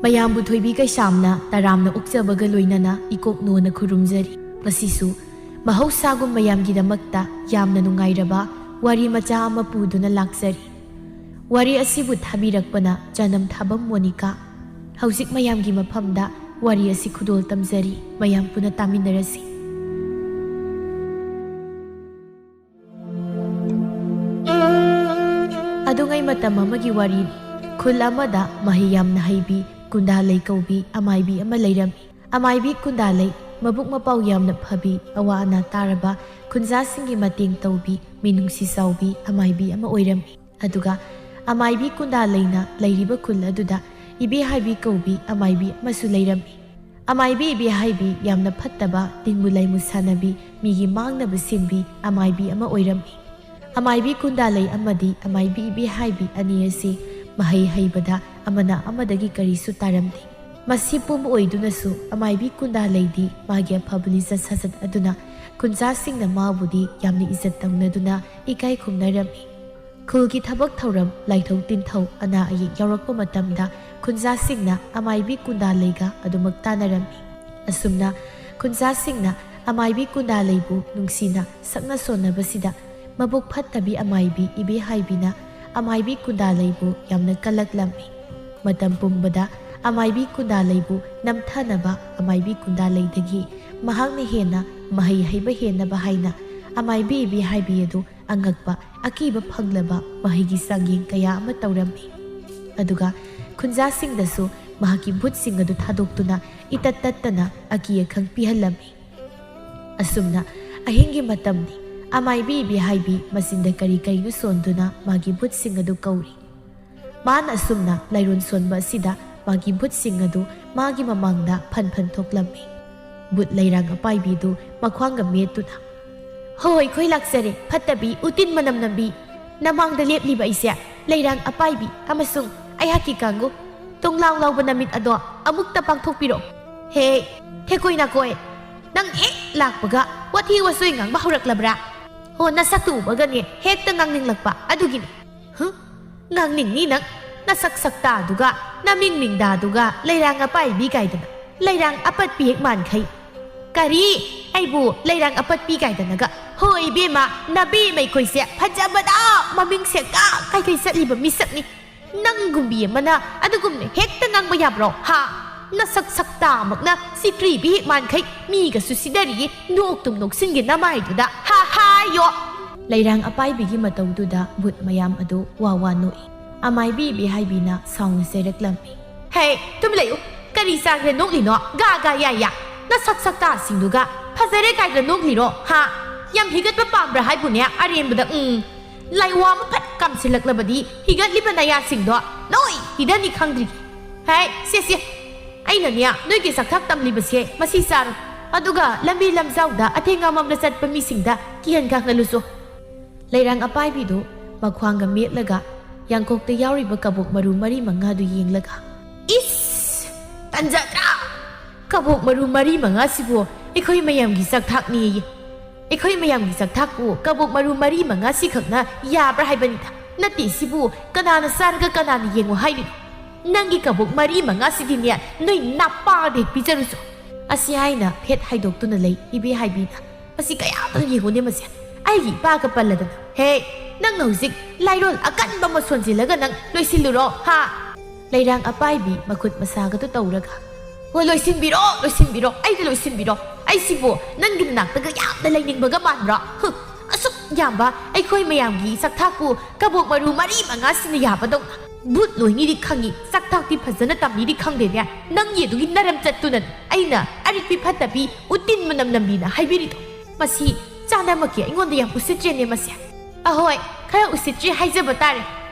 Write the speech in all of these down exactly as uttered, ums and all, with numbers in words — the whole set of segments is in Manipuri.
ꯃꯌꯥꯝꯕꯨ ꯊꯣꯏꯕꯤ ꯀꯩꯁꯥꯝꯅ ꯇꯔꯥꯝꯅ ꯑꯣꯛꯆꯕꯒ ꯂꯣꯏꯅꯅ ꯏꯀꯣꯛꯅꯣꯅ ꯈꯨꯔꯨꯝꯖꯔꯤ꯫ ꯉꯁꯤꯁꯨ ꯃꯍꯧꯁꯥꯒꯨꯝ ꯃꯌꯥꯝꯒꯤꯗꯃꯛꯇ ꯌꯥꯝꯅ ꯅꯨꯡꯉꯥꯏꯔꯕ ꯋꯥꯔꯤ ꯃꯆꯥ ꯑꯃ ꯄꯨꯗꯨꯅ ꯂꯥꯛꯆꯔꯤ꯫ ꯋꯥꯔꯤ ꯑꯁꯤꯕꯨ ꯊꯥꯕꯤꯔꯛꯄꯅ ꯆꯅꯝ ꯊꯥꯕꯝ ꯃꯣꯅꯤꯀꯥ꯫ ꯍꯧꯖꯤꯛ ꯃꯌꯥꯝꯒꯤ ꯃꯐꯝꯗ ꯋꯥꯔꯤ ꯑꯁꯤ ꯈꯨꯗꯣꯜ ꯇꯝꯖꯔꯤ, ꯃꯌꯥꯝ ꯄꯨꯟꯅ ꯇꯥꯃꯤꯟꯅꯔꯁꯤ꯫ ꯑꯗꯨꯉꯩ ꯃꯇꯝ ꯑꯃꯒꯤ ꯋꯥꯔꯤꯅꯤ꯫ ꯈꯨꯜ ꯑꯃꯗ ꯃꯍꯩ ꯌꯥꯝꯅ ꯍꯩꯕꯤ ꯀꯨꯟꯗꯥꯂꯩ ꯀꯧꯕꯤ ꯑꯃꯥꯏꯕꯤ ꯑꯃ ꯂꯩꯔꯝꯃꯤ꯫ ꯑꯃꯥꯏꯕꯤ ꯀꯨꯟꯗꯥꯂꯩ ꯃꯕꯨꯛ ꯃꯄꯥꯎ ꯌꯥꯝꯅ ꯐꯕꯤ, ꯑꯋꯥ ꯑꯅꯥ ꯇꯥꯔꯕ ꯈꯨꯟꯖꯥꯁꯤꯡꯒꯤ ꯃꯇꯦꯡ ꯇꯧꯕꯤ, ꯃꯤꯅꯨꯡꯁꯤ ꯆꯥꯎꯕꯤ ꯑꯃꯥꯏꯕꯤ ꯑꯃ ꯑꯣꯏꯔꯝꯃꯤ꯫ ꯑꯗꯨꯒ ꯑꯃꯥꯏꯕꯤ ꯀꯨꯟꯗꯥꯂꯩꯅ ꯂꯩꯔꯤꯕ ꯈꯨꯜ ꯑꯗꯨꯗ ꯏꯕꯦꯍꯥꯏꯕꯤ ꯀꯧꯕꯤ ꯑꯃꯥꯏꯕꯤ ꯑꯃꯁꯨ ꯂꯩꯔꯝꯃꯤ꯫ ꯑꯃꯥꯏꯕꯤ ꯏꯕꯦꯍꯥꯏꯕꯤ ꯌꯥꯝꯅ ꯐꯠꯇꯕ, ꯇꯤꯟꯕꯨ ꯂꯩꯃꯨ ꯁꯥꯟꯅꯕꯤ, ꯃꯤꯒꯤ ꯃꯥꯡꯅꯕ ꯁꯤꯟꯕꯤ ꯑꯃꯥꯏꯕꯤ ꯑꯃ ꯑꯣꯏꯔꯝꯃꯤ꯫ ꯑꯃꯥꯏꯕꯤ ꯀꯨꯟꯗꯥꯂꯩ ꯑꯃꯗꯤ ꯑꯃꯥꯏꯕꯤ ꯏꯕꯦꯍꯥꯏꯕꯤ ꯑꯅꯤ ꯑꯁꯤ ꯃꯍꯩ ꯍꯩꯕꯗ ꯑꯃꯅ ꯑꯃꯗꯒꯤ ꯀꯔꯤꯁꯨ ꯇꯥꯔꯝꯗꯦ꯫ ꯃꯁꯤ ꯄꯨꯝꯕ ꯑꯣꯏꯗꯨꯅꯁꯨ ꯑꯃꯥꯏꯕꯤ ꯀꯨꯟꯗꯥꯂꯩꯗꯤ ꯃꯥꯒꯤ ꯑꯐꯕ ꯂꯤꯆꯠ ꯁꯥꯖꯠ ꯑꯗꯨꯅ ꯈꯨꯟꯖꯥꯁꯤꯡꯅ ꯃꯥꯕꯨꯗꯤ ꯌꯥꯝꯅ ꯏꯖꯠ ꯇꯧꯅꯗꯨꯅ ꯏꯀꯥꯏ ꯈꯨꯝꯅꯔꯝꯃꯤ꯫ ꯈꯨꯜꯒꯤ ꯊꯕꯛ ꯊꯧꯔꯝ, ꯂꯥꯏꯊꯧ ꯇꯤꯟꯊꯧ, ꯑꯅꯥ ꯑꯌꯦꯛ ꯌꯥꯎꯔꯛꯄ ꯃꯇꯝꯗ ꯈꯨꯟꯖꯥꯁꯤꯡꯅ ꯑꯃꯥꯏꯕꯤ ꯀꯨꯟꯗꯥꯂꯩꯒ ꯑꯗꯨꯃꯛ ꯇꯥꯟꯅꯔꯝꯃꯤ꯫ ꯑꯁꯨꯝꯅ ꯈꯨꯟꯖꯥꯁꯤꯡꯅ ꯑꯃꯥꯏꯕꯤ ꯀꯨꯟꯗꯥꯂꯩꯕꯨ ꯅꯨꯡꯁꯤꯅ ꯁꯛꯅ ꯁꯣꯟꯅꯕꯁꯤꯗ ꯃꯕꯨꯛ ꯐꯠꯇꯕꯤ ꯑꯃꯥꯏꯕꯤ ꯏꯕꯦꯍꯥꯏꯕꯤꯅ ꯑꯃꯥꯏꯕꯤ ꯀꯨꯟꯗꯥꯂꯩꯕꯨ ꯌꯥꯝꯅ ꯀꯜꯂꯛꯂꯝꯃꯤ꯫ ꯃꯇꯝ ꯄꯨꯝꯕꯗ ꯑꯃꯥꯏꯕꯤ ꯀꯨꯟꯗꯥꯂꯩꯕꯨ ꯅꯝꯊꯅꯕ ꯑꯃꯥꯏꯕꯤ ꯀꯨꯟꯗꯥꯂꯩꯗꯒꯤ ꯃꯍꯥꯛꯅ ꯍꯦꯟꯅ ꯃꯍꯩ ꯍꯩꯕ ꯍꯦꯟꯅꯕ ꯍꯥꯏꯅ ꯑꯃꯥꯏꯕꯤ ꯏꯕꯦꯍꯥꯏꯕꯤ ꯑꯗꯨ ꯑꯉꯛꯄ, ꯑꯀꯤꯕ ꯐꯪꯂꯕ ꯃꯍꯩꯒꯤ ꯆꯥꯡꯌꯦꯡ ꯀꯌꯥ ꯑꯃ ꯇꯧꯔꯝꯃꯤ꯫ ꯑꯗꯨꯒ ꯈꯨꯟꯖꯥꯁꯤꯡꯗꯁꯨ ꯃꯍꯥꯛꯀꯤ ꯚꯨꯠꯁꯤꯡ ꯑꯗꯨ ꯊꯥꯗꯣꯛꯇꯨꯅ ꯏꯇꯠ ꯇꯠꯇꯅ ꯑꯀꯤ ꯑꯈꯪ ꯄꯤꯍꯜꯂꯝꯃꯤ꯫ ꯑꯁꯨꯝꯅ ꯑꯍꯤꯡꯒꯤ ꯃꯇꯝꯅꯤ꯫ ꯑꯃꯥꯏꯕꯤ ꯏꯕꯦꯍꯥꯏꯕꯤ ꯃꯆꯤꯟꯗ ꯀꯔꯤ ꯀꯔꯤꯅꯣ ꯁꯣꯟꯗꯨꯅ ꯃꯥꯒꯤ ꯚꯨꯠꯁꯤꯡ ꯑꯗꯨ ꯀꯧꯔꯤ꯫ ꯃꯥꯅ ꯑꯁꯨꯝꯅ ꯂꯥꯏꯔꯣꯟ ꯁꯣꯟꯕ ꯑꯁꯤꯗ ꯃꯥꯒꯤ ꯚꯨꯠꯁꯤꯡ ꯑꯗꯨ ꯃꯥꯒꯤ ꯃꯃꯥꯡꯗ ꯐꯟ ꯐꯟ ꯊꯣꯛꯂꯝꯃꯤ꯫ ꯚꯨꯠ ꯂꯩꯔꯥꯡ ꯑꯄꯥꯏꯕꯤꯗꯨ ꯃꯈ꯭ꯋꯥꯡꯒ ꯃꯦꯠꯇꯨꯅ, "ꯍꯣꯏ, ꯈꯣꯏ ꯂꯥꯛꯆꯔꯦ, ꯐꯠꯇꯕꯤ, ꯎꯇꯤꯟ ꯃꯅꯝ ꯅꯝꯕꯤ꯫ ꯅꯃꯥꯡꯗ ꯂꯦꯞꯂꯤꯕ ꯑꯩꯁꯦ ꯂꯩꯔꯥꯡ ꯑꯄꯥꯏꯕꯤ ꯑꯃꯁꯨꯡ ꯑꯩꯍꯥꯛꯀꯤ ꯀꯥꯡꯕꯨ ꯇꯣꯡꯂꯥꯎ ꯂꯥꯎꯕ ꯅꯃꯤꯠ ꯑꯗꯣ ꯑꯃꯨꯛꯇ ꯄꯥꯡꯊꯣꯛꯄꯤꯔꯣ꯫ ꯍꯦ, ꯊꯦꯀꯣꯏ ꯅꯥꯀꯣꯏ, ꯅꯪ ꯍꯦꯛ ꯂꯥꯛꯄꯒ ꯋꯥꯊꯤ ꯋꯥꯆꯣꯏ ꯉꯥꯡꯕ ꯍꯧꯔꯛꯂꯕ꯭ꯔꯥ? ꯍꯣ, ꯅꯁꯛꯇꯨ ꯎꯕꯒꯅꯦ ꯍꯦꯛꯇ ꯉꯥꯡꯅꯤꯡꯂꯛꯄ ꯑꯗꯨꯒꯤꯅꯤ꯫ ꯍꯨꯝ? ꯉꯥꯡꯅꯤꯡꯅꯤ ꯅꯪ, ꯅꯁꯛ ꯁꯛꯇꯥꯗꯨꯒ, ꯅꯃꯤꯡ ꯃꯤꯡꯗꯥꯗꯨꯒ, ꯂꯩꯔꯥꯡ ꯑꯄꯥꯏꯕꯤ ꯀꯥꯏꯗꯅ꯫ ꯂꯩꯔꯥꯡ ꯑꯄꯠꯄꯤ ꯍꯦꯛ ꯃꯥꯟꯈꯩ꯫ ꯀꯔꯤ? ꯑꯩꯕꯨ ꯂꯩꯔꯥꯡ ꯑꯄꯠꯄꯤ ꯀꯥꯏꯗꯅꯒ? ꯍꯣꯏ ꯏꯕꯦꯝꯃ, ꯅꯕꯦꯝꯃ ꯑꯩꯈꯣꯏꯁꯦ ꯐꯖꯕꯗ ꯃꯃꯤꯡ ꯁꯦꯡꯀꯥ ꯀꯩꯀꯩ ꯆꯠꯂꯤꯕ ꯃꯤꯁꯛꯅꯤ꯫ ꯅꯪꯒꯨꯝꯕꯤ ꯑꯃꯅ ꯑꯗꯨꯒꯨꯝꯅ ꯍꯦꯛꯇ ꯉꯥꯡꯕ ꯌꯥꯕ꯭ꯔꯣ? ꯍꯥ? ꯅꯁꯛ ꯁꯛꯇꯥꯃꯛꯅ ꯁꯤꯀ꯭ꯔꯤꯕꯤ ꯍꯦꯛ ꯃꯥꯟꯈꯩ ꯃꯤꯒꯁꯨ ꯁꯤꯗꯔꯤꯌꯦ, ꯅꯣꯛꯇꯨꯝ ꯅꯣꯛꯁꯤꯟꯒꯦ ꯅꯃꯥꯏꯗꯨꯗ꯫ ꯍꯥ ꯍꯥꯏꯌꯣ꯫ ꯂꯩꯔꯥꯡ ꯑꯄꯥꯏꯕꯤꯒꯤ ꯃꯇꯧꯗꯨꯗ ꯚꯨꯠ ꯃꯌꯥꯝ ꯑꯗꯨ ꯋꯥ ꯋꯥ ꯅꯣꯛꯏ꯫ ꯑꯃꯥꯏꯕꯤ ꯏꯕꯦꯍꯥꯏꯕꯤꯅ ꯁꯥꯎꯅ ꯆꯩꯔꯛꯂꯝꯃꯤ꯫ ꯍꯦ, ꯇꯨꯝ ꯂꯩꯌꯨ꯫ ꯀꯔꯤ ꯆꯥꯡꯗ ꯅꯣꯛꯂꯤꯅꯣ? ꯒꯥ ꯒꯥ ꯌꯥ ꯌꯥ꯫ ꯅꯁꯛ ꯁꯛꯇꯥꯁꯤꯡꯗꯨꯒ ꯐꯖꯔꯦ ꯀꯥꯏꯗ ꯅꯣꯛꯂꯤꯔꯣ? ꯍꯥ? ꯌꯥꯝ ꯍꯤꯒꯠꯄ ꯄꯥꯝꯕ꯭ꯔꯥ ꯍꯥꯏꯕꯨꯅꯦ? ꯑꯔꯦꯝꯕꯗ, ꯎꯝ꯫ ꯂꯥꯏꯋꯥ ꯑꯃ ꯐꯠ ꯀꯥꯝꯁꯤꯜꯂꯛꯂꯕꯗꯤ ꯍꯤꯒꯠꯂꯤꯕ ꯅꯌꯥꯁꯤꯡꯗꯣ ꯂꯣꯏ ꯍꯤꯗꯅꯤ ꯈꯪꯗ꯭ꯔꯤ꯫ ꯍꯥꯏ, ꯁꯦ, ꯁꯦ꯫ ꯑꯩꯅꯅꯦ ꯅꯣꯏꯒꯤ ꯆꯥꯛꯊꯥꯛ ꯇꯝꯂꯤꯕꯁꯦ ꯃꯁꯤ ꯆꯥꯔꯣ꯫ ꯑꯗꯨꯒ ꯂꯝꯕꯤ ꯂꯝꯖꯥꯎꯗ ꯑꯊꯦꯡ ꯑꯃꯝꯗ ꯆꯠꯄ ꯃꯤꯁꯤꯡꯗ ꯀꯤꯍꯟ ꯈꯪꯍꯜꯂꯨꯁꯨ꯫ ꯂꯩꯔꯥꯡ ꯑꯄꯥꯏꯕꯤꯗꯨ ꯃꯈ꯭ꯋꯥꯡꯒ ꯃꯦꯠꯂꯒ ꯌꯥꯡꯀꯣꯛꯇ ꯌꯥꯎꯔꯤꯕ ꯀꯕꯣꯛ ꯃꯔꯨ ꯃꯔꯤ ꯃꯉꯥꯗꯨ ꯌꯦꯡꯂꯒ, "ꯏꯁ! ꯇꯟꯖꯗ꯭ꯔꯥ? ꯀꯕꯣꯛ ꯃꯔꯨ ꯃꯔꯤ ꯃꯉꯥꯁꯤꯕꯨ ꯑꯩꯈꯣꯏ ꯃꯌꯥꯝꯒꯤ ꯆꯥꯛꯊꯥꯛꯅꯦꯌꯦ꯫ ꯑꯩꯈꯣꯏ ꯃꯌꯥꯝꯒꯤ ꯆꯥꯛꯊꯥꯛꯄꯨ ꯀꯕꯣꯛ ꯃꯔꯨ ꯃꯔꯤ ꯃꯉꯥ ꯁꯤꯈꯛꯅ ꯌꯥꯕ꯭ꯔꯥ ꯍꯥꯏꯕꯅꯤꯗ? ꯅꯠꯇꯦ, ꯁꯤꯕꯨ ꯀꯅꯥꯅ ꯆꯥꯔꯒ ꯀꯅꯥꯅ ꯌꯦꯡꯉꯣ ꯍꯥꯏꯔꯤꯅꯣ? ꯅꯪꯒꯤ ꯀꯕꯣꯛ ꯃꯔꯤ ꯃꯉꯥꯁꯤꯗꯤꯅꯦ ꯅꯣꯏ ꯅꯄꯥꯗ ꯍꯦꯛ ꯄꯤꯖꯔꯨꯆꯣ"꯫ ꯑꯁꯤ ꯍꯥꯏꯅ ꯐꯦꯠ ꯍꯥꯏꯗꯣꯛꯇꯨꯅ ꯂꯩ ꯏꯕꯦ ꯍꯥꯏꯕꯤꯅ꯫ "ꯃꯁꯤ ꯀꯌꯥꯗ ꯌꯦꯡꯉꯨꯅꯦ ꯃꯁꯦ꯫ ꯑꯩꯒꯤ ꯏꯄꯥꯒ ꯄꯜꯂꯗꯅ꯫ ꯍꯦ, ꯅꯪꯅ ꯍꯧꯖꯤꯛ ꯂꯥꯏꯔꯣꯜ ꯑꯀꯟꯕ ꯑꯃ ꯁꯣꯟꯖꯤꯜꯂꯒ ꯅꯪ ꯂꯣꯏꯁꯤꯜꯂꯨꯔꯣ, ꯍꯥ?" ꯂꯩꯔꯥꯡ ꯑꯄꯥꯏꯕꯤ ꯃꯈꯨꯠ ꯃꯁꯥꯒꯗꯨ ꯇꯧꯔꯒ, "ꯍꯣ, ꯂꯣꯏꯁꯤꯟꯕꯤꯔꯣ, ꯂꯣꯏꯁꯤꯟꯕꯤꯔꯣ, ꯑꯩꯗ ꯂꯣꯏꯁꯤꯟꯕꯤꯔꯣ꯫ ꯑꯩꯁꯤꯕꯨ ꯅꯪꯒꯤ ꯅꯅꯥꯛꯇꯒ ꯌꯥꯝꯅ ꯂꯩꯅꯤꯡꯕꯒ ꯃꯥꯟꯕ꯭ꯔꯣ? ꯍꯨ, ꯑꯁꯨꯛ ꯌꯥꯝꯕ ꯑꯩꯈꯣꯏ ꯃꯌꯥꯝꯒꯤ ꯆꯥꯛꯊꯥꯛꯄꯨ ꯀꯕꯣꯛ ꯃꯔꯨ ꯃꯔꯤ ꯃꯉꯥꯁꯤꯅ ꯌꯥꯕꯗꯧꯅ꯫ ꯚꯨꯠ ꯂꯣꯏꯅꯤꯗꯤ ꯈꯪꯉꯤ, ꯆꯥꯛꯊꯥꯛꯇꯤ ꯐꯖꯅ ꯇꯝꯅꯤꯗꯤ ꯈꯪꯗꯦꯅꯦ꯫ ꯅꯪꯒꯤ ꯑꯗꯨꯒꯤ ꯅꯔꯝ ꯆꯠꯇꯨꯅ ꯑꯩꯅ ꯑꯔꯤꯛꯄꯤ ꯐꯠꯇꯕꯤ ꯎꯇꯤꯟ ꯃꯅꯝ ꯅꯝꯕꯤꯅ ꯍꯥꯏꯕꯤꯔꯤꯗꯣ꯫ ꯃꯁꯤ ꯆꯥꯅꯃꯛꯀꯤ ꯑꯩꯉꯣꯟꯗ ꯌꯥꯝ ꯎꯁꯤꯠꯇ꯭ꯔꯦꯅꯦ ꯃꯁꯦ꯫ ꯑꯍꯣꯏ, ꯈꯔ ꯎꯁꯤꯠꯇ꯭ꯔꯦ ꯍꯥꯏꯖꯕ ꯇꯥꯔꯦ꯫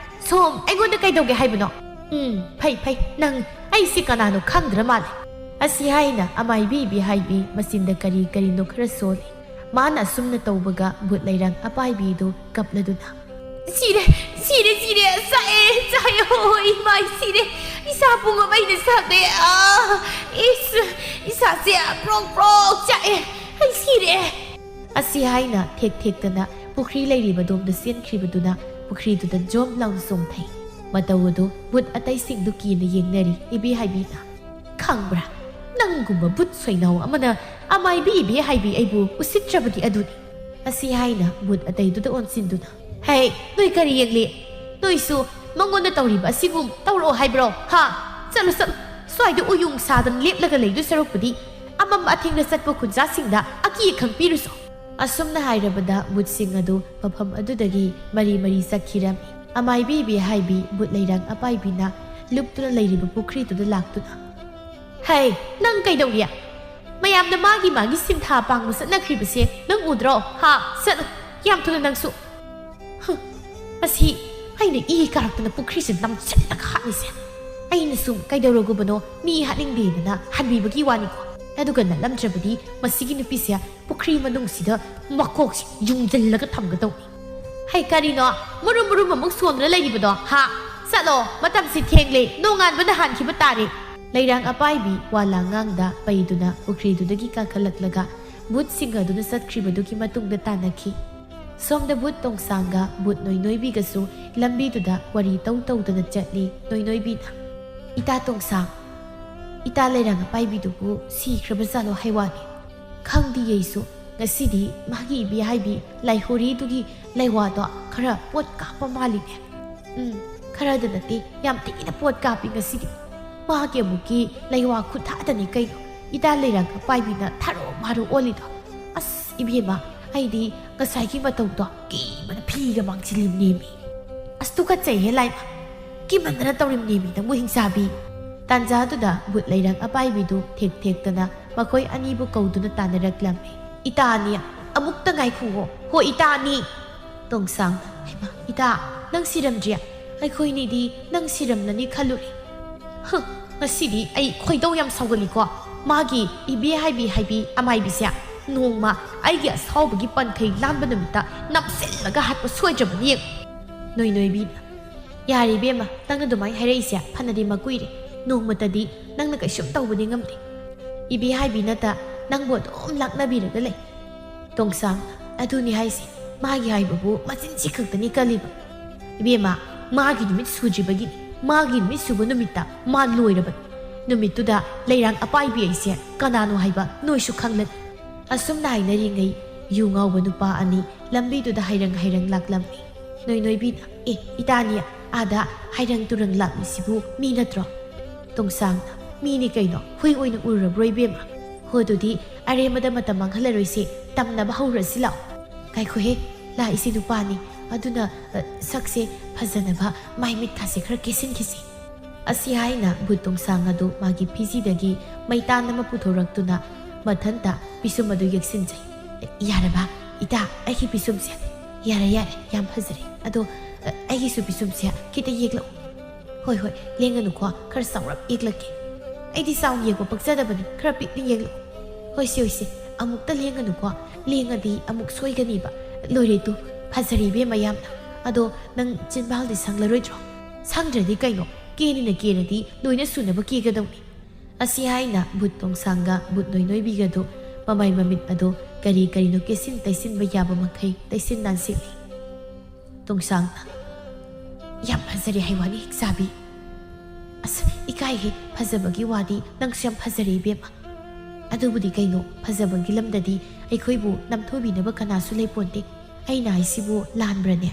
ꯁꯣꯝ, ꯑꯩꯉꯣꯟꯗ ꯀꯩꯗꯧꯒꯦ ꯍꯥꯏꯕꯅꯣ?" "ꯎꯝ, ꯐꯩ, ꯐꯩ, ꯅꯪ ꯑꯩꯁꯤ ꯀꯅꯥꯅꯣ ꯈꯪꯗ꯭ꯔ ꯃꯥꯜꯂꯦ"꯫ ꯑꯁꯤ ꯍꯥꯏꯅ ꯑꯃꯥꯏꯕꯤ ꯏꯕꯦ ꯍꯥꯏꯕꯤ ꯃꯆꯤꯟꯗ ꯀꯔꯤ ꯀꯔꯤꯅꯣ ꯈꯔ ꯁꯣꯜꯂꯤ꯫ ꯃꯥꯅ ꯑꯁꯨꯝꯅ ꯇꯧꯕꯒ ꯚꯨꯠ ꯂꯩꯔꯥꯡ ꯑꯄꯥꯏꯕꯤꯗꯨ ꯀꯞꯂꯗꯨꯅ, ꯁꯤꯔꯦ, ꯁꯤꯔꯦ, ꯁꯤꯔꯦ, ꯆꯥꯛꯑꯦ, ꯆꯥꯛꯑꯦ, ꯍꯣꯏ, ꯃꯥꯏ ꯁꯤꯔꯦ꯫ ꯏꯁꯥ ꯄꯨꯝꯃꯕ ꯑꯩꯅ ꯆꯥꯛꯂꯦ꯫ ꯑꯥ, ꯏꯁ, ꯏꯁꯥꯁꯦ ꯄ꯭ꯔꯣꯛ ꯄ꯭ꯔꯣꯛ ꯆꯥꯛꯑꯦ꯫ ꯑꯩ ꯁꯤꯔꯦ꯫ ꯑꯁꯤ ꯍꯥꯏꯅ ꯊꯦꯛ ꯊꯦꯛꯇꯅ ꯄꯨꯈ꯭ꯔꯤ ꯂꯩꯔꯤꯕꯗꯣꯝꯗ ꯆꯦꯟꯈ꯭ꯔꯤꯕꯗꯨꯅ ꯄꯨꯈ꯭ꯔꯤꯗꯨꯗ ꯖꯣꯝ ꯂꯥꯎꯅ ꯆꯣꯡꯊꯩ꯫ ꯃꯇꯧ ꯑꯗꯨ ꯚꯨꯠ ꯑꯇꯩꯁꯤꯡꯗꯨ ꯀꯤꯅ ꯌꯦꯡꯅꯔꯤ꯫ ꯏꯕꯦꯍꯥꯏꯕꯤꯅ, "ꯈꯪꯕ꯭ꯔꯥ, ꯅꯪꯒꯨꯝꯕ ꯚꯨꯠ ꯁꯣꯏꯅꯥꯎ ꯑꯃꯅ ꯑꯃꯥꯏꯕꯤ ꯏꯕꯦꯍꯥꯏꯕꯤ ꯑꯩꯕꯨ ꯎꯁꯤꯠꯇ꯭ꯔꯕꯗꯤ ꯑꯗꯨꯅꯤ꯫" ꯑꯁꯤ ꯍꯥꯏꯅ ꯚꯨꯠ ꯑꯇꯩꯗꯨꯗ ꯑꯣꯟꯁꯤꯟꯗꯨꯅ, "ꯍꯦ, ꯅꯣꯏ ꯀꯔꯤ ꯌꯦꯡꯂꯤ? ꯅꯣꯏꯁꯨ ꯃꯉꯣꯟꯗ ꯇꯧꯔꯤꯕ ꯑꯁꯤꯒꯨꯝ ꯇꯧꯔꯛꯑꯣ ꯍꯥꯏꯕ꯭ꯔꯣ? ꯍꯥ? ꯆꯠꯂꯨ, ꯆꯠꯂꯨ꯫ ꯁ꯭ꯋꯥꯏꯗ ꯎꯌꯨꯡ ꯁꯥꯗꯅ ꯂꯦꯞꯂꯒ ꯂꯩꯗꯨ ꯁꯔꯨꯛꯄꯨꯗꯤ ꯑꯃꯝ ꯑꯊꯦꯡꯗ ꯆꯠꯄ ꯈꯨꯟꯖꯥꯁꯤꯡꯗ ꯑꯀꯤ ꯑꯈꯪ ꯄꯤꯔꯨꯁꯣ꯫" ꯑꯁꯨꯝꯅ ꯍꯥꯏꯔꯕꯗ ꯚꯨꯠꯁꯤꯡ ꯑꯗꯨ ꯃꯐꯝ ꯑꯗꯨꯗꯒꯤ ꯃꯔꯤ ꯃꯔꯤ ꯆꯠꯈꯤꯔꯝꯃꯤ꯫ ꯑꯃꯥꯏꯕꯤ ꯏꯕꯦꯍꯥꯏꯕꯤ ꯚꯨꯠ ꯂꯩꯔꯥꯡ ꯑꯄꯥꯏꯕꯤꯅ ꯂꯨꯞꯇꯨꯅ ꯂꯩꯔꯤꯕ ꯄꯨꯈ꯭ꯔꯤꯗꯨꯗ ꯂꯥꯛꯇꯨꯅ, "ꯍꯩ, ꯅꯪ ꯀꯩꯗꯧꯔꯤ? ꯃꯌꯥꯝꯅ ꯃꯥꯒꯤ ꯃꯥꯒꯤ ꯁꯤꯟꯊꯥ ꯄꯥꯡꯕ ꯆꯠꯅꯈ꯭ꯔꯤꯕꯁꯦ ꯅꯪ ꯎꯗ꯭ꯔꯣ? ꯍꯥ? ꯆꯠꯂꯨ, ꯌꯥꯝ ꯊꯨꯅ ꯅꯪꯁꯨ꯫" ꯍꯨꯝ, ꯃꯁꯤ ꯑꯩꯅ ꯏ ꯀꯥꯔꯛꯇꯅ ꯄꯨꯈ꯭ꯔꯤꯁꯦ ꯅꯝꯁꯤꯜꯂꯒ ꯍꯥꯠꯂꯤꯁꯦ꯫ ꯑꯩꯅ ꯁꯨꯝ ꯀꯩꯗꯧꯔꯒꯨꯕꯅꯣ ꯃꯤ ꯍꯥꯠꯅꯤꯡꯗꯦꯗꯅ ꯍꯟꯕꯤꯕꯒꯤ ꯋꯥꯅꯤꯀꯣ꯫ ꯑꯗꯨꯒ ꯅꯠꯂꯝꯗ꯭ꯔꯕꯗꯤ ꯃꯁꯤꯒꯤ ꯅꯨꯄꯤꯁꯦ ꯄꯨꯈ꯭ꯔꯤ ꯃꯅꯨꯡꯁꯤꯗ ꯃꯀꯣꯛꯁꯤ ꯌꯨꯡꯖꯜꯂꯒ ꯊꯝꯒꯗꯧꯅꯤ꯫ ꯍꯩ, ꯀꯔꯤꯅꯣ ꯃꯨꯔꯨꯝ ꯃꯨꯔꯨꯝ ꯑꯃꯨꯛ ꯁꯣꯟꯗꯨꯅ ꯂꯩꯔꯤꯕꯗꯣ, ꯍꯥ? ꯆꯠꯂꯣ, ꯃꯇꯝꯁꯤ ꯊꯦꯡꯂꯦ, ꯅꯣꯡꯉꯥꯟꯕꯅ ꯍꯥꯟꯈꯤꯕ ꯇꯥꯔꯦ꯫ ꯂꯩꯔꯥꯡ ꯑꯄꯥꯏꯕꯤ ꯋꯥ ꯂꯥꯡꯉꯥꯡꯗ ꯄꯩꯗꯨꯅ ꯄꯨꯈ꯭ꯔꯤꯗꯨꯗꯒꯤ ꯀꯥꯈꯠꯂꯛꯂꯒ ꯚꯨꯠꯁꯤꯡ ꯑꯗꯨꯅ ꯆꯠꯈ꯭ꯔꯤꯕꯗꯨꯒꯤ ꯃꯇꯨꯡꯗ ꯇꯥꯟꯅꯈꯤ꯫ ꯁꯣꯝꯗ ꯚꯨꯠ ꯇꯣꯡꯁꯥꯡꯒ ꯚꯨꯠ ꯅꯣꯏꯅꯣꯏꯕꯤꯒꯁꯨ ꯂꯝꯕꯤꯗꯨꯗ ꯋꯥꯔꯤ ꯇꯧ ꯇꯧꯗꯅ ꯆꯠꯂꯤ꯫ ꯅꯣꯏꯅꯣꯏꯕꯤꯅ, "ꯏꯇꯥ ꯇꯣꯡꯁꯥꯡ, ꯏꯇꯥ ꯂꯩꯔꯥꯡ ꯑꯄꯥꯏꯕꯤꯗꯨꯕꯨ ꯁꯤꯈ꯭ꯔꯕ ꯖꯥꯠꯂꯣ ꯍꯥꯏ ꯋꯥꯅꯤ? ꯈꯪꯗꯤꯌꯦ ꯑꯩꯁꯨ꯫ ꯉꯁꯤꯗꯤ ꯃꯥꯒꯤ ꯏꯕꯦꯍꯥꯏꯕꯤ ꯂꯥꯏꯍꯣꯔꯤꯗꯨꯒꯤ ꯂꯩꯋꯥꯗꯣ ꯈꯔ ꯄꯣꯠ ꯀꯥꯞꯄ ꯃꯥꯜꯂꯤꯅꯦ꯫ ꯎꯝ, ꯈꯔꯗ ꯅꯠꯇꯦ, ꯌꯥꯝ ꯊꯤꯅ ꯄꯣꯠ ꯀꯥꯞꯄꯤ ꯉꯁꯤꯗꯤ꯫ ꯃꯥꯒꯤ ꯑꯃꯨꯛꯀꯤ ꯂꯩꯋꯥ ꯈꯨꯊꯥꯗꯅꯤ ꯀꯩꯅꯣ ꯏꯇꯥ ꯂꯩꯔꯥꯡ ꯑꯄꯥꯏꯕꯤꯅ ꯊꯥꯔꯣ ꯃꯥꯔꯣ ꯑꯣꯜꯂꯤꯗꯣ꯫ ꯑꯁ ꯏꯕꯦꯝꯃ, ꯑꯩꯗꯤ ꯉꯁꯥꯏꯒꯤ ꯃꯇꯧꯗꯣ ꯀꯤꯕꯅ ꯐꯤꯒ ꯃꯥꯡꯁꯤꯜꯂꯤꯕꯅꯦꯃꯤ꯫ ꯑꯁ ꯇꯨꯀꯠꯆꯩꯍꯦ ꯂꯥꯏꯃ, ꯀꯤꯃꯟꯗꯅ ꯇꯧꯔꯤꯕꯅꯦꯃꯤ ꯅꯪꯕꯨ ꯍꯤꯡꯆꯥꯕꯤ꯫" ꯇꯥꯟꯖꯥꯗꯨꯗ ꯚꯨꯠ ꯂꯩꯔꯥꯡ ꯑꯄꯥꯏꯕꯤꯗꯨ ꯊꯦꯛ ꯊꯦꯛꯇꯅ ꯃꯈꯣꯏ ꯑꯅꯤꯕꯨ ꯀꯧꯗꯨꯅ ꯇꯥꯟꯅꯔꯛꯂꯝꯃꯤ꯫ "ꯏꯇꯥ ꯑꯅꯤ, ꯑꯃꯨꯛꯇ ꯉꯥꯏꯈꯨꯑꯣ꯫ ꯍꯣ ꯏꯇꯥ ꯑꯅꯤ!" ꯇꯣꯡꯁꯥꯡ, "ꯍꯩꯃꯥ, ꯏꯇꯥ, ꯅꯪ ꯁꯤꯔꯝꯗ꯭ꯔꯤ? ꯑꯩꯈꯣꯏꯅꯤꯗꯤ ꯅꯪ ꯁꯤꯔꯝꯂꯅꯤ ꯈꯜꯂꯨꯔꯦ꯫ ꯍ, ꯉꯁꯤꯗꯤ ꯑꯩ ꯈꯣꯏꯗꯧ ꯌꯥꯝ ꯁꯥꯎꯒꯠꯂꯤꯀꯣ꯫ ꯃꯥꯒꯤ ꯏꯕꯦ ꯍꯥꯏꯕꯤ ꯍꯥꯏꯕꯤ ꯑꯃꯥꯏꯕꯤꯁꯦ ꯅꯣꯡꯃ ꯑꯩꯒꯤ ꯑꯁꯥꯎꯕꯒꯤ ꯄꯟꯈꯩ ꯂꯥꯟꯕ ꯅꯨꯃꯤꯠꯇ ꯅꯞꯁꯤꯜꯂꯒ ꯍꯥꯠꯄ ꯁꯣꯏꯗ꯭ꯔꯕꯅꯤ ꯌꯦꯡꯉꯨ꯫" ꯅꯣꯏ ꯅꯣꯏꯕꯤꯅ, "ꯌꯥꯔꯦ ꯏꯕꯦꯝꯃ, ꯅꯪꯅ ꯑꯗꯨꯃꯥꯏꯅ ꯍꯥꯏꯔꯛꯏꯁꯦ ꯐꯅꯗꯤ ꯃꯀꯨꯏꯔꯦ꯫ ꯅꯣꯡꯃꯇꯗꯤ ꯅꯪꯅ ꯀꯩꯁꯨꯝ ꯇꯧꯕꯗꯤ ꯉꯝꯗꯦ꯫ ꯏꯕꯦ ꯍꯥꯏꯕꯤꯅꯇ ꯅꯪꯕꯨ ꯑꯗꯨꯝ ꯂꯥꯛꯅꯕꯤꯔꯒ ꯂꯩ꯫" ꯇꯣꯡꯁꯥꯡ, "ꯑꯗꯨꯅꯤ ꯍꯥꯏꯁꯦ, ꯃꯥꯒꯤ ꯍꯥꯏꯕꯕꯨ ꯃꯆꯤꯟꯁꯤ ꯈꯛꯇꯅꯤ ꯀꯜꯂꯤꯕ꯫ ꯏꯕꯦꯝꯃ, ꯃꯥꯒꯤ ꯅꯨꯃꯤꯠ ꯁꯨꯗ꯭ꯔꯤꯕꯒꯤꯅꯤ꯫ ꯃꯥꯒꯤ ꯅꯨꯃꯤꯠ ꯁꯨꯕ ꯅꯨꯃꯤꯠꯇ ꯃꯥ ꯂꯣꯏꯔꯕꯅꯤ꯫ ꯅꯨꯃꯤꯠꯇꯨꯗ ꯂꯩꯔꯥꯡ ꯑꯄꯥꯏꯕꯤ ꯑꯩꯁꯦ ꯀꯅꯥꯅꯣ ꯍꯥꯏꯕ ꯅꯣꯏꯁꯨ ꯈꯪꯂꯅꯤ꯫" ꯑꯁꯨꯝꯅ ꯍꯥꯏꯅꯔꯤꯉꯩ ꯌꯨ ꯉꯥꯎꯕ ꯅꯨꯄꯥ ꯑꯅꯤ ꯂꯝꯕꯤꯗꯨꯗ ꯍꯥꯏꯔꯪ ꯍꯥꯏꯔꯪ ꯂꯥꯛꯂꯝꯃꯤ꯫ ꯅꯣꯏ ꯅꯣꯏꯕꯤꯅ, "ꯑꯦ, ꯏꯇꯥꯅꯤ, ꯑꯥꯗ ꯍꯥꯏꯔꯪ ꯇꯨꯔꯪ ꯂꯥꯛꯂꯤꯁꯤꯕꯨ ꯃꯤ ꯅꯠꯇ꯭ꯔꯣ?" ꯇꯣꯡꯁꯥꯡꯅ, "ꯃꯤꯅꯤ ꯀꯩꯅꯣ, ꯍꯨꯏ ꯑꯣꯏꯅ ꯎꯔꯕ꯭ꯔꯣ ꯏꯕꯦꯝꯃ? ꯍꯣ, ꯑꯗꯨꯗꯤ ꯑꯔꯦꯝꯕꯗ ꯃꯇꯝ ꯃꯥꯡꯍꯜꯂꯔꯣꯏꯁꯦ, ꯇꯝꯅꯕ ꯍꯧꯔꯁꯤ ꯂꯥꯛꯑꯣ꯫" "ꯉꯥꯏꯈꯣꯍꯦ, ꯂꯥꯛꯏꯁꯤ ꯅꯨꯄꯥꯅꯤ, ꯑꯗꯨꯅ, ꯑ, ꯁꯛꯁꯦ ꯐꯖꯅꯕ ꯃꯥꯏ ꯃꯤꯠ ꯊꯥꯁꯦ ꯈꯔ ꯀꯦꯁꯤꯟꯈꯤꯁꯤ꯫" ꯑꯁꯤ ꯍꯥꯏꯅ ꯚꯨꯠ ꯇꯣꯡꯁꯥꯡ ꯑꯗꯨ ꯃꯥꯒꯤ ꯐꯤꯖꯤꯗꯒꯤ ꯃꯩꯇꯥꯟ ꯑꯃ ꯄꯨꯊꯣꯔꯛꯇꯨꯅ ꯃꯊꯟꯇ ꯄꯤꯁꯨꯝ ꯑꯗꯨ ꯌꯦꯛꯁꯤꯟꯖꯩ꯫ "ꯌꯥꯔꯕ, ꯏꯇꯥ, ꯑꯩꯒꯤ ꯄꯤꯁꯨꯝꯁꯦ? ꯌꯥꯔꯦ, ꯌꯥꯔꯦ, ꯌꯥꯝ ꯐꯖꯔꯦ꯫ ꯑꯗꯣ, ꯑ, ꯑꯩꯒꯤꯁꯨ ꯄꯤꯁꯨꯝꯁꯦ ꯈꯤꯇ ꯌꯦꯛꯂꯛꯎ꯫" "ꯍꯣꯏ, ꯍꯣꯏ, ꯂꯦꯡꯒꯅꯨꯀꯣ, ꯈꯔ ꯆꯥꯎꯔꯞ ꯌꯦꯛꯂꯛꯀꯦ꯫" "ꯑꯩꯗꯤ ꯆꯥꯎꯅ ꯌꯦꯛꯄ ꯄꯛꯆꯗꯕꯅꯤ, ꯈꯔ ꯄꯤꯛꯅ ꯌꯦꯛꯂꯛꯎ꯫" "ꯍꯣꯏꯁꯦ, ꯍꯣꯏꯁꯦ, ꯑꯃꯨꯛꯇ ꯂꯦꯡꯒꯅꯨꯀꯣ, ꯂꯦꯡꯉꯗꯤ ꯑꯃꯨꯛ ꯁꯣꯏꯒꯅꯤꯕ꯫ ꯂꯣꯏꯔꯦ ꯇꯨ, ꯐꯖꯔꯦ ꯏꯕꯦꯝꯃ ꯌꯥꯝꯅ꯫ ꯑꯗꯣ ꯅꯪ ꯆꯤꯟꯕꯥꯜꯗꯤ ꯁꯪꯂꯔꯣꯏꯗ꯭ꯔꯣ?" "ꯁꯪꯗ꯭ꯔꯗꯤ ꯀꯩꯅꯣ, ꯀꯦꯅꯤꯅ ꯀꯦꯔꯗꯤ ꯂꯣꯏꯅ ꯁꯨꯅꯕ ꯀꯦꯒꯗꯧꯅꯤ꯫" ꯑꯁꯤ ꯍꯥꯏꯅ ꯚꯨꯠ ꯇꯣꯡꯁꯥꯡꯒ ꯚꯨꯠ ꯅꯣꯏꯅꯣꯏꯕꯤꯒꯗꯨ ꯃꯃꯥꯏ ꯃꯃꯤꯠ ꯑꯗꯨ ꯀꯔꯤ ꯀꯔꯤꯅꯣ ꯀꯦꯁꯤꯟ ꯇꯩꯁꯤꯟꯕ ꯌꯥꯕ ꯃꯈꯩ ꯇꯩꯁꯤꯟ ꯅꯥꯟꯁꯤꯜꯂꯤ꯫ ꯇꯣꯡꯁꯥꯡꯅ, "ꯌꯥꯝ ꯐꯖꯔꯦ ꯍꯥꯏ ꯋꯥꯅꯤ, ꯍꯤꯛꯆꯥꯕꯤ꯫" "ꯑꯁ, ꯏꯀꯥꯏꯍꯦ, ꯐꯖꯕꯒꯤ ꯋꯥꯗꯤ ꯅꯪꯁꯨ ꯌꯥꯝ ꯐꯖꯔꯦ ꯏꯕꯦꯝꯃ꯫ ꯑꯗꯨꯕꯨꯗꯤ ꯀꯩꯅꯣ, ꯐꯖꯕꯒꯤ ꯂꯝꯗꯗꯤ ꯑꯩꯈꯣꯏꯕꯨ ꯅꯝꯊꯨꯕꯤꯅꯕ ꯀꯅꯥꯁꯨ ꯂꯩꯄꯣꯟꯇꯦ꯫ ꯑꯩꯅ ꯍꯥꯏꯁꯤꯕꯨ ꯂꯥꯟꯕ꯭ꯔꯅꯦ?"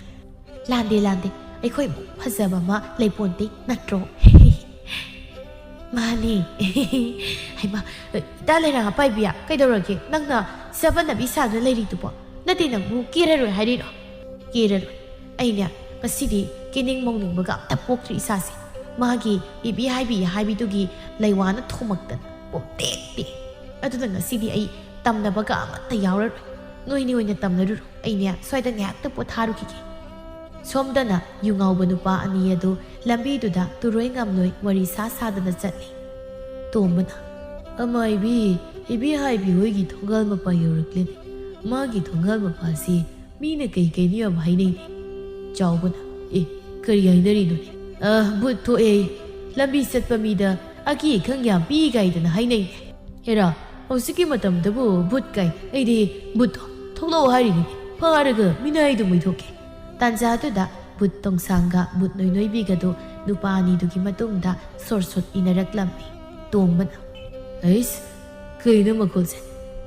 "ꯂꯥꯟꯗꯦ, ꯂꯥꯟꯗꯦ, ꯑꯩꯈꯣꯏꯃꯨꯛ ꯐꯖꯕ ꯑꯃ ꯂꯩꯄꯣꯟꯇꯦ, ꯅꯠꯇ꯭ꯔꯣ?" "ꯃꯥꯅꯤ꯫" "ꯍꯩꯃꯥ, ꯏꯇꯥ ꯂꯩꯔꯥꯡ ꯑꯄꯥꯏꯕꯤ, ꯀꯩꯗꯧꯔꯒꯦ? ꯅꯪꯅ ꯆꯕꯅꯕꯤ ꯁꯥꯗꯨꯅ ꯂꯩꯔꯤꯗꯨꯕꯣ? ꯅꯠꯇꯦ, ꯅꯪꯕꯨ ꯀꯦꯔꯔꯣꯏ ꯍꯥꯏꯔꯤꯔꯣ?" "ꯀꯦꯔꯔꯣꯏ꯫ ꯑꯩꯅꯦ, ꯉꯁꯤꯗꯤ ꯀꯦꯅꯤꯡ ꯃꯧꯅꯤꯡꯕꯒ ꯑꯝꯇ ꯄꯣꯛꯇ꯭ꯔꯤ ꯏꯁꯥꯁꯦ꯫ ꯃꯥꯒꯤ ꯏꯕꯤ ꯍꯥꯏꯕꯤ ꯍꯥꯏꯕꯤꯗꯨꯒꯤ ꯂꯩꯋꯥꯅ ꯊꯣꯝꯃꯛꯇꯅ ꯄꯨꯝꯇꯦꯛ ꯇꯦꯛ꯫ ꯑꯗꯨꯅ ꯉꯁꯤꯗꯤ ꯑꯩ ꯇꯝꯅꯕꯒ ꯑꯃꯠꯇ ꯌꯥꯎꯔꯔꯣꯏ꯫ ꯅꯣꯏꯅꯤ ꯑꯣꯏꯅ ꯇꯝꯅꯔꯨꯔꯣ꯫ ꯑꯩꯅꯦ, ꯁ꯭ꯋꯥꯏꯗ ꯉꯥꯏꯍꯥꯛꯇ ꯄꯣꯊꯥꯔꯨꯈꯤꯒꯦ꯫" ꯁꯣꯝꯗꯅ ꯌꯨ ꯉꯥꯎꯕ ꯅꯨꯄꯥ ꯑꯅꯤ ꯑꯗꯨ ꯂꯝꯕꯤꯗꯨꯗ ꯇꯨꯔꯣꯏ ꯉꯥꯝꯂꯣꯏ ꯋꯥꯔꯤ ꯁꯥ ꯁꯥꯗꯅ ꯆꯠꯂꯤ꯫ ꯇꯣꯝꯕꯅ, "ꯑꯃꯥꯏꯕꯤ, ꯏꯕꯤ ꯍꯥꯏꯕꯤ ꯍꯣꯏꯒꯤ ꯊꯣꯡꯒꯥꯜ ꯃꯄꯥ ꯌꯧꯔꯛꯂꯦꯅꯦ꯫ ꯃꯥꯒꯤ ꯊꯣꯡꯒꯥꯜ ꯃꯄꯥꯁꯤ ꯃꯤꯅ ꯀꯩ ꯀꯩꯅꯣ ꯌꯥꯝ ꯍꯥꯏꯅꯩꯅꯦ꯫" ꯆꯥꯎꯕꯅ, ꯑꯦ, ꯀꯔꯤ ꯍꯥꯏꯅꯔꯤꯅꯣꯅꯦ? ꯑ, ꯚꯨꯠ ꯊꯣꯛꯑꯦ꯫ ꯂꯝꯕꯤ ꯆꯠꯄ ꯃꯤꯗ ꯑꯀꯤ ꯑꯈꯪ ꯌꯥꯝ ꯄꯤ ꯀꯥꯏꯗꯅ ꯍꯥꯏꯅꯩꯅꯦ꯫ ꯍꯦꯔꯥ, ꯍꯧꯖꯤꯛꯀꯤ ꯃꯇꯝꯗꯕꯨ ꯚꯨꯠ ꯀꯥꯏ? ꯑꯩꯗꯤ ꯚꯨꯠꯇꯣ ꯊꯣꯛꯂꯛꯑꯣ ꯍꯥꯏꯔꯤꯅꯤꯅꯦ꯫ ꯐꯥꯔꯒ ꯃꯤꯅꯥꯏꯗꯨ ꯃꯩꯊꯣꯛꯀꯦ꯫ ꯇꯥꯟꯖꯥꯗꯨꯗ ꯚꯨꯠ ꯇꯣꯡꯁꯥꯡꯒ ꯚꯨꯠ ꯅꯣꯏꯅꯣꯏꯕꯤꯒꯗꯨ ꯅꯨꯄꯥ ꯑꯅꯤꯗꯨꯒꯤ ꯃꯇꯨꯡꯗ ꯁꯣꯔ ꯁꯣꯠ ꯏꯟꯅꯔꯛꯂꯝꯃꯤ꯫ ꯇꯣꯝꯕꯅ, "ꯑꯩꯁ, ꯀꯩꯅꯣ ꯃꯈꯣꯜꯁꯦ?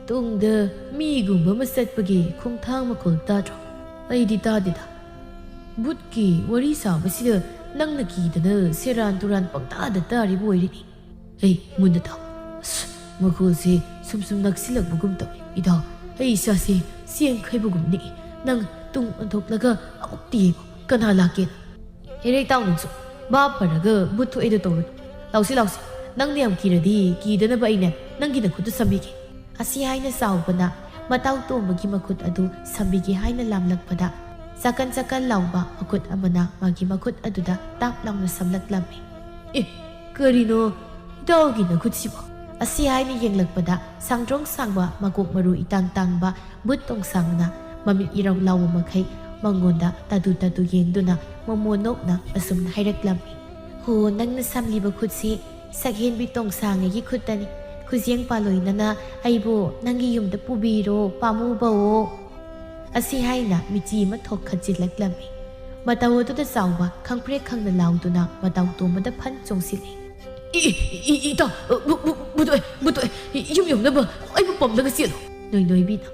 ꯇꯨꯡꯗ ꯃꯤꯒꯨꯝꯕ ꯑꯃ ꯆꯠꯄꯒꯤ ꯈꯣꯡꯊꯥꯡ ꯃꯈꯣꯜ ꯇꯥꯗ꯭ꯔꯣ?" "ꯑꯩꯗꯤ ꯇꯥꯗꯦꯗ꯫ ꯚꯨꯠꯀꯤ ꯋꯥꯔꯤ ꯁꯥꯕꯁꯤꯗ ꯅꯪꯅ ꯀꯤꯗꯅ ꯁꯦꯔꯥꯟ ꯇꯨꯔꯥꯟ ꯄꯪꯇꯥꯗ ꯇꯥꯔꯤꯕ ꯑꯣꯏꯔꯤꯅꯤ꯫ ꯑꯩ ꯃꯨꯟꯅ ꯇꯥꯎ꯫ ꯑꯁ, ꯃꯈꯣꯜꯁꯦ ꯁꯨꯝ ꯁꯨꯝ ꯅꯛꯁꯤꯜꯂꯛꯄꯒꯨꯝ ꯇꯧꯏ꯫ ꯏꯇꯥꯎ, ꯑꯩ ꯏꯁꯥꯁꯦ ꯆꯦꯡ ꯈꯩꯕꯒꯨꯝ ꯅꯤꯛꯏ꯫ ꯅꯪ ꯇꯨꯡ ꯑꯣꯟꯊꯣꯛꯂꯒ ꯑꯃꯨꯛꯇ ꯌꯦꯡꯉꯨ, ꯀꯅꯥ ꯂꯥꯛꯀꯦꯅ?" "ꯍꯦꯔꯦ ꯏꯇꯥꯎ, ꯅꯪꯁꯨ ꯚꯥꯞ ꯐꯔꯒ ꯚꯨꯠ ꯊꯣꯛꯑꯦꯗꯣ ꯇꯧꯔꯨꯅꯨ꯫ ꯂꯥꯎꯁꯤ, ꯂꯥꯎꯁꯤ, ꯅꯪꯅ ꯌꯥꯝ ꯀꯤꯔꯗꯤ ꯀꯤꯗꯅꯕ ꯑꯩꯅꯦ ꯅꯪꯒꯤ ꯅꯈꯨꯠꯇꯨ ꯁꯝꯕꯤꯒꯦ꯫" ꯑꯁꯤ ꯍꯥꯏꯅ ꯆꯥꯎꯕꯅ ꯃꯇꯥꯎ ꯇꯣꯝꯕꯒꯤ ꯃꯈꯨꯠ ꯑꯗꯨ ꯁꯝꯕꯤꯒꯦ ꯍꯥꯏꯅ ꯂꯥꯝꯂꯛꯄꯗ, ꯆꯀꯟ ꯆꯀꯟ ꯂꯥꯎꯕ ꯃꯈꯨꯠ ꯑꯃꯅ ꯃꯥꯒꯤ ꯃꯈꯨꯠ ꯑꯗꯨꯗ ꯇꯥꯞ ꯂꯥꯎꯅ ꯁꯝꯂꯛꯂꯝꯃꯤ꯫ "ꯑꯦ, ꯀꯔꯤꯅꯣ ꯏꯇꯥꯎꯒꯤ ꯅꯈꯨꯠꯁꯤꯕꯣ?" ꯑꯁꯤ ꯍꯥꯏꯅ ꯌꯦꯡꯂꯛꯄꯗ, ꯁꯥꯡꯗ꯭ꯔꯣꯡ ꯁꯥꯡꯕ ꯃꯀꯣꯛ ꯃꯔꯨ ꯏꯇꯥꯡ ꯇꯥꯡꯕ ꯚꯨꯠ ꯇꯣꯡꯁꯥꯡꯅ ꯃꯃꯤꯠ ꯏꯔꯥꯎ ꯂꯥꯎꯕ ꯃꯈꯩ ꯃꯉꯣꯟꯗ ꯇꯥꯇꯨ ꯇꯥꯇꯨ ꯌꯦꯡꯗꯨꯅ ꯃꯣꯃꯣꯟ ꯅꯣꯛꯅ ꯑꯁꯨꯝꯅ ꯍꯥꯏꯔꯛꯂꯝꯃꯤ꯫ "ꯍꯣ, ꯅꯪꯅ ꯁꯝꯂꯤꯕ ꯈꯨꯠꯁꯤ ꯁꯛꯍꯦꯟꯕꯤ ꯇꯣꯡꯁꯥꯡ ꯑꯩꯒꯤ ꯈꯨꯠꯇꯅꯤ꯫ ꯈꯨꯖꯦꯡ ꯄꯥꯂꯣꯏꯅꯅ ꯑꯩꯕꯨ ꯅꯪꯒꯤ ꯌꯨꯝꯗ ꯄꯨꯕꯤꯔꯣ, ꯄꯥꯝꯃꯨꯕꯑꯣ꯫" ꯑꯁꯤ ꯍꯥꯏꯅ ꯃꯤꯆꯤ ꯑꯃ ꯊꯣꯛ ꯈꯠꯆꯤꯜꯂꯛꯂꯝꯃꯤ꯫ ꯃꯇꯧ ꯑꯗꯨꯗ ꯆꯥꯎꯕ ꯈꯪꯄ꯭ꯔꯦꯛ ꯈꯪꯅ ꯂꯥꯎꯗꯨꯅ ꯃꯇꯥꯎ ꯇꯣꯝꯕꯗ ꯐꯟ ꯆꯣꯡꯁꯤꯜꯂꯤ꯫ "ꯏ, ꯏ, ꯏ, ꯏ, ꯏꯇꯥꯎ, ꯚꯨ-, ꯚꯨ-, ꯚꯨꯠ ꯊꯣꯛꯑꯦ, ꯚꯨꯠ ꯊꯣꯛꯑꯦ꯫ ꯌꯨꯝ ꯌꯧꯅꯕ ꯑꯩꯕꯨ ꯄꯝꯂꯒ ꯆꯦꯜꯂꯨ꯫" ꯅꯣꯏꯅꯣꯏꯕꯤꯅ,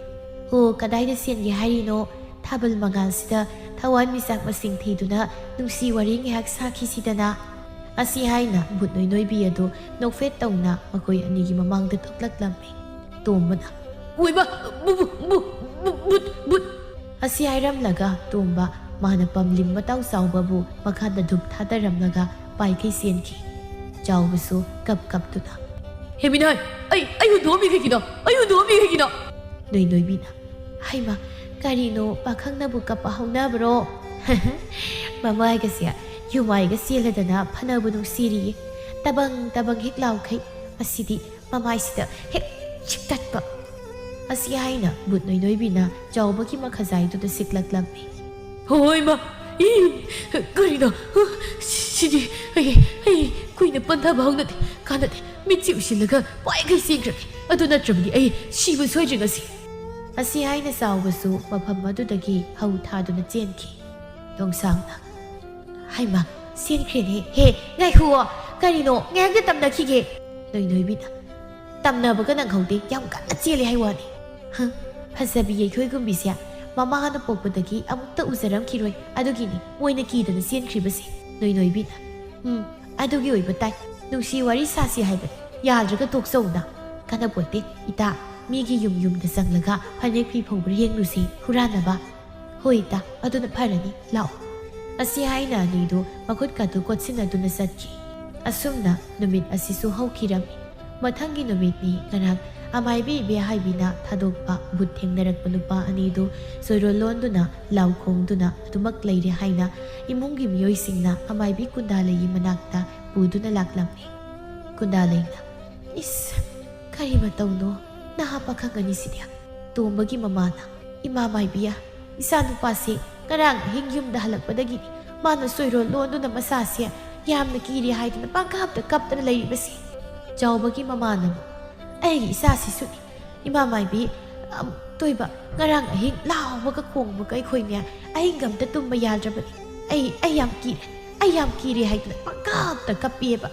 "ꯑꯣ, ꯀꯗꯥꯏꯗ ꯆꯦꯟꯒꯦ ꯍꯥꯏꯔꯤꯅꯣ? ꯊꯥꯕꯜ ꯃꯉꯥꯜꯁꯤꯗ ꯊꯋꯥꯟꯃꯤꯆꯥꯛ ꯃꯁꯤꯡ ꯊꯤꯗꯨꯅ ꯅꯨꯡꯁꯤ ꯋꯥꯔꯤ ꯉꯥꯏꯍꯥꯛ ꯁꯥꯈꯤꯁꯤꯗꯅ꯫" ꯑꯁꯤ ꯍꯥꯏꯅ ꯚꯨꯠ ꯅꯣꯏꯅꯣꯏꯕꯤ ꯑꯗꯨ ꯅꯣꯛꯐꯦꯠ ꯇꯧꯅ ꯃꯈꯣꯏ ꯑꯅꯤꯒꯤ ꯃꯃꯥꯡꯗ ꯊꯣꯛꯂꯛꯂꯝꯃꯤ꯫ ꯇꯣꯝꯕꯅ, "ꯑꯣꯏꯃ, ꯚꯨ-, ꯚꯨ-, ꯚꯨ-, ꯚꯨ-, ꯚꯨꯠ, ꯚꯨꯠ!" ꯑꯁꯤ ꯍꯥꯏꯔꯝꯂꯒ ꯇꯣꯝꯕ ꯃꯥꯅ ꯄꯝꯂꯤꯕ ꯃꯇꯥꯎ ꯆꯥꯎꯕꯕꯨ ꯃꯈꯥꯗ ꯙꯨꯞ ꯊꯥꯗꯔꯝꯂꯒ ꯄꯥꯏꯈꯩ ꯆꯦꯟꯈꯤ꯫ ꯆꯥꯎꯕꯁꯨ ꯀꯞ ꯀꯞꯇꯨꯅ, "ꯍꯦ ꯃꯤꯅꯥꯏ, ꯑꯩ, ꯑꯩ ꯍꯨꯟꯗꯣꯛꯑꯝꯃꯤ ꯀꯩꯒꯤꯅꯣ? ꯑꯩ ꯍꯨꯟꯗꯣꯛꯑꯝꯃꯤ ꯀꯩꯒꯤꯅꯣ?" ꯅꯣꯏꯅꯣꯏꯕꯤꯅ, "ꯍꯩꯃ, ꯀꯔꯤꯅꯣ ꯄꯥꯈꯪꯅꯕꯨ ꯀꯞꯄ ꯍꯧꯅꯕ꯭ꯔꯣ? ꯃꯃꯥꯏꯒꯁꯦ ꯌꯨꯃꯥꯏꯒ ꯆꯦꯜꯂꯗꯅ ꯐꯅꯕꯨ ꯅꯨꯡꯁꯤꯔꯤꯌꯦ꯫ ꯇꯕꯪ ꯇꯕꯪ ꯍꯦꯛ ꯂꯥꯎꯈꯩ ꯃꯁꯤꯗꯤ ꯃꯃꯥꯏꯁꯤꯗ ꯍꯦꯛ ꯆꯤꯛꯇꯠꯄ꯫" ꯑꯁꯤ ꯍꯥꯏꯅ ꯚꯨꯠ ꯅꯣꯏꯅꯣꯏꯕꯤꯅ ꯆꯥꯎꯕꯒꯤ ꯃꯈꯖꯥꯏꯗꯨꯗ ꯁꯤꯛꯂꯛꯂꯝꯃꯤ꯫ "ꯍꯣꯏ ꯃꯥ, ꯏ, ꯀꯔꯤꯅꯣ? ꯁꯤꯗꯤ ꯑꯩ, ꯑꯩ ꯀꯨꯏꯅ ꯄꯟꯊꯕ ꯍꯧꯅꯗꯦ꯫ ꯀꯥꯟꯅꯗꯦ꯫ ꯃꯤꯠꯁꯤ ꯎꯏꯁꯤꯜꯂꯒ ꯄꯥꯏꯈꯩ ꯆꯦꯟꯈ꯭ꯔꯒꯦ꯫ ꯑꯗꯨ ꯅꯠꯇ꯭ꯔꯕꯗꯤ ꯑꯩ ꯁꯤꯕ ꯁꯣꯏꯗ꯭ꯔꯦ ꯉꯁꯤ꯫ ꯑꯁꯤ ꯍꯥꯏꯅ ꯆꯥꯎꯕꯁꯨ ꯃꯐꯝ ꯑꯗꯨꯗꯒꯤ ꯍꯧ ꯊꯥꯗꯨꯅ ꯆꯦꯟꯈꯤ꯫ ꯇꯣꯡꯁꯥꯡꯅ, "ꯍꯩꯃꯥ, ꯆꯦꯟꯈ꯭ꯔꯦꯅꯦ꯫ ꯍꯦ, ꯉꯥꯏꯈꯨꯑꯣ꯫ ꯀꯔꯤꯅꯣ? ꯉꯥꯏꯍꯥꯛꯇ ꯇꯝꯅꯈꯤꯒꯦ꯫" ꯅꯣꯏꯅꯣꯏꯕꯤꯅ, "ꯇꯝꯅꯕꯒ ꯅꯪꯍꯧꯗꯦ, ꯌꯥꯝ ꯀꯟꯅ ꯆꯦꯜꯂꯦ ꯍꯥꯏ ꯋꯥꯅꯤ꯫" ꯍ, ꯐꯖꯕꯤ ꯌꯩꯊꯣꯏꯒꯨꯝꯕꯤꯁꯦ ꯃꯃꯥꯅ ꯄꯣꯛꯄꯗꯒꯤ ꯑꯃꯨꯛꯇ ꯎꯖꯔꯝꯈꯤꯔꯣꯏ꯫ ꯑꯗꯨꯒꯤꯅꯤ ꯃꯣꯏꯅ ꯀꯤꯗꯅ ꯆꯦꯟꯈ꯭ꯔꯤꯕꯁꯦ꯫ ꯅꯣꯏꯅꯣꯏꯕꯤꯅ, "ꯎꯝ, ꯑꯗꯨꯒꯤ ꯑꯣꯏꯕ ꯇꯥꯏ꯫ ꯅꯨꯡꯁꯤ ꯋꯥꯔꯤ ꯁꯥꯁꯤ ꯍꯥꯏꯕꯅꯤ, ꯌꯥꯗ꯭ꯔꯒ ꯇꯣꯛꯆꯧꯅ꯫" "ꯀꯥꯟꯅꯄꯣꯠꯇꯦ ꯏꯇꯥ, ꯃꯤꯒꯤ ꯌꯨꯝ ꯌꯨꯝꯗ ꯆꯪꯂꯒ ꯐꯅꯦꯛ ꯐꯤ ꯐꯧꯕ꯭ꯔꯥ ꯌꯦꯡꯂꯨꯁꯤ, ꯍꯨꯔꯥꯟꯅꯕ꯫" "ꯍꯣꯏ ꯏꯇꯥ, ꯑꯗꯨꯅ ꯐꯔꯅꯤ, ꯂꯥꯛꯑꯣ꯫" ꯑꯁꯤ ꯍꯥꯏꯅ ꯑꯅꯤꯗꯨ ꯃꯈꯨꯠꯀꯗꯨ ꯀꯣꯠꯁꯤꯟꯅꯗꯨꯅ ꯆꯠꯈꯤ꯫ ꯑꯁꯨꯝꯅ ꯅꯨꯃꯤꯠ ꯑꯁꯤꯁꯨ ꯍꯧꯈꯤꯔꯝꯃꯤ꯫ ꯃꯊꯪꯒꯤ ꯅꯨꯃꯤꯠꯅꯤ꯫ ꯉꯔꯥꯡ ꯑꯃꯥꯏꯕꯤ ꯏꯕꯦꯍꯥꯏꯕꯤꯅ ꯊꯥꯗꯣꯛꯄ ꯚꯨꯠ ꯊꯦꯡꯅꯔꯛꯄ ꯅꯨꯄꯥ ꯑꯅꯤꯗꯨ ꯁꯣꯏꯔꯣꯜ ꯂꯣꯟꯗꯨꯅ, ꯂꯥꯎ ꯈꯣꯡꯗꯨꯅ ꯑꯗꯨꯃꯛ ꯂꯩꯔꯦ ꯍꯥꯏꯅ ꯏꯃꯨꯡꯒꯤ ꯃꯤꯑꯣꯏꯁꯤꯡꯅ ꯑꯃꯥꯏꯕꯤ ꯀꯨꯟꯗꯥꯂꯩꯒꯤ ꯃꯅꯥꯛꯇ ꯄꯨꯗꯨꯅ ꯂꯥꯛꯂꯝꯃꯤ꯫ ꯀꯨꯟꯗꯥꯂꯩꯅ, "ꯏꯁ, ꯀꯔꯤ ꯃꯇꯧꯅꯣ? ꯅꯍꯥ ꯄꯥꯈꯪ ꯑꯅꯤꯁꯤꯗꯤ꯫" ꯇꯣꯝꯕꯒꯤ ꯃꯃꯥꯅ, "ꯏꯃꯥ ꯃꯥꯏꯕꯤꯌꯥ, ꯏꯆꯥ ꯅꯨꯄꯥꯁꯦ ꯉꯔꯥꯡ ꯑꯍꯤꯡ ꯌꯨꯝꯗ ꯍꯜꯂꯛꯄꯗꯒꯤꯗꯤ ꯃꯥꯅ ꯁꯣꯏꯔꯣꯜ ꯂꯣꯟꯗꯨꯅ ꯃꯁꯥꯁꯦ ꯌꯥꯝꯅ ꯀꯤꯔꯦ ꯍꯥꯏꯗꯨꯅ ꯄꯪꯀꯞꯇ ꯀꯞꯇꯅ ꯂꯩꯔꯤꯕꯁꯦ꯫" ꯆꯥꯎꯕꯒꯤ ꯃꯃꯥꯅ ꯑꯃꯨꯛ, "ꯑꯩꯒꯤ ꯏꯆꯥꯁꯤꯁꯨꯅꯤ, ꯏꯃꯥ ꯃꯥꯏꯕꯤ, ꯑꯝ, ꯇꯣꯏꯕ, ꯉꯔꯥꯡ ꯑꯍꯤꯡ ꯂꯥꯎꯕꯒ ꯈꯣꯡꯕꯒ ꯑꯩꯈꯣꯏꯅꯦ ꯑꯍꯤꯡꯒ ꯑꯝꯇ ꯇꯨꯝꯕ ꯌꯥꯗ꯭ꯔꯕꯅꯤ꯫ ꯑꯩ, ꯑꯩ ꯌꯥꯝ ꯀꯤꯔꯦ, ꯑꯩ ꯌꯥꯝ ꯀꯤꯔꯦ" ꯍꯥꯏꯗꯨꯅ ꯄꯪꯀꯞꯇ ꯀꯞꯄꯦꯕ꯫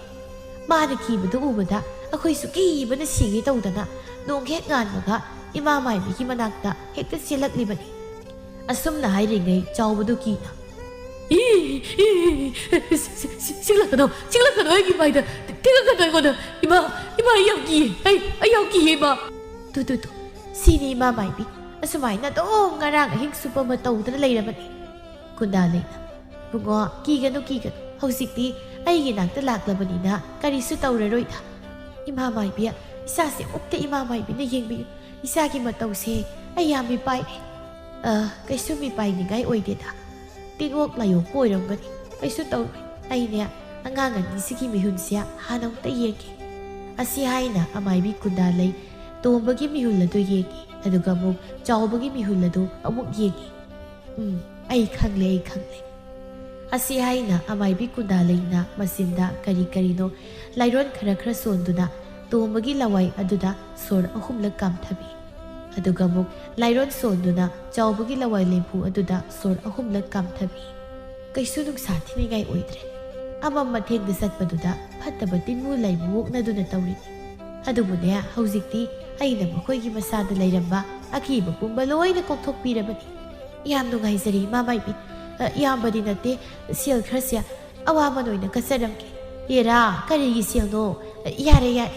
ꯃꯥꯅ ꯀꯤꯕꯗꯨ ꯎꯕꯗ ꯑꯩꯈꯣꯏꯁꯨ ꯀꯤꯕꯅ ꯁꯤꯒꯦ ꯇꯧꯗꯅ ꯅꯣꯡ ꯍꯦꯛ ꯉꯥꯟꯕꯒ ꯏꯃꯥ ꯃꯥꯏꯕꯤꯒꯤ ꯃꯅꯥꯛꯇ ꯍꯦꯛꯇ ꯆꯦꯜꯂꯛꯂꯤꯕꯅꯤ꯫ ꯑꯁꯨꯝꯅ ꯍꯥꯏꯔꯤꯉꯩ ꯆꯥꯎꯕꯗꯨ ꯀꯤꯅ, "ꯏ, ꯏ, ꯏ, ꯁꯤ-, ꯁꯤ-, ꯁꯤ-, ꯁꯤꯛꯂꯛꯀꯅꯣ, ꯁꯤꯛꯂꯛꯀꯅꯣ ꯑꯩꯒꯤ ꯃꯥꯏꯗ, ꯊꯦꯛꯂꯛꯀꯅꯣ ꯑꯩꯉꯣꯟꯗ꯫ ꯏꯃꯥ, ꯏꯃꯥ, ꯑꯩ ꯌꯥꯝ ꯀꯤꯌꯦ, ꯑꯩ, ꯑꯩ ꯌꯥꯝ ꯀꯤꯌꯦ ꯏꯃꯥ꯫" "ꯇꯨ, ꯇꯨ, ꯇꯨ, ꯁꯤꯅꯤ ꯏꯃꯥ ꯃꯥꯏꯕꯤ, ꯑꯁꯨꯃꯥꯏꯅ ꯑꯗꯨꯝ ꯉꯔꯥꯡ ꯑꯍꯤꯡ ꯆꯨꯞꯄ ꯑꯃ ꯇꯧꯗꯅ ꯂꯩꯔꯕꯅꯤ꯫" ꯀꯨꯟꯗꯥꯂꯩꯅ, "ꯕꯨꯡꯉꯣ, ꯀꯤꯒꯅꯨ, ꯀꯤꯒꯅꯨ꯫ ꯍꯧꯖꯤꯛꯇꯤ ꯑꯩꯒꯤ ꯅꯥꯛꯇ ꯂꯥꯛꯂꯕꯅꯤꯅ ꯀꯔꯤꯁꯨ ꯇꯧꯔꯔꯣꯏꯗ꯫ ꯏꯃꯥ ꯃꯥꯏꯕꯤ, ꯏꯆꯥꯁꯦ ꯑꯃꯨꯛꯇ ꯏꯃꯥ ꯃꯥꯏꯕꯤꯅ ꯌꯦꯡꯕꯤꯌꯨ꯫ ꯏꯆꯥꯒꯤ ꯃꯇꯧꯁꯦ ꯑꯩ ꯌꯥꯝ ꯃꯤꯄꯥꯏꯔꯦ꯫" "ꯑ, ꯀꯩꯁꯨ ꯃꯤꯄꯥꯏꯅꯤꯡꯉꯥꯏ ꯑꯣꯏꯗꯦꯗ꯫ ꯇꯤꯟꯑꯣꯛ ꯂꯥꯏꯑꯣꯛꯄ ꯑꯣꯏꯔꯝꯒꯅꯤ꯫ ꯀꯩꯁꯨ ꯇꯧꯔꯣꯏ꯫ ꯑꯩꯅꯦ, ꯑꯉꯥꯡ ꯑꯅꯤꯁꯤꯒꯤ ꯃꯤꯍꯨꯟꯁꯦ ꯍꯥꯟꯅ ꯑꯃꯨꯛꯇ ꯌꯦꯡꯒꯦ꯫" ꯑꯁꯤ ꯍꯥꯏꯅ ꯑꯃꯥꯏꯕꯤ ꯀꯨꯟꯗꯥꯂꯩ ꯇꯣꯝꯕꯒꯤ ꯃꯤꯍꯨꯜ ꯑꯗꯨ ꯌꯦꯡꯉꯤ, ꯑꯗꯨꯒ ꯑꯃꯨꯛ ꯆꯥꯎꯕꯒꯤ ꯃꯤꯍꯨꯜ ꯑꯗꯨ ꯑꯃꯨꯛ ꯌꯦꯡꯉꯤ꯫ "ꯎꯝ, ꯑꯩ ꯈꯪꯂꯦ, ꯑꯩ ꯈꯪꯂꯦ꯫ ꯑꯁꯤ ꯍꯥꯏꯅ ꯑꯃꯥꯏꯕꯤ ꯀꯨꯟꯗꯥꯂꯩꯅ ꯃꯆꯤꯟꯗ ꯀꯔꯤ ꯀꯔꯤꯅꯣ ꯂꯥꯏꯔꯣꯟ ꯈꯔ ꯈꯔ ꯁꯣꯟꯗꯨꯅ ꯇꯣꯝꯕꯒꯤ ꯂꯋꯥꯏ ꯑꯗꯨꯗ ꯁꯣꯔ ꯑꯍꯨꯝꯂꯛ ꯀꯥꯝꯊꯕꯤ꯫ ꯑꯗꯨꯒ ꯑꯃꯨꯛ ꯂꯥꯏꯔꯣꯟ ꯁꯣꯟꯗꯨꯅ ꯆꯥꯎꯕꯒꯤ ꯂꯋꯥꯏ ꯂꯦꯝꯐꯨ ꯑꯗꯨꯗ ꯁꯣꯔ ꯑꯍꯨꯝꯂꯛ ꯀꯥꯝꯊꯕꯤ꯫ ꯀꯩꯁꯨ ꯅꯨꯡꯁꯥ ꯊꯤꯅꯤꯡꯉꯥꯏ ꯑꯣꯏꯗ꯭ꯔꯦ꯫ ꯑꯃꯝ ꯑꯊꯦꯡꯗ ꯆꯠꯄꯗꯨꯗ ꯐꯠꯇꯕ ꯇꯤꯟꯃꯨ ꯂꯥꯏꯃꯨ ꯑꯣꯛꯅꯗꯨꯅ ꯇꯧꯔꯤꯅꯤ꯫ ꯑꯗꯨꯕꯨꯅꯦ, ꯍꯧꯖꯤꯛꯇꯤ ꯑꯩꯅ ꯃꯈꯣꯏꯒꯤ ꯃꯁꯥꯗ ꯂꯩꯔꯝꯕ ꯑꯀꯤꯕ ꯄꯨꯝꯕ ꯂꯣꯏꯅ ꯀꯣꯛꯊꯣꯛꯄꯤꯔꯕꯅꯤ꯫ ꯌꯥꯝ ꯅꯨꯡꯉꯥꯏꯖꯔꯦ, ꯏꯃꯥ ꯃꯥꯏꯕꯤ꯫ ꯑ, ꯏꯌꯥꯝꯕꯗꯤ ꯅꯠꯇꯦ, ꯁꯦꯜ ꯈꯔꯁꯦ ꯑꯋꯥꯃꯟ ꯑꯣꯏꯅ ꯀꯠꯆꯔꯝꯒꯦ꯫ ꯑꯦꯔꯥ, ꯀꯔꯤꯒꯤ ꯁꯦꯜꯅꯣ? ꯑ, ꯌꯥꯔꯦ, ꯌꯥꯔꯦ꯫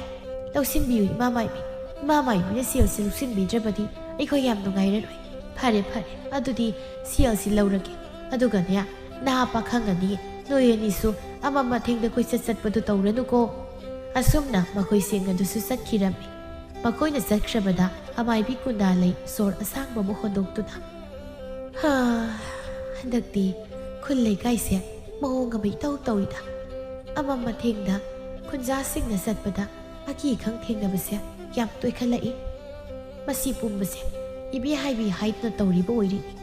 ꯂꯧꯁꯤꯟꯕꯤꯌꯨ, ꯏꯃꯥ ꯃꯥꯏꯕꯤ꯫ ꯏꯃꯥ ꯃꯥꯏꯕꯤꯅ ꯁꯦꯜꯁꯦ ꯂꯧꯁꯤꯟꯕꯤꯗ꯭ꯔꯕꯗꯤ ꯑꯩꯈꯣꯏ ꯌꯥꯝ ꯅꯨꯡꯉꯥꯏꯔꯔꯣꯏ꯫ ꯐꯔꯦ, ꯐꯔꯦ꯫ ꯑꯗꯨꯗꯤ ꯁꯦꯜꯁꯤ ꯂꯧꯔꯒꯦ꯫ ꯑꯗꯨꯒꯅꯦ, ꯅꯍꯥ ꯄꯥꯈꯪ ꯑꯅꯤ, ꯅꯣꯏ ꯑꯅꯤꯁꯨ ꯑꯃꯝ ꯑꯊꯦꯡꯗ ꯀꯣꯏꯆꯠ ꯆꯠꯄꯗꯨ ꯇꯧꯔꯅꯨꯀꯣ꯫ ꯑꯁꯨꯝꯅ ꯃꯈꯣꯏꯁꯤꯡ ꯑꯗꯨꯁꯨ ꯆꯠꯈꯤꯔꯝꯃꯤ꯫ ꯃꯈꯣꯏꯅ ꯆꯠꯈ꯭ꯔꯕꯗ ꯑꯃꯥꯏꯕꯤ ꯀꯨꯟꯗꯥꯂꯩ ꯁꯣꯔ ꯑꯁꯥꯡꯕ ꯑꯃ ꯍꯣꯟꯗꯣꯛꯇꯨꯅ, "ꯍꯥ, ꯍꯟꯗꯛꯇꯤ ꯈꯨꯜ ꯂꯩꯀꯥꯏꯁꯦ ꯃꯑꯣꯡ ꯑꯃ ꯏꯇꯧ ꯇꯧꯏꯗ꯫ ꯑꯃꯝ ꯑꯊꯦꯡꯗ ꯈꯨꯟꯖꯥꯁꯤꯡꯅ ꯆꯠꯄꯗ ꯑꯀꯤ ꯑꯈꯪ ꯊꯦꯡꯅꯕꯁꯦ ꯌꯥꯝ ꯇꯣꯏꯈꯠꯂꯛꯏ꯫ ꯃꯁꯤ ꯄꯨꯝꯕꯁꯦ ꯏꯕꯦ ꯍꯥꯏꯕꯤ ꯍꯥꯏꯗꯨꯅ ꯇꯧꯔꯤꯕ ꯑꯣꯏꯔꯤꯅꯤ꯫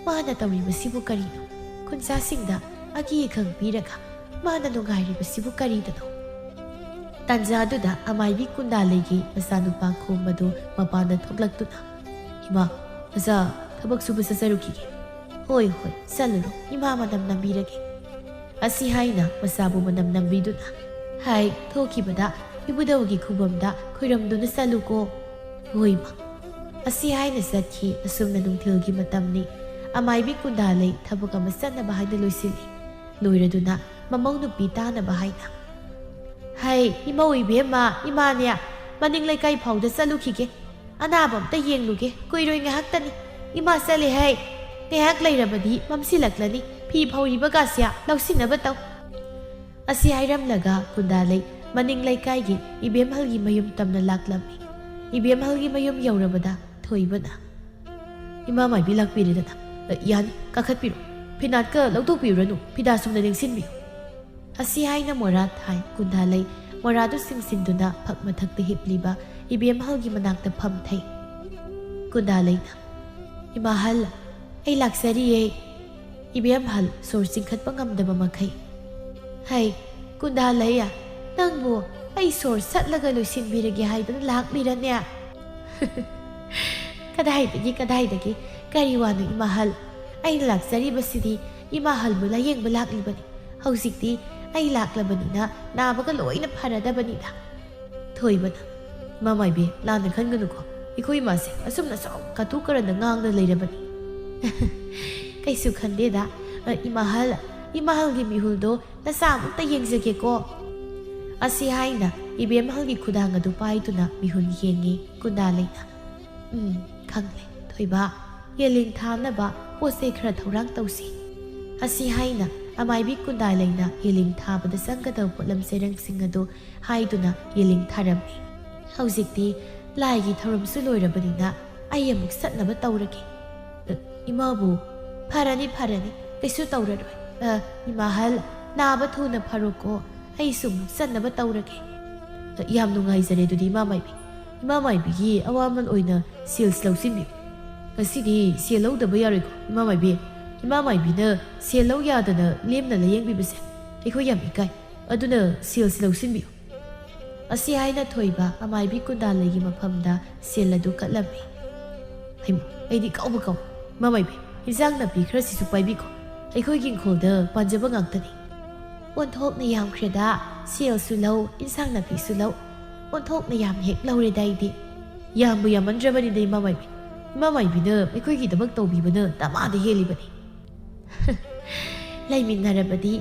ꯃꯥꯅ ꯇꯧꯔꯤꯕꯁꯤꯕꯨ ꯀꯔꯤꯅꯣ? ꯈꯨꯟꯖꯥꯁꯤꯡꯗ ꯑꯀꯤ ꯑꯈꯪ ꯄꯤꯔꯒ ꯃꯥꯅ ꯅꯨꯡꯉꯥꯏꯔꯤꯕꯁꯤꯕꯨ ꯀꯔꯤꯗꯅꯣ?" ꯇꯥꯟꯖꯥꯗꯨꯗ ꯑꯃꯥꯏꯕꯤ ꯀꯨꯟꯗꯥꯂꯩꯒꯤ ꯃꯆꯥꯅꯨꯄꯥ ꯈꯣꯝꯕꯗꯨ ꯃꯄꯥꯟꯗ ꯊꯣꯛꯂꯛꯇꯨꯅ, "ꯏꯃꯥ, ꯅꯆꯥ ꯊꯕꯛ ꯁꯨꯕ ꯆꯠꯆꯔꯨꯈꯤꯒꯦ꯫" "ꯍꯣꯏ, ꯍꯣꯏ, ꯆꯠꯂꯨꯔꯣ, ꯏꯃꯥ ꯃꯅꯝ ꯅꯝꯕꯤꯔꯒꯦ꯫" ꯑꯁꯤ ꯍꯥꯏꯅ ꯃꯆꯥꯕꯨ ꯃꯅꯝ ꯅꯝꯕꯤꯗꯨꯅ, "ꯍꯥꯏ, ꯊꯣꯛꯈꯤꯕꯗ ꯏꯕꯨꯙꯧꯒꯤ ꯈꯨꯕꯝꯗ ꯈꯣꯏꯔꯝꯗꯨꯅ ꯆꯠꯂꯨꯀꯣ꯫" "ꯍꯣꯏ, ꯏꯃꯥ꯫" ꯑꯁꯤ ꯍꯥꯏꯅ ꯆꯠꯈꯤ꯫ ꯑꯁꯨꯝꯅ ꯅꯨꯡꯊꯤꯜꯒꯤ ꯃꯇꯝꯅꯤ꯫ ꯑꯃꯥꯏꯕꯤ ꯀꯨꯟꯗꯥꯂꯩ ꯊꯕꯛ ꯑꯃ ꯆꯠꯅꯕ ꯍꯥꯏꯅ ꯂꯣꯏꯁꯤꯜꯂꯤ꯫ ꯂꯣꯏꯔꯗꯨꯅ ꯃꯃꯧ ꯅꯨꯄꯤ ꯇꯥꯅꯕ ꯍꯥꯏꯅ, "ꯍꯩ, ꯏꯃꯧ ꯏꯕꯦꯝꯃ, ꯏꯃꯥꯅꯦ ꯃꯅꯤꯡ ꯂꯩꯀꯥꯏ ꯐꯥꯎꯗ ꯆꯠꯂꯨꯈꯤꯒꯦ꯫ ꯑꯅꯥꯕ ꯑꯝꯇ ꯌꯦꯡꯂꯨꯒꯦ꯫ ꯀꯨꯏꯔꯣꯏ, ꯉꯥꯏꯍꯥꯛꯇꯅꯤ꯫ ꯏꯃꯥ ꯆꯠꯂꯦ ꯍꯥꯏ꯫ ꯉꯥꯏꯍꯥꯛ ꯂꯩꯔꯕꯗꯤ ꯃꯝꯁꯤꯜꯂꯛꯂꯅꯤ꯫ ꯐꯤ ꯐꯧꯔꯤꯕꯒꯥꯁꯦ ꯂꯧꯁꯤꯟꯅꯕ ꯇꯧ꯫" ꯑꯁꯤ ꯍꯥꯏꯔꯝꯂꯒ ꯀꯨꯟꯗꯥꯂꯩ ꯃꯅꯤꯡ ꯂꯩꯀꯥꯏꯒꯤ ꯏꯕꯦꯝꯍꯜꯒꯤ ꯃꯌꯨꯝ ꯇꯝꯅ ꯂꯥꯛꯂꯝꯃꯤ꯫ ꯏꯕꯦꯝꯍꯜꯒꯤ ꯃꯌꯨꯝ ꯌꯧꯔꯕꯗ ꯊꯣꯏꯕꯅ, "ꯏꯃꯥ ꯃꯥꯏꯕꯤ ꯂꯥꯛꯄꯤꯔꯦꯗꯅ꯫ ꯑ, ꯌꯥꯅꯤ, ꯀꯥꯈꯠꯄꯤꯔꯣ꯫ ꯐꯤꯅꯥꯠꯀ ꯂꯧꯊꯣꯛꯄꯤꯔꯨꯔꯅꯨ, ꯐꯤꯗꯥ ꯁꯨꯝꯅ ꯂꯦꯡꯁꯤꯟꯕꯤꯌꯨ꯫" ꯑꯁꯤ ꯍꯥꯏꯅ ꯃꯣꯔꯥ ꯊꯥꯏ꯫ ꯀꯨꯟꯗꯥꯂꯩ ꯃꯣꯔꯥꯗꯨ ꯆꯤꯡꯁꯤꯟꯗꯨꯅ ꯐꯛ ꯃꯊꯛꯇ ꯍꯤꯞꯂꯤꯕ ꯏꯕꯦꯝꯍꯜꯒꯤ ꯃꯅꯥꯛꯇ ꯐꯝꯊꯩ꯫ ꯀꯨꯟꯗꯥꯂꯩꯅ, "ꯏꯃꯥꯍꯜ, ꯑꯩ ꯂꯥꯛꯆꯔꯤꯌꯦ꯫" ꯏꯕꯦꯝꯍꯜ ꯁꯣꯔ ꯆꯤꯡꯈꯠꯄ ꯉꯝꯗꯕ ꯃꯈꯩ, "ꯍꯩ, ꯀꯨꯟꯗꯥ ꯂꯩꯌꯥ, ꯅꯪꯕꯨ ꯑꯩ ꯁꯣꯔ ꯁꯠꯂꯒ ꯂꯣꯏꯁꯤꯟꯕꯤꯔꯒꯦ ꯍꯥꯏꯗꯨꯅ ꯂꯥꯛꯂꯤꯔꯅꯦ?" "ꯀꯗꯥꯏꯗꯒꯤ, ꯀꯗꯥꯏꯗꯒꯤ? ꯀꯔꯤ ꯋꯥꯅꯣ, ꯏꯃꯥꯍꯜ? ꯑꯩꯅ ꯂꯥꯛꯆꯔꯤꯕꯁꯤꯗꯤ ꯏꯃꯥꯍꯜꯕꯨ ꯂꯥꯌꯦꯡꯕ ꯂꯥꯛꯂꯤꯕꯅꯤ꯫ ꯍꯧꯖꯤꯛꯇꯤ ꯑꯩ ꯂꯥꯛꯂꯕꯅꯤꯅ ꯅꯥꯕꯒ ꯂꯣꯏꯅ ꯐꯔꯗꯕꯅꯤꯗ꯫" ꯊꯣꯏꯕꯅ, "ꯏꯃꯥ ꯃꯥꯏꯕꯤ, ꯂꯥꯟꯅ ꯈꯟꯒꯅꯨꯀꯣ꯫ ꯑꯩꯈꯣꯏ ꯏꯃꯥꯁꯦ ꯑꯁꯨꯝꯅ ꯁꯨꯝ ꯀꯇꯨ ꯀꯔꯟꯗ ꯉꯥꯡꯅ ꯂꯩꯔꯕꯅꯤ꯫" "ꯀꯩꯁꯨ ꯈꯟꯗꯦꯗ꯫ ꯑ, ꯏꯃꯥꯍꯜ, ꯏꯃꯥꯍꯜꯒꯤ ꯃꯤꯍꯨꯜꯗꯣ ꯅꯁꯥ ꯑꯃꯨꯛꯇ ꯌꯦꯡꯖꯒꯦꯀꯣ꯫" ꯑꯁꯤ ꯍꯥꯏꯅ ꯏꯕꯦꯝꯍꯜꯒꯤ ꯈꯨꯗꯥꯡ ꯑꯗꯨ ꯄꯥꯏꯗꯨꯅ ꯃꯤꯍꯨꯜ ꯌꯦꯡꯉꯤ ꯀꯨꯟꯗꯥ ꯂꯩꯅ꯫ "ꯎꯝ, ꯈꯪꯂꯦ꯫ ꯊꯣꯏꯕ, ꯌꯦꯂꯤꯡ ꯊꯥꯅꯕ ꯄꯣꯠ ꯆꯩ ꯈꯔ ꯊꯧꯔꯥꯡ ꯇꯧꯁꯤ꯫" ꯑꯁꯤ ꯍꯥꯏꯅ ꯑꯃꯥꯏꯕꯤ ꯀꯨꯟꯗꯥ ꯂꯩꯅ ꯌꯦꯂꯤꯡ ꯊꯥꯕꯗ ꯆꯪꯒꯗꯕ ꯄꯣꯠꯂꯝ ꯆꯩꯔꯪꯁꯤꯡ ꯑꯗꯨ ꯍꯥꯏꯗꯨꯅ ꯌꯦꯂꯤꯡ ꯊꯥꯔꯝꯃꯤ꯫ "ꯍꯧꯖꯤꯛꯇꯤ ꯂꯥꯏꯒꯤ ꯊꯧꯔꯝꯁꯨ ꯂꯣꯏꯔꯕꯅꯤꯅ ꯑꯩ ꯑꯃꯨꯛ ꯆꯠꯅꯕ ꯇꯧꯔꯒꯦ꯫" "ꯑ, ꯏꯃꯥꯕꯨ꯫" "ꯐꯔꯅꯤ, ꯐꯔꯅꯤ, ꯀꯩꯁꯨ ꯇꯧꯔꯔꯣꯏ꯫ ꯑ, ꯏꯃꯥꯍꯜ, ꯅꯥꯕ ꯊꯨꯅ ꯐꯔꯣꯀꯣ, ꯑꯩꯁꯨ ꯑꯃꯨꯛ ꯆꯠꯅꯕ ꯇꯧꯔꯒꯦ꯫" "ꯑ, ꯌꯥꯝ ꯅꯨꯡꯉꯥꯏꯖꯔꯦ ꯑꯗꯨꯗꯤ, ꯏꯃꯥ ꯃꯥꯏꯕꯤ꯫ ꯏꯃꯥ ꯃꯥꯏꯕꯤꯒꯤ ꯑꯋꯥꯃꯟ ꯑꯣꯏꯅ ꯁꯦꯜꯁ ꯂꯧꯁꯤꯟꯕꯤꯌꯨ꯫ ꯉꯁꯤꯗꯤ ꯁꯦꯜ ꯂꯧꯗꯕ ꯌꯥꯔꯣꯏꯀꯣ, ꯏꯃꯥ ꯃꯥꯏꯕꯤ꯫ ꯏꯃꯥ ꯃꯥꯏꯕꯤꯅ ꯁꯦꯜ ꯂꯧ ꯌꯥꯗꯅ ꯂꯦꯝꯅ ꯂꯥꯌꯦꯡꯕꯤꯕꯁꯦ ꯑꯩꯈꯣꯏ ꯌꯥꯝ ꯏꯀꯥꯏ꯫ ꯑꯗꯨꯅ ꯁꯦꯜꯁꯤ ꯂꯧꯁꯤꯟꯕꯤꯌꯨ꯫" ꯑꯁꯤ ꯍꯥꯏꯅ ꯊꯣꯏꯕ ꯑꯃꯥꯏꯕꯤ ꯀꯨꯟꯗꯥꯂꯩꯒꯤ ꯃꯐꯝꯗ ꯁꯦꯜ ꯑꯗꯨ ꯀꯠꯂꯝꯃꯤ꯫ "ꯍꯩꯃꯥ, ꯑꯩꯗꯤ ꯀꯥꯎꯕ ꯀꯥꯎ꯫ ꯏꯃꯥ ꯃꯥꯏꯕꯤ, ꯏꯟꯁꯥꯡ ꯅꯥꯄꯤ ꯈꯔꯁꯤꯁꯨ ꯄꯥꯏꯕꯤꯈꯣ꯫ ꯑꯩꯈꯣꯏꯒꯤ ꯏꯪꯈꯣꯜꯗ ꯄꯥꯟꯖꯕ ꯉꯥꯛꯇꯅꯤ꯫" "ꯑꯣꯟꯊꯣꯛꯅ ꯌꯥꯝꯈ꯭ꯔꯦꯗ꯫ ꯁꯦꯜꯁꯨ ꯂꯧ, ꯏꯟꯁꯥꯡ ꯅꯥꯄꯤꯁꯨ ꯂꯧ꯫ ꯑꯣꯟꯊꯣꯛꯅ ꯌꯥꯝ ꯍꯦꯛ ꯂꯧꯔꯦꯗ ꯑꯩꯗꯤ꯫" "ꯌꯥꯝꯕꯨ ꯌꯥꯝꯃꯟꯗ꯭ꯔꯕꯅꯤꯗ, ꯏꯃꯥ ꯃꯥꯏꯕꯤ꯫ ꯏꯃꯥ ꯃꯥꯏꯕꯤꯅ ꯑꯩꯈꯣꯏꯒꯤꯗꯃꯛ ꯇꯧꯕꯤꯕꯅ ꯗꯃꯥꯗ ꯍꯦꯜꯂꯤꯕꯅꯤ꯫" "ꯂꯩꯃꯤꯟꯅꯔꯕꯗꯤ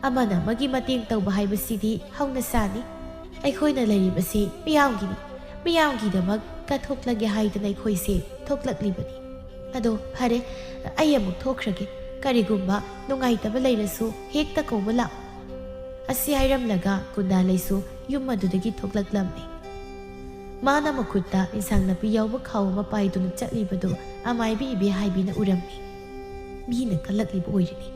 ꯑꯃꯅ ꯑꯃꯒꯤ ꯃꯇꯦꯡ ꯇꯧꯕ ꯍꯥꯏꯕꯁꯤꯗꯤ ꯍꯧꯅꯁꯥꯅꯤ꯫ ꯑꯩꯈꯣꯏꯅ ꯂꯩꯔꯤꯕꯁꯤ ꯃꯤꯌꯥꯝꯒꯤꯅꯤ꯫ ꯃꯤꯌꯥꯝꯒꯤꯗꯃꯛ ꯀꯠꯊꯣꯛꯂꯒꯦ ꯍꯥꯏꯗꯅ ꯑꯩꯈꯣꯏꯁꯦ ꯊꯣꯛꯂꯛꯂꯤꯕꯅꯤ꯫ ꯑꯗꯣ ꯐꯔꯦ, ꯑꯩ ꯑꯃꯨꯛ ꯊꯣꯛꯈ꯭ꯔꯒꯦ꯫ ꯀꯔꯤꯒꯨꯝꯕ ꯅꯨꯡꯉꯥꯏꯇꯕ ꯂꯩꯔꯁꯨ ꯍꯦꯛꯇ ꯀꯧꯕ ꯂꯥꯛꯎ꯫" ꯑꯁꯤ ꯍꯥꯏꯔꯝꯂꯒ ꯀꯨꯟꯗꯥꯂꯩꯁꯨ ꯌꯨꯝ ꯑꯗꯨꯗꯒꯤ ꯊꯣꯛꯂꯛꯂꯝꯃꯤ꯫ ꯃꯥꯅ ꯃꯈꯨꯠꯇ ꯏꯟꯁꯥꯡ ꯅꯥꯄꯤ ꯌꯥꯎꯕ ꯈꯥꯎ ꯑꯃ ꯄꯥꯏꯗꯨꯅ ꯆꯠꯂꯤꯕꯗꯨ ꯑꯃꯥꯏꯕꯤ ꯏꯕꯦ ꯍꯥꯏꯕꯤꯅ ꯎꯔꯝꯃꯤ꯫ "ꯃꯤꯅ ꯀꯜꯂꯛꯂꯤꯕ ꯑꯣꯏꯔꯤꯅꯤ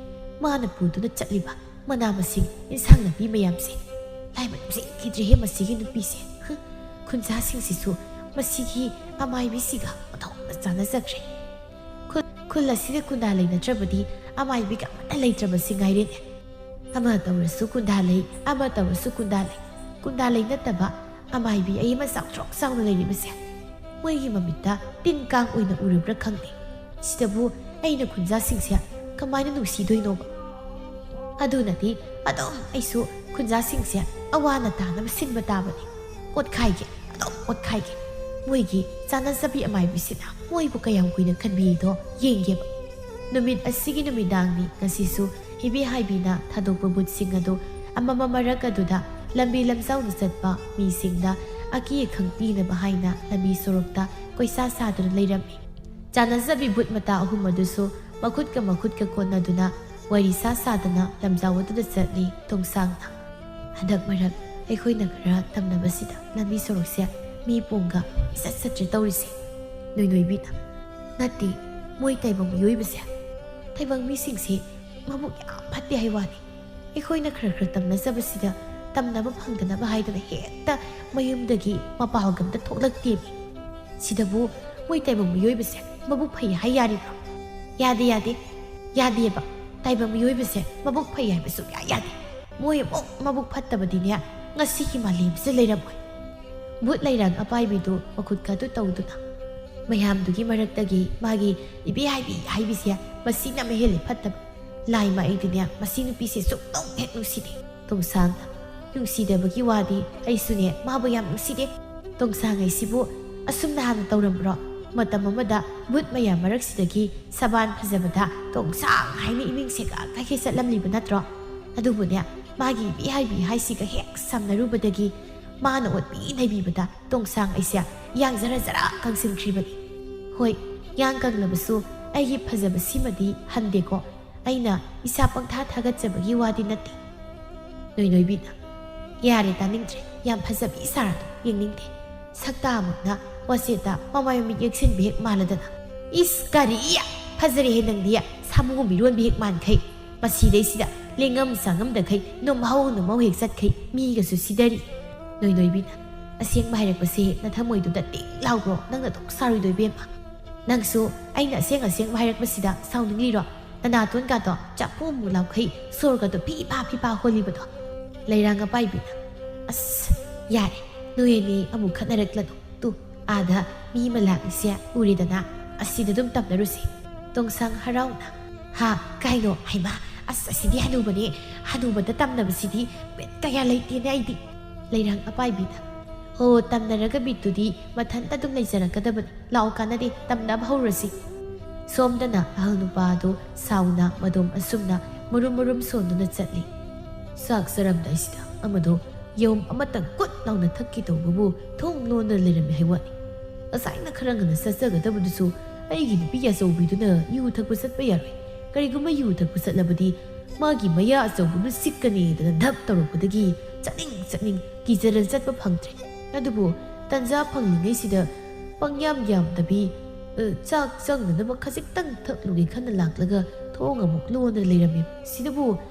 ꯃꯥꯅ ꯄꯨꯗꯨꯅ ꯆꯠꯂꯤꯕ ꯃꯅꯥ ꯃꯁꯤꯡ, ꯏꯟꯁꯥꯡ ꯅꯥꯄꯤ ꯃꯌꯥꯝꯁꯦ꯫ ꯂꯥꯏꯃꯟ ꯆꯦꯟꯈꯤꯗ꯭ꯔꯦꯍꯦ ꯃꯁꯤꯒꯤ ꯅꯨꯄꯤꯁꯦ꯫ ꯍꯨꯝ, ꯈꯨꯟꯖꯥꯁꯤꯡꯁꯤꯁꯨ ꯃꯁꯤꯒꯤ ꯑꯃꯥꯏꯕꯤꯁꯤꯒ ꯑꯣꯟꯊꯣꯛꯅ ꯆꯥꯟꯅꯖꯈ꯭ꯔꯦ꯫" ꯈꯨ-, ꯈꯨꯜ ꯑꯁꯤꯗ ꯀꯨꯟꯗꯥ ꯂꯩ ꯅꯠꯇ꯭ꯔꯕꯗꯤ ꯑꯃꯥꯏꯕꯤꯒ ꯑꯃꯠꯇ ꯂꯩꯇ꯭ꯔꯕꯁꯤ ꯉꯥꯏꯔꯦꯅꯦ꯫ ꯑꯃ ꯇꯧꯔꯁꯨ ꯀꯨꯟꯗꯥ ꯂꯩ, ꯑꯃ ꯇꯧꯔꯁꯨ ꯀꯨꯟꯗꯥ ꯂꯩ꯫ ꯀꯨꯟꯗꯥ ꯂꯩ ꯅꯠꯇꯕ ꯑꯃꯥꯏꯕꯤ ꯑꯌꯦꯃ ꯆꯥꯎꯇ꯭ꯔꯣꯛ ꯆꯥꯎꯅ ꯂꯩꯔꯤꯕꯁꯦ ꯃꯣꯏꯒꯤ ꯃꯃꯤꯠꯇ ꯇꯤꯟ ꯀꯥꯡ ꯑꯣꯏꯅ ꯎꯔꯕ꯭ꯔꯥ ꯈꯪꯗꯦ꯫ ꯁꯤꯗꯕꯨ ꯑꯩꯅ ꯈꯨꯟꯖꯥꯁꯤꯡꯁꯦ ꯀꯃꯥꯏꯅ ꯅꯨꯡꯁꯤꯗꯣꯏꯅꯣꯕ? ꯑꯗꯨꯅꯗꯤ ꯑꯗꯨꯝ ꯑꯩꯁꯨ ꯈꯨꯟꯖꯥꯁꯤꯡꯁꯦ ꯑꯋꯥꯅ ꯇꯥꯅꯕ ꯁꯤꯟꯕ ꯇꯥꯕꯅꯤ꯫ ꯑꯣꯠꯈꯥꯏꯒꯦ, ꯑꯗꯨꯝ ꯑꯣꯠꯈꯥꯏꯒꯦ꯫ ꯃꯣꯏꯒꯤ ꯆꯥꯅꯖꯕꯤ ꯑꯃꯥꯏꯕꯤꯁꯤꯅ ꯃꯣꯏꯕꯨ ꯀꯌꯥꯝ ꯀꯨꯏꯅ ꯈꯟꯕꯤꯔꯤꯗꯣ ꯌꯦꯡꯒꯦꯕ꯫ ꯅꯨꯃꯤꯠ ꯑꯁꯤꯒꯤ ꯅꯨꯃꯤꯗꯥꯡꯅꯤ ꯉꯁꯤꯁꯨ꯫ ꯏꯕꯦ ꯍꯥꯏꯕꯤꯅ ꯊꯥꯗꯣꯛꯄ ꯕꯨꯠꯁꯤꯡ ꯑꯗꯨ ꯑꯃꯃꯝ ꯃꯔꯛ ꯑꯗꯨꯗ ꯂꯝꯕꯤ ꯂꯝꯖꯥꯎꯗ ꯆꯠꯄ ꯃꯤꯁꯤꯡꯗ ꯑꯀꯤ ꯑꯈꯪ ꯄꯤꯅꯕ ꯍꯥꯏꯅ ꯂꯝꯕꯤ ꯁꯣꯔꯣꯛꯇ ꯀꯣꯏꯁꯥ ꯁꯥꯗꯨꯅ ꯂꯩꯔꯝꯃꯤ꯫ ꯆꯥꯅꯖꯕꯤ ꯕꯨꯠ ꯃꯇꯥ ꯑꯍꯨꯝ ꯑꯗꯨꯁꯨ ꯃꯈꯨꯠꯀ ꯃꯈꯨꯠꯀ ꯀꯣꯟꯅꯗꯨꯅ ꯋꯥꯔꯤ ꯁꯥ ꯁꯥꯗꯅ ꯂꯝꯖꯥꯎ ꯑꯗꯨꯗ ꯆꯠꯂꯤ ꯇꯣꯡꯁꯥꯡꯅ꯫ ꯍꯟꯗꯛ ꯃꯔꯛ ꯑꯩꯈꯣꯏꯅ ꯈꯔ ꯇꯝꯅꯕꯁꯤꯗ ꯂꯝꯕꯤ ꯁꯣꯔꯣꯛꯁꯦ ꯃꯤ ꯄꯣꯡꯒ ꯏꯆꯠ ꯆꯠꯇ꯭ꯔꯦ ꯇꯧꯔꯤꯁꯦ꯫ ꯅꯣꯏꯅꯣꯏꯕꯤꯅ, "ꯅꯠꯇꯦ, ꯃꯣꯏ ꯇꯥꯏꯕꯪ ꯃꯤꯑꯣꯏꯕꯁꯦ, ꯇꯥꯏꯕꯪ ꯃꯤꯁꯤꯡꯁꯦ ꯃꯕꯨꯛ ꯌꯥꯝ ꯐꯠꯇꯦ ꯍꯥꯏ ꯋꯥꯅꯤ꯫ ꯑꯩꯈꯣꯏꯅ ꯈꯔ ꯈꯔ ꯇꯝꯅꯖꯕꯁꯤꯗ ꯇꯝꯅꯕ ꯐꯪꯗꯅꯕ ꯍꯥꯏꯗꯅ ꯍꯦꯛꯇ ꯃꯌꯨꯝꯗꯒꯤ ꯃꯄꯥꯜꯒ ꯑꯝꯇ ꯊꯣꯛꯂꯛꯇꯦꯃꯤ꯫ ꯁꯤꯗꯕꯨ ꯃꯣꯏ ꯇꯥꯏꯕꯪ ꯃꯤꯑꯣꯏꯕꯁꯦ ꯃꯕꯨꯛ ꯐꯩ ꯍꯥꯏ ꯌꯥꯔꯤꯕ꯭ꯔꯣ? ꯌꯥꯗꯦ, ꯌꯥꯗꯦ, ꯌꯥꯗꯦꯕ꯫ ꯇꯥꯏꯕꯪ ꯃꯤꯑꯣꯏꯕꯁꯦ ꯃꯕꯨꯛ ꯐꯩ ꯍꯥꯏꯕ ꯁꯨꯡꯌꯥ ꯌꯥꯗꯦ꯫ ꯃꯣꯏ ꯑꯃꯨꯛ ꯃꯕꯨꯛ ꯐꯠꯇꯕꯗꯤꯅꯦ ꯉꯁꯤꯒꯤ ꯃꯥꯂꯦꯝꯁꯤꯗ ꯂꯩꯔꯝꯃꯣꯏ꯫" ꯕꯨꯠ ꯂꯩꯔꯥꯡ ꯑꯄꯥꯏꯕꯤꯗꯨ ꯃꯈꯨꯠ ꯈꯗꯨ ꯇꯧꯗꯨꯅ ꯃꯌꯥꯝꯗꯨꯒꯤ ꯃꯔꯛꯇꯒꯤ ꯃꯥꯒꯤ ꯏꯕꯦ ꯍꯥꯏꯕꯤ ꯍꯥꯏꯕꯤꯁꯦ ꯃꯁꯤꯅ ꯃꯍꯦꯜꯂꯦ ꯐꯠꯇꯕ꯫ ꯂꯥꯏꯃ ꯑꯩꯗꯤꯅꯦ ꯃꯁꯤ ꯅꯨꯄꯤꯁꯦ ꯁꯨꯛꯅꯨꯡ ꯍꯦꯛ ꯅꯨꯡꯁꯤꯗꯦ꯫ ꯇꯣꯡꯁꯥꯡꯅ, "ꯅꯨꯡꯁꯤꯗꯕꯒꯤ ꯋꯥꯗꯤ ꯑꯩꯁꯨꯅꯦ ꯃꯥꯕꯨ ꯌꯥꯝ ꯅꯨꯡꯁꯤꯗꯦ꯫" "ꯇꯣꯡꯁꯥꯡ ꯍꯥꯏꯁꯤꯕꯨ ꯑꯁꯨꯝꯅ ꯍꯥꯟꯅ ꯇꯧꯔꯝꯕ꯭ꯔꯣ? ꯃꯇꯝ ꯑꯃꯗ ꯕꯨꯠ ꯃꯌꯥꯝ ꯃꯔꯛꯁꯤꯗꯒꯤ ꯁꯕꯥꯟ ꯐꯖꯕꯗ ꯇꯣꯡꯁꯥꯡ ꯍꯥꯏꯅ ꯏꯃꯤꯡ ꯁꯦꯒꯥ ꯀꯩꯈꯩ ꯆꯠꯂꯝꯂꯤꯕ ꯅꯠꯇ꯭ꯔꯣ? ꯑꯗꯨꯕꯨꯅꯦ, ꯃꯥꯒꯤ ꯏꯕꯦ ꯍꯥꯏꯕꯤ ꯍꯥꯏꯁꯤꯒ ꯍꯦꯛ ꯁꯝꯅꯔꯨꯕꯗꯒꯤ ꯃꯥꯅ ꯑꯣꯠꯄꯤ ꯅꯩꯕꯤꯕꯗ ꯇꯣꯡꯁꯥꯡ ꯑꯩꯁꯦ ꯌꯥꯡ ꯖꯔ ꯖꯔ ꯀꯪꯁꯤꯟꯈ꯭ꯔꯤꯕꯅꯤ꯫ ꯍꯣꯏ, ꯌꯥꯡ ꯀꯪꯂꯕꯁꯨ ꯑꯩꯒꯤ ꯐꯖꯕꯁꯤꯃꯗꯤ ꯍꯟꯗꯦꯀꯣ꯫ ꯑꯩꯅ ꯏꯁꯥ ꯄꯪꯊꯥ ꯊꯥꯒꯠꯆꯕꯒꯤ ꯋꯥꯗꯤ ꯅꯠꯇꯦ꯫" ꯅꯣꯏꯅꯣꯏꯕꯤꯅ, "ꯌꯥꯔꯦ, ꯇꯥꯅꯤꯡꯗ꯭ꯔꯦ꯫ ꯌꯥꯝ ꯐꯖꯕꯤ ꯁꯥꯔꯗꯣ ꯌꯦꯡꯅꯤꯡꯗꯦ꯫ ꯁꯛꯇꯥꯃꯛꯅ ꯋꯥꯆꯦꯠꯇ ꯃꯃꯥꯏ ꯃꯃꯤꯠ ꯌꯦꯛꯁꯤꯟꯕꯤ ꯍꯦꯛ ꯃꯥꯜꯂꯗꯅ꯫" "ꯏꯁ, ꯀꯔꯤ? ꯐꯖꯔꯦꯍꯦ ꯅꯪꯗꯤ꯫ ꯁꯥꯃꯨ ꯃꯤꯔꯣꯟꯕꯤ ꯍꯦꯛ ꯃꯥꯟꯈꯩ꯫ ꯃꯁꯤꯗꯩꯁꯤꯗ ꯂꯦꯡꯉꯝ ꯁꯥꯉꯝꯗꯈꯩ ꯅꯣꯝꯍꯧ ꯅꯣꯝꯍꯧ ꯍꯦꯛ ꯆꯠꯈꯩ꯫ ꯃꯤꯒꯁꯨ ꯁꯤꯗꯔꯤ꯫" ꯅꯣꯏꯅꯣꯏꯕꯤꯅ, "ꯑꯁꯦꯡꯕ ꯍꯥꯏꯔꯛꯄꯁꯦ ꯅꯊꯃꯣꯏꯗꯨꯗ ꯇꯤꯡ ꯂꯥꯎꯕ꯭ꯔꯣ? ꯅꯪꯅ ꯑꯗꯨꯛ ꯁꯥꯔꯣꯏꯗꯣꯏ ꯏꯕꯦꯝꯃ?" "ꯅꯪꯁꯨ ꯑꯩꯅ ꯑꯁꯦꯡ ꯑꯁꯦꯡꯕ ꯍꯥꯏꯔꯛꯄꯁꯤꯗ ꯁꯥꯎꯅꯤꯡꯂꯤꯔꯣ? ꯅꯅꯥꯇꯣꯟꯒꯗꯣ ꯆꯥꯛꯄꯨ ꯑꯃꯨꯛ ꯂꯥꯎꯈꯩ, ꯁꯣꯔꯒꯗꯣ ꯐꯤ ꯐꯥ ꯐꯤ ꯐꯥ ꯍꯣꯜꯂꯤꯕꯗꯣ?" ꯂꯩꯔꯥꯡ ꯑꯄꯥꯏꯕꯤꯅ, "ꯑꯁ, ꯌꯥꯔꯦ, ꯅꯣꯏ ꯑꯅꯤ ꯑꯃꯨꯛ ꯈꯠꯅꯔꯛꯂꯅꯨ꯫ ꯇꯨ, ꯑꯥꯗ ꯃꯤ ꯑꯃ ꯂꯥꯛꯂꯤꯁꯦ ꯎꯔꯦꯗꯅ, ꯑꯁꯤꯗ ꯑꯗꯨꯝ ꯇꯝꯅꯔꯨꯁꯤ꯫" ꯇꯣꯡꯁꯥꯡ ꯍꯔꯥꯎꯅ, "ꯍꯥ, ꯀꯥꯏꯅꯣ? ꯍꯩꯃꯥ, ꯑꯁ, ꯑꯁꯤꯗꯤ ꯍꯅꯨꯕꯅꯦ꯫ ꯍꯅꯨꯕꯗ ꯇꯝꯅꯕꯁꯤꯗꯤ ꯕꯤꯠ ꯀꯌꯥ ꯂꯩꯇꯦꯅꯦ ꯑꯩꯗꯤ꯫" ꯂꯩꯔꯥꯡ ꯑꯄꯥꯏꯕꯤꯅ, "ꯍꯣ, ꯇꯝꯅꯔꯒ ꯕꯤꯠꯇꯨꯗꯤ ꯃꯊꯟꯇ ꯑꯗꯨꯝ ꯂꯩꯖꯔꯛꯀꯗꯕꯅꯤ꯫ ꯂꯥꯛꯑꯣ, ꯀꯥꯟꯅꯗꯦ, ꯇꯝꯅꯕ ꯍꯧꯔꯁꯤ꯫" ꯁꯣꯝꯗꯅ ꯑꯍꯜ ꯅꯨꯄꯥ ꯑꯗꯨ ꯁꯥꯎꯅ ꯃꯗꯣꯝ ꯑꯁꯨꯝꯅ ꯃꯔꯨꯝ ꯃꯔꯨꯝ ꯁꯣꯟꯗꯨꯅ ꯆꯠꯂꯤ꯫ ꯆꯥꯛ ꯆꯥꯔꯝꯗꯥꯏꯁꯤꯗ ꯑꯃꯗꯣ ꯌꯦꯔꯨꯝ ꯑꯃꯇꯪ ꯀꯨꯠ ꯂꯥꯎꯅ ꯊꯛꯀꯦ ꯇꯧꯕꯕꯨ ꯊꯣꯡ ꯂꯣꯟꯗꯨꯅ ꯂꯩꯔꯝꯃꯤ ꯍꯥꯏ ꯋꯥꯅꯤ꯫ ꯉꯁꯥꯏꯅ ꯈꯔ ꯉꯟꯅ ꯆꯠꯆꯒꯗꯕꯗꯨꯁꯨ ꯑꯩꯒꯤ ꯅꯨꯄꯤ ꯑꯆꯧꯕꯤꯗꯨꯅ ꯌꯨ ꯊꯛꯄ ꯆꯠꯄ ꯌꯥꯔꯣꯏ꯫ ꯀꯔꯤꯒꯨꯝꯕ ꯌꯨ ꯊꯛꯄ ꯆꯠꯂꯕꯗꯤ ꯃꯥꯒꯤ ꯃꯌꯥ ꯑꯆꯧꯕꯗꯨ ꯆꯤꯛꯀꯅꯤꯗꯅ ꯙꯞ ꯇꯧꯔꯛꯄꯗꯒꯤ ꯆꯠꯅꯤꯡ ꯆꯠꯅꯤꯡ ꯀꯤꯖꯔ ꯆꯠꯄ ꯐꯪꯗ꯭ꯔꯦ꯫ ꯑꯗꯨꯕꯨ ꯇꯟꯖꯥ ꯐꯪꯂꯤꯉꯩꯁꯤꯗ ꯄꯪꯌꯥꯝ ꯌꯥꯝꯗꯕꯤ, ꯑ, ꯆꯥꯛ ꯆꯪꯅꯅꯕ ꯈꯖꯤꯛꯇꯪ ꯊꯛꯂꯨꯒꯦ ꯈꯟꯅ ꯂꯥꯛꯂꯒ ꯊꯣꯡ ꯑꯃꯨꯛ ꯂꯣꯟꯗꯅ ꯂꯩꯔꯝꯃꯤ꯫ ꯁꯤꯗꯕꯨ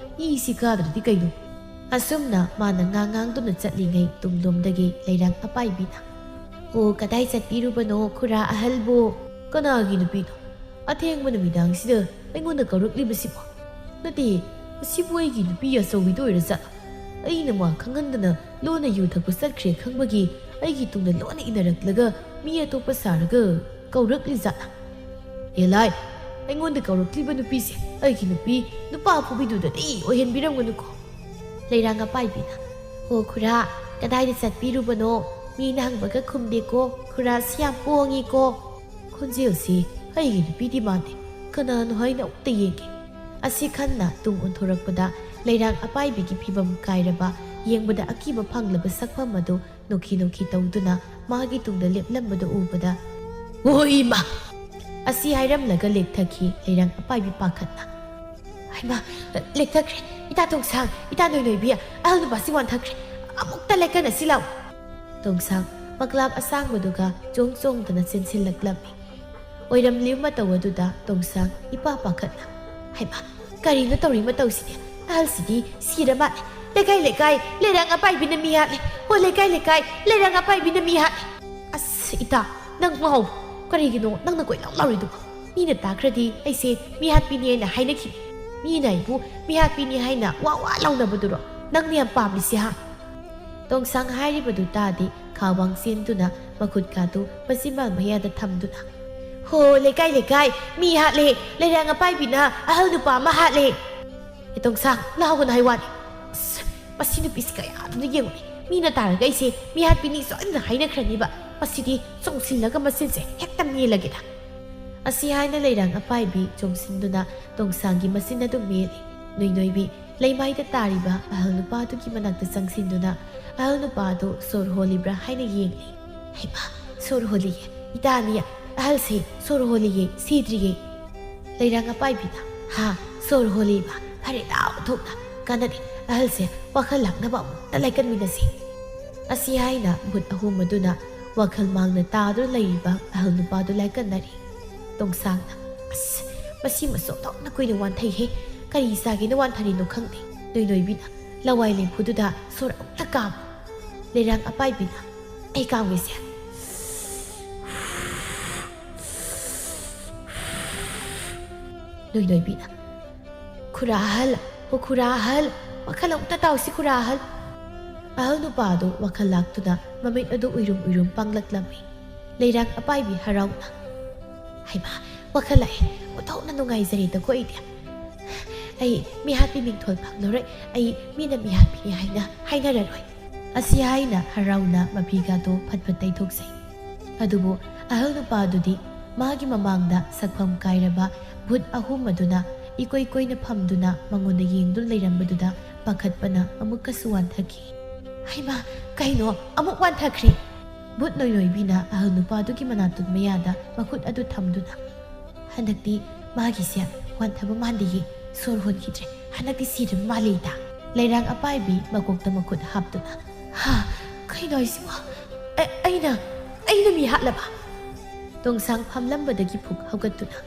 ꯏꯁꯤ ꯀꯥꯗ꯭ꯔꯗꯤ ꯀꯩꯅꯣ? ꯑꯁꯨꯝꯅ ꯃꯥꯅ ꯉꯥꯡ ꯉꯥꯡꯗꯨꯅ ꯆꯠꯂꯤꯉꯩ ꯇꯨꯡꯂꯣꯝꯗꯒꯤ ꯂꯩꯔꯥꯡ ꯑꯄꯥꯏꯕꯤꯅ, "ꯑꯣ, ꯀꯗꯥꯏ ꯆꯠꯄꯤꯔꯨꯕꯅꯣ ꯈꯨꯔꯥ ꯑꯍꯜꯕꯨ?" "ꯀꯅꯥꯒꯤ ꯅꯨꯄꯤꯅꯣ? ꯑꯊꯦꯡꯕ ꯅꯨꯃꯤꯗꯥꯡꯁꯤꯗ ꯑꯩꯉꯣꯟꯗ ꯀꯧꯔꯛꯂꯤꯕꯁꯤꯕꯣ? ꯅꯠꯇꯦ, ꯑꯁꯤꯕꯨ ꯑꯩꯒꯤ ꯅꯨꯄꯤ ꯑꯆꯧꯕꯤꯗꯣ ꯑꯣꯏꯔꯖꯥꯠꯂꯣ? ꯑꯩꯅ ꯃꯥ ꯈꯪꯍꯟꯗꯅ ꯂꯣꯟꯅ ꯌꯨ ꯊꯛꯄ ꯆꯠꯈ꯭ꯔꯦ ꯈꯪꯕꯒꯤ ꯑꯩꯒꯤ ꯇꯨꯡꯗ ꯂꯣꯟꯅ ꯏꯟꯅꯔꯛꯂꯒ ꯃꯤ ꯑꯇꯣꯞꯄ ꯁꯥꯔꯒ ꯀꯧꯔꯛꯂꯤꯖꯥꯠꯂꯥ? ꯑꯦ ꯂꯥꯏ, ꯑꯩꯉꯣꯟꯗ ꯀꯧꯔꯛꯂꯤꯕ ꯅꯨꯄꯤꯁꯦ ꯑꯩꯒꯤ ꯅꯨꯄꯤ ꯅꯨꯄꯥ ꯐꯨꯕꯤꯗꯨꯗꯗꯤ ꯑꯣꯏꯍꯟꯕꯤꯔꯝꯒꯅꯨꯀꯣ꯫" ꯂꯩꯔꯥꯡ ꯑꯄꯥꯏꯕꯤꯅ, "ꯍꯣ ꯈꯨꯔꯥ, ꯀꯗꯥꯏꯗ ꯆꯠꯄꯤꯔꯨꯕꯅꯣ? ꯃꯤꯅ ꯍꯪꯕꯒ ꯈꯨꯝꯗꯦꯀꯣ, ꯈꯨꯔꯥꯁꯤ ꯌꯥꯝ ꯄꯣꯡꯉꯤꯀꯣ꯫" ꯈꯣꯟꯖꯦꯜꯁꯤ ꯑꯩꯒꯤ ꯅꯨꯄꯤꯗꯤ ꯃꯥꯟꯗꯦ, ꯀꯅꯥꯅꯣ ꯍꯥꯏꯅ ꯑꯃꯨꯛꯇ ꯌꯦꯡꯒꯦ꯫ ꯑꯁꯤ ꯈꯟꯅ ꯇꯨꯡ ꯑꯣꯟꯊꯣꯔꯛꯄꯗ ꯂꯩꯔꯥꯡ ꯑꯄꯥꯏꯕꯤꯒꯤ ꯐꯤꯕꯝ ꯀꯥꯏꯔꯕ, ꯌꯦꯡꯕꯗ ꯑꯀꯤꯕ ꯐꯪꯂꯕ ꯁꯛꯐꯝ ꯑꯗꯨ ꯅꯣꯛꯈꯤ ꯅꯣꯛꯈꯤ ꯇꯧꯗꯨꯅ ꯃꯥꯒꯤ ꯇꯨꯡꯗ ꯂꯦꯞꯂꯝꯕꯗꯨ ꯎꯕꯗ, "ꯑꯣ ꯏꯃꯥ!" ꯑꯁꯤ ꯍꯥꯏꯔꯝꯂꯒ ꯂꯦꯛꯊꯈꯤ ꯂꯩꯔꯥꯡ ꯑꯄꯥꯏꯕꯤ ꯄꯥꯈꯠꯅ꯫ "ꯍꯩꯃꯥ, ꯂꯦꯛꯊꯈ꯭ꯔꯦ! ꯏꯇꯥ ꯇꯣꯡꯁꯥꯡ, ꯏꯇꯥ ꯅꯣꯏꯅꯣꯏꯕꯤ, ꯑꯍꯜ ꯅꯨꯄꯥꯁꯤ ꯋꯥꯟꯊꯈ꯭ꯔꯦ꯫ ꯑꯃꯨꯛꯇ ꯂꯦꯛꯀꯟꯅꯁꯤ ꯂꯥꯛꯎ꯫" ꯇꯣꯡꯁꯥꯡ ꯃꯀ꯭ꯂꯥꯞ ꯑꯁꯥꯡꯕꯗꯨꯒ ꯆꯣꯡ ꯆꯣꯡꯗꯅ ꯆꯦꯟꯁꯤꯜꯂꯛꯂꯝꯃꯤ꯫ ꯑꯣꯏꯔꯝꯂꯤꯕ ꯃꯇꯧ ꯑꯗꯨꯗ ꯇꯣꯡꯁꯥꯡ ꯏꯄꯥ ꯄꯥꯈꯠꯅ, "ꯍꯩꯃꯥ, ꯀꯔꯤꯅꯣ ꯇꯧꯔꯤ ꯃꯇꯧꯁꯤꯗꯤ? ꯑꯍꯜꯁꯤꯗꯤ ꯁꯤꯔ ꯃꯥꯜꯂꯦ꯫ ꯂꯩꯀꯥꯏ ꯂꯩꯀꯥꯏ ꯂꯩꯔꯥꯡ ꯑꯄꯥꯏꯕꯤꯅ ꯃꯤ ꯍꯥꯠꯂꯦ꯫ ꯍꯣ, ꯂꯩꯀꯥꯏ ꯂꯩꯀꯥꯏ ꯂꯩꯔꯥꯡ ꯑꯄꯥꯏꯕꯤꯅ ꯃꯤ ꯍꯥꯠꯂꯦ꯫ ꯑꯁ, ꯏꯇꯥ, ꯅꯪ ꯉꯥꯎ-" ꯀꯔꯤꯒꯤꯅꯣ ꯅꯪꯅ ꯀꯣꯏꯂꯥꯎ ꯂꯥꯎꯔꯤꯗꯨꯕꯣ? ꯃꯤꯅ ꯇꯥꯈ꯭ꯔꯗꯤ ꯑꯩꯁꯦ ꯃꯤꯍꯥꯠꯄꯤꯅꯤ ꯍꯥꯏꯅ ꯍꯥꯏꯅꯈꯤꯅꯤ꯫ ꯃꯤꯅ ꯑꯩꯕꯨ ꯃꯤꯍꯥꯠꯄꯤꯅꯤ ꯍꯥꯏꯅ ꯋꯥ ꯋꯥ ꯂꯥꯎꯅꯕꯗꯨꯔꯣ ꯅꯪꯅ ꯌꯥꯝ ꯄꯥꯝꯂꯤꯁꯤ, ꯍꯥ? ꯇꯣꯡꯁꯥꯡ ꯍꯥꯏꯔꯤꯕꯗꯨ ꯇꯥꯗꯦ꯫ ꯈꯥ ꯋꯥꯡ ꯆꯦꯟꯗꯨꯅ ꯃꯈꯨꯠꯀꯥꯗꯨ ꯃꯆꯤꯟꯕꯥꯜ ꯃꯌꯥꯗ ꯊꯝꯗꯨꯅ, "ꯍꯣ, ꯂꯩꯀꯥꯏ, ꯂꯩꯀꯥꯏ, ꯃꯤ ꯍꯥꯠꯂꯦ! ꯂꯩꯔꯥꯡ ꯑꯄꯥꯏꯕꯤꯅ ꯑꯍꯜ ꯅꯨꯄꯥ ꯑꯃ ꯍꯥꯠꯂꯦ!" "ꯑꯦ ꯇꯣꯡꯁꯥꯡ, ꯂꯥꯎꯒꯅꯨ ꯍꯥꯏ ꯋꯥꯅꯤ꯫ ꯑꯁ, ꯃꯁꯤ ꯅꯨꯄꯤꯁꯤ ꯀꯌꯥꯗꯨꯅ ꯌꯦꯡꯉꯨꯅꯦ꯫ ꯃꯤꯅ ꯇꯥꯔꯒ ꯑꯩꯁꯦ ꯃꯤꯍꯥꯠꯄꯤꯅꯤ ꯁꯣꯏꯗꯅ ꯍꯥꯏꯅꯈ꯭ꯔꯅꯤꯕ꯫ ꯃꯁꯤꯗꯤ ꯆꯣꯡꯁꯤꯜꯂꯒ ꯃꯆꯤꯟꯁꯦ ꯍꯦꯛꯇ ꯃꯦꯜꯂꯒꯦꯗ!" ꯑꯁꯤ ꯍꯥꯏꯅ ꯂꯩꯔꯥꯡ ꯑꯄꯥꯏꯕꯤ ꯆꯣꯡꯁꯤꯟꯗꯨꯅ ꯇꯣꯡꯁꯥꯡꯒꯤ ꯃꯆꯤꯟ ꯑꯗꯨ ꯃꯦꯜꯂꯤ꯫ ꯅꯣꯏꯅꯣꯏꯕꯤ ꯂꯩꯃꯥꯏꯗ ꯇꯥꯔꯤꯕ ꯑꯍꯜ ꯅꯨꯄꯥꯗꯨꯒꯤ ꯃꯅꯥꯛꯇ ꯆꯪꯁꯤꯟꯗꯨꯅ ꯑꯍꯜ ꯅꯨꯄꯥꯗꯨ ꯁꯣꯔ ꯍꯣꯜꯂꯤꯕ꯭ꯔꯥ ꯍꯥꯏꯅ ꯌꯦꯡꯂꯤ꯫ "ꯍꯩꯃꯥ, ꯁꯣꯔ ꯍꯣꯜꯂꯤꯌꯦ꯫ ꯏꯇꯥꯅꯤ, ꯑꯍꯜꯁꯦ ꯁꯣꯔ ꯍꯣꯜꯂꯤꯌꯦ, ꯁꯤꯗ꯭ꯔꯤꯌꯦ!" ꯂꯩꯔꯥꯡ ꯑꯄꯥꯏꯕꯤꯅ, "ꯍꯥ, ꯁꯣꯔ ꯍꯣꯜꯂꯤꯕ? ꯐꯔꯦ, ꯂꯥꯎ ꯊꯣꯛꯅ꯫ ꯀꯥꯟꯅꯗꯦ, ꯑꯍꯜꯁꯦ ꯋꯥꯈꯜ ꯂꯥꯡꯅꯕ ꯑꯃꯨꯛꯇ ꯂꯥꯏꯀꯟꯃꯤꯟꯅꯁꯤ!" ꯑꯁꯤ ꯍꯥꯏꯅ ꯚꯨꯠ ꯑꯍꯨꯝ ꯑꯗꯨꯅ ꯋꯥꯈꯜ ꯃꯥꯡꯅ ꯇꯥꯗꯨꯅ ꯂꯩꯔꯤꯕ ꯑꯍꯜ ꯅꯨꯄꯥꯗꯨ ꯂꯥꯏꯀꯟꯅꯔꯤ꯫ ꯇꯣꯡꯁꯥꯡꯅ, "ꯑꯁ, ꯃꯁꯤꯃꯁꯨ ꯑꯣꯟꯊꯣꯛꯅ ꯀꯨꯏꯅ ꯋꯥꯟꯊꯩꯍꯦ꯫ ꯀꯔꯤ ꯆꯥꯒꯦꯅ ꯋꯥꯟꯊꯔꯤꯅꯣ ꯈꯪꯗꯦ꯫" ꯅꯣꯏꯅꯣꯏꯕꯤꯅ, "ꯂꯋꯥꯏ ꯂꯦꯝꯐꯨꯗꯨꯗ ꯁꯣꯔ ꯑꯃꯨꯛꯇ ꯀꯥꯝꯃꯨ!" ꯂꯩꯔꯥꯡ ꯑꯄꯥꯏꯕꯤꯅ, "ꯑꯩ ꯀꯥꯝꯒꯦꯁꯦ꯫" ꯅꯣꯏꯅꯣꯏꯕꯤꯅ, "ꯈꯨꯔꯥ ꯑꯍꯜ, ꯑꯣ ꯈꯨꯔꯥ ꯑꯍꯜ, ꯋꯥꯈꯜ ꯑꯃꯨꯛꯇ ꯇꯥꯎꯁꯤ ꯈꯨꯔꯥ ꯑꯍꯜ꯫" ꯑꯍꯜ ꯅꯨꯄꯥ ꯑꯗꯨ ꯋꯥꯈꯜ ꯂꯥꯛꯇꯨꯅ ꯃꯃꯤꯠ ꯑꯗꯨ ꯎꯏꯔꯨꯝ ꯎꯏꯔꯨꯝ ꯄꯥꯡꯂꯛꯂꯝꯃꯤ꯫ ꯂꯩꯔꯥꯡ ꯑꯄꯥꯏꯕꯤ ꯍꯔꯥꯎꯅ, "ꯍꯩꯃꯥ, ꯋꯥꯈꯜ ꯂꯥꯛꯑꯦ, ꯑꯣꯟꯊꯣꯛꯅ ꯅꯨꯡꯉꯥꯏꯖꯔꯦꯗꯀꯣ ꯑꯩꯗꯤ꯫ ꯑꯩ ꯃꯤꯍꯥꯠꯄꯤ ꯃꯤꯡꯊꯣꯜ ꯐꯪꯂꯔꯣꯏ, ꯑꯩ ꯃꯤꯅ ꯃꯤꯍꯥꯠꯄꯤꯅꯤ ꯍꯥꯏꯅ ꯍꯥꯏꯅꯔꯔꯣꯏ꯫" ꯑꯁꯤ ꯍꯥꯏꯅ ꯍꯔꯥꯎꯅ ꯃꯐꯤꯒꯥꯗꯣ ꯐꯠ ꯐꯠ ꯇꯩꯊꯣꯛꯆꯩ꯫ ꯑꯗꯨꯕꯨ ꯑꯍꯜ ꯅꯨꯄꯥꯗꯨꯗꯤ ꯃꯥꯒꯤ ꯃꯃꯥꯡꯗ ꯁꯛꯐꯝ ꯀꯥꯏꯔꯕ ꯚꯨꯠ ꯑꯍꯨꯝ ꯑꯗꯨꯅ ꯏꯀꯣꯏ ꯀꯣꯏꯅ ꯐꯝꯗꯨꯅ ꯃꯉꯣꯟꯗ ꯌꯦꯡꯗꯨꯅ ꯂꯩꯔꯝꯕꯗꯨꯗ ꯄꯥꯈꯠꯄꯅ ꯑꯃꯨꯛꯀꯁꯨ ꯋꯥꯟꯊꯈꯤ꯫ "ꯍꯩꯃꯥ, ꯀꯩꯅꯣ, ꯑꯃꯨꯛ ꯋꯥꯟꯊꯈ꯭ꯔꯦ?" ꯚꯨꯠ ꯅꯣꯏꯅꯣꯏꯕꯤꯅ ꯑꯍꯜ ꯅꯨꯄꯥꯗꯨꯒꯤ ꯃꯅꯥꯇꯣꯟ ꯃꯌꯥꯗ ꯃꯈꯨꯠ ꯑꯗꯨ ꯊꯝꯗꯨꯅ, "ꯍꯟꯗꯛꯇꯤ ꯃꯥꯒꯤꯁꯦ ꯋꯥꯟꯊꯕ ꯃꯥꯟꯗꯦꯌꯦ, ꯁꯣꯔ ꯍꯣꯟꯈꯤꯗ꯭ꯔꯦ꯫ ꯍꯟꯗꯛꯇꯤ ꯁꯤꯔꯕ ꯃꯥꯜꯂꯦ ꯏꯇꯥ꯫" ꯂꯩꯔꯥꯡ ꯑꯄꯥꯏꯕꯤ ꯃꯀꯣꯛꯇ ꯃꯈꯨꯠ ꯍꯥꯞꯇꯨꯅ, "ꯍꯥ, ꯀꯩꯅꯣ ꯍꯥꯏꯁꯤꯕꯣ? ꯑ-, ꯑꯩꯅ, ꯑꯩꯅ ꯃꯤ ꯍꯥꯠꯂꯕ?" ꯇꯣꯡꯁꯥꯡ ꯐꯝꯂꯝꯕꯗꯒꯤ ꯐꯨꯛ ꯍꯧꯒꯠꯇꯨꯅ,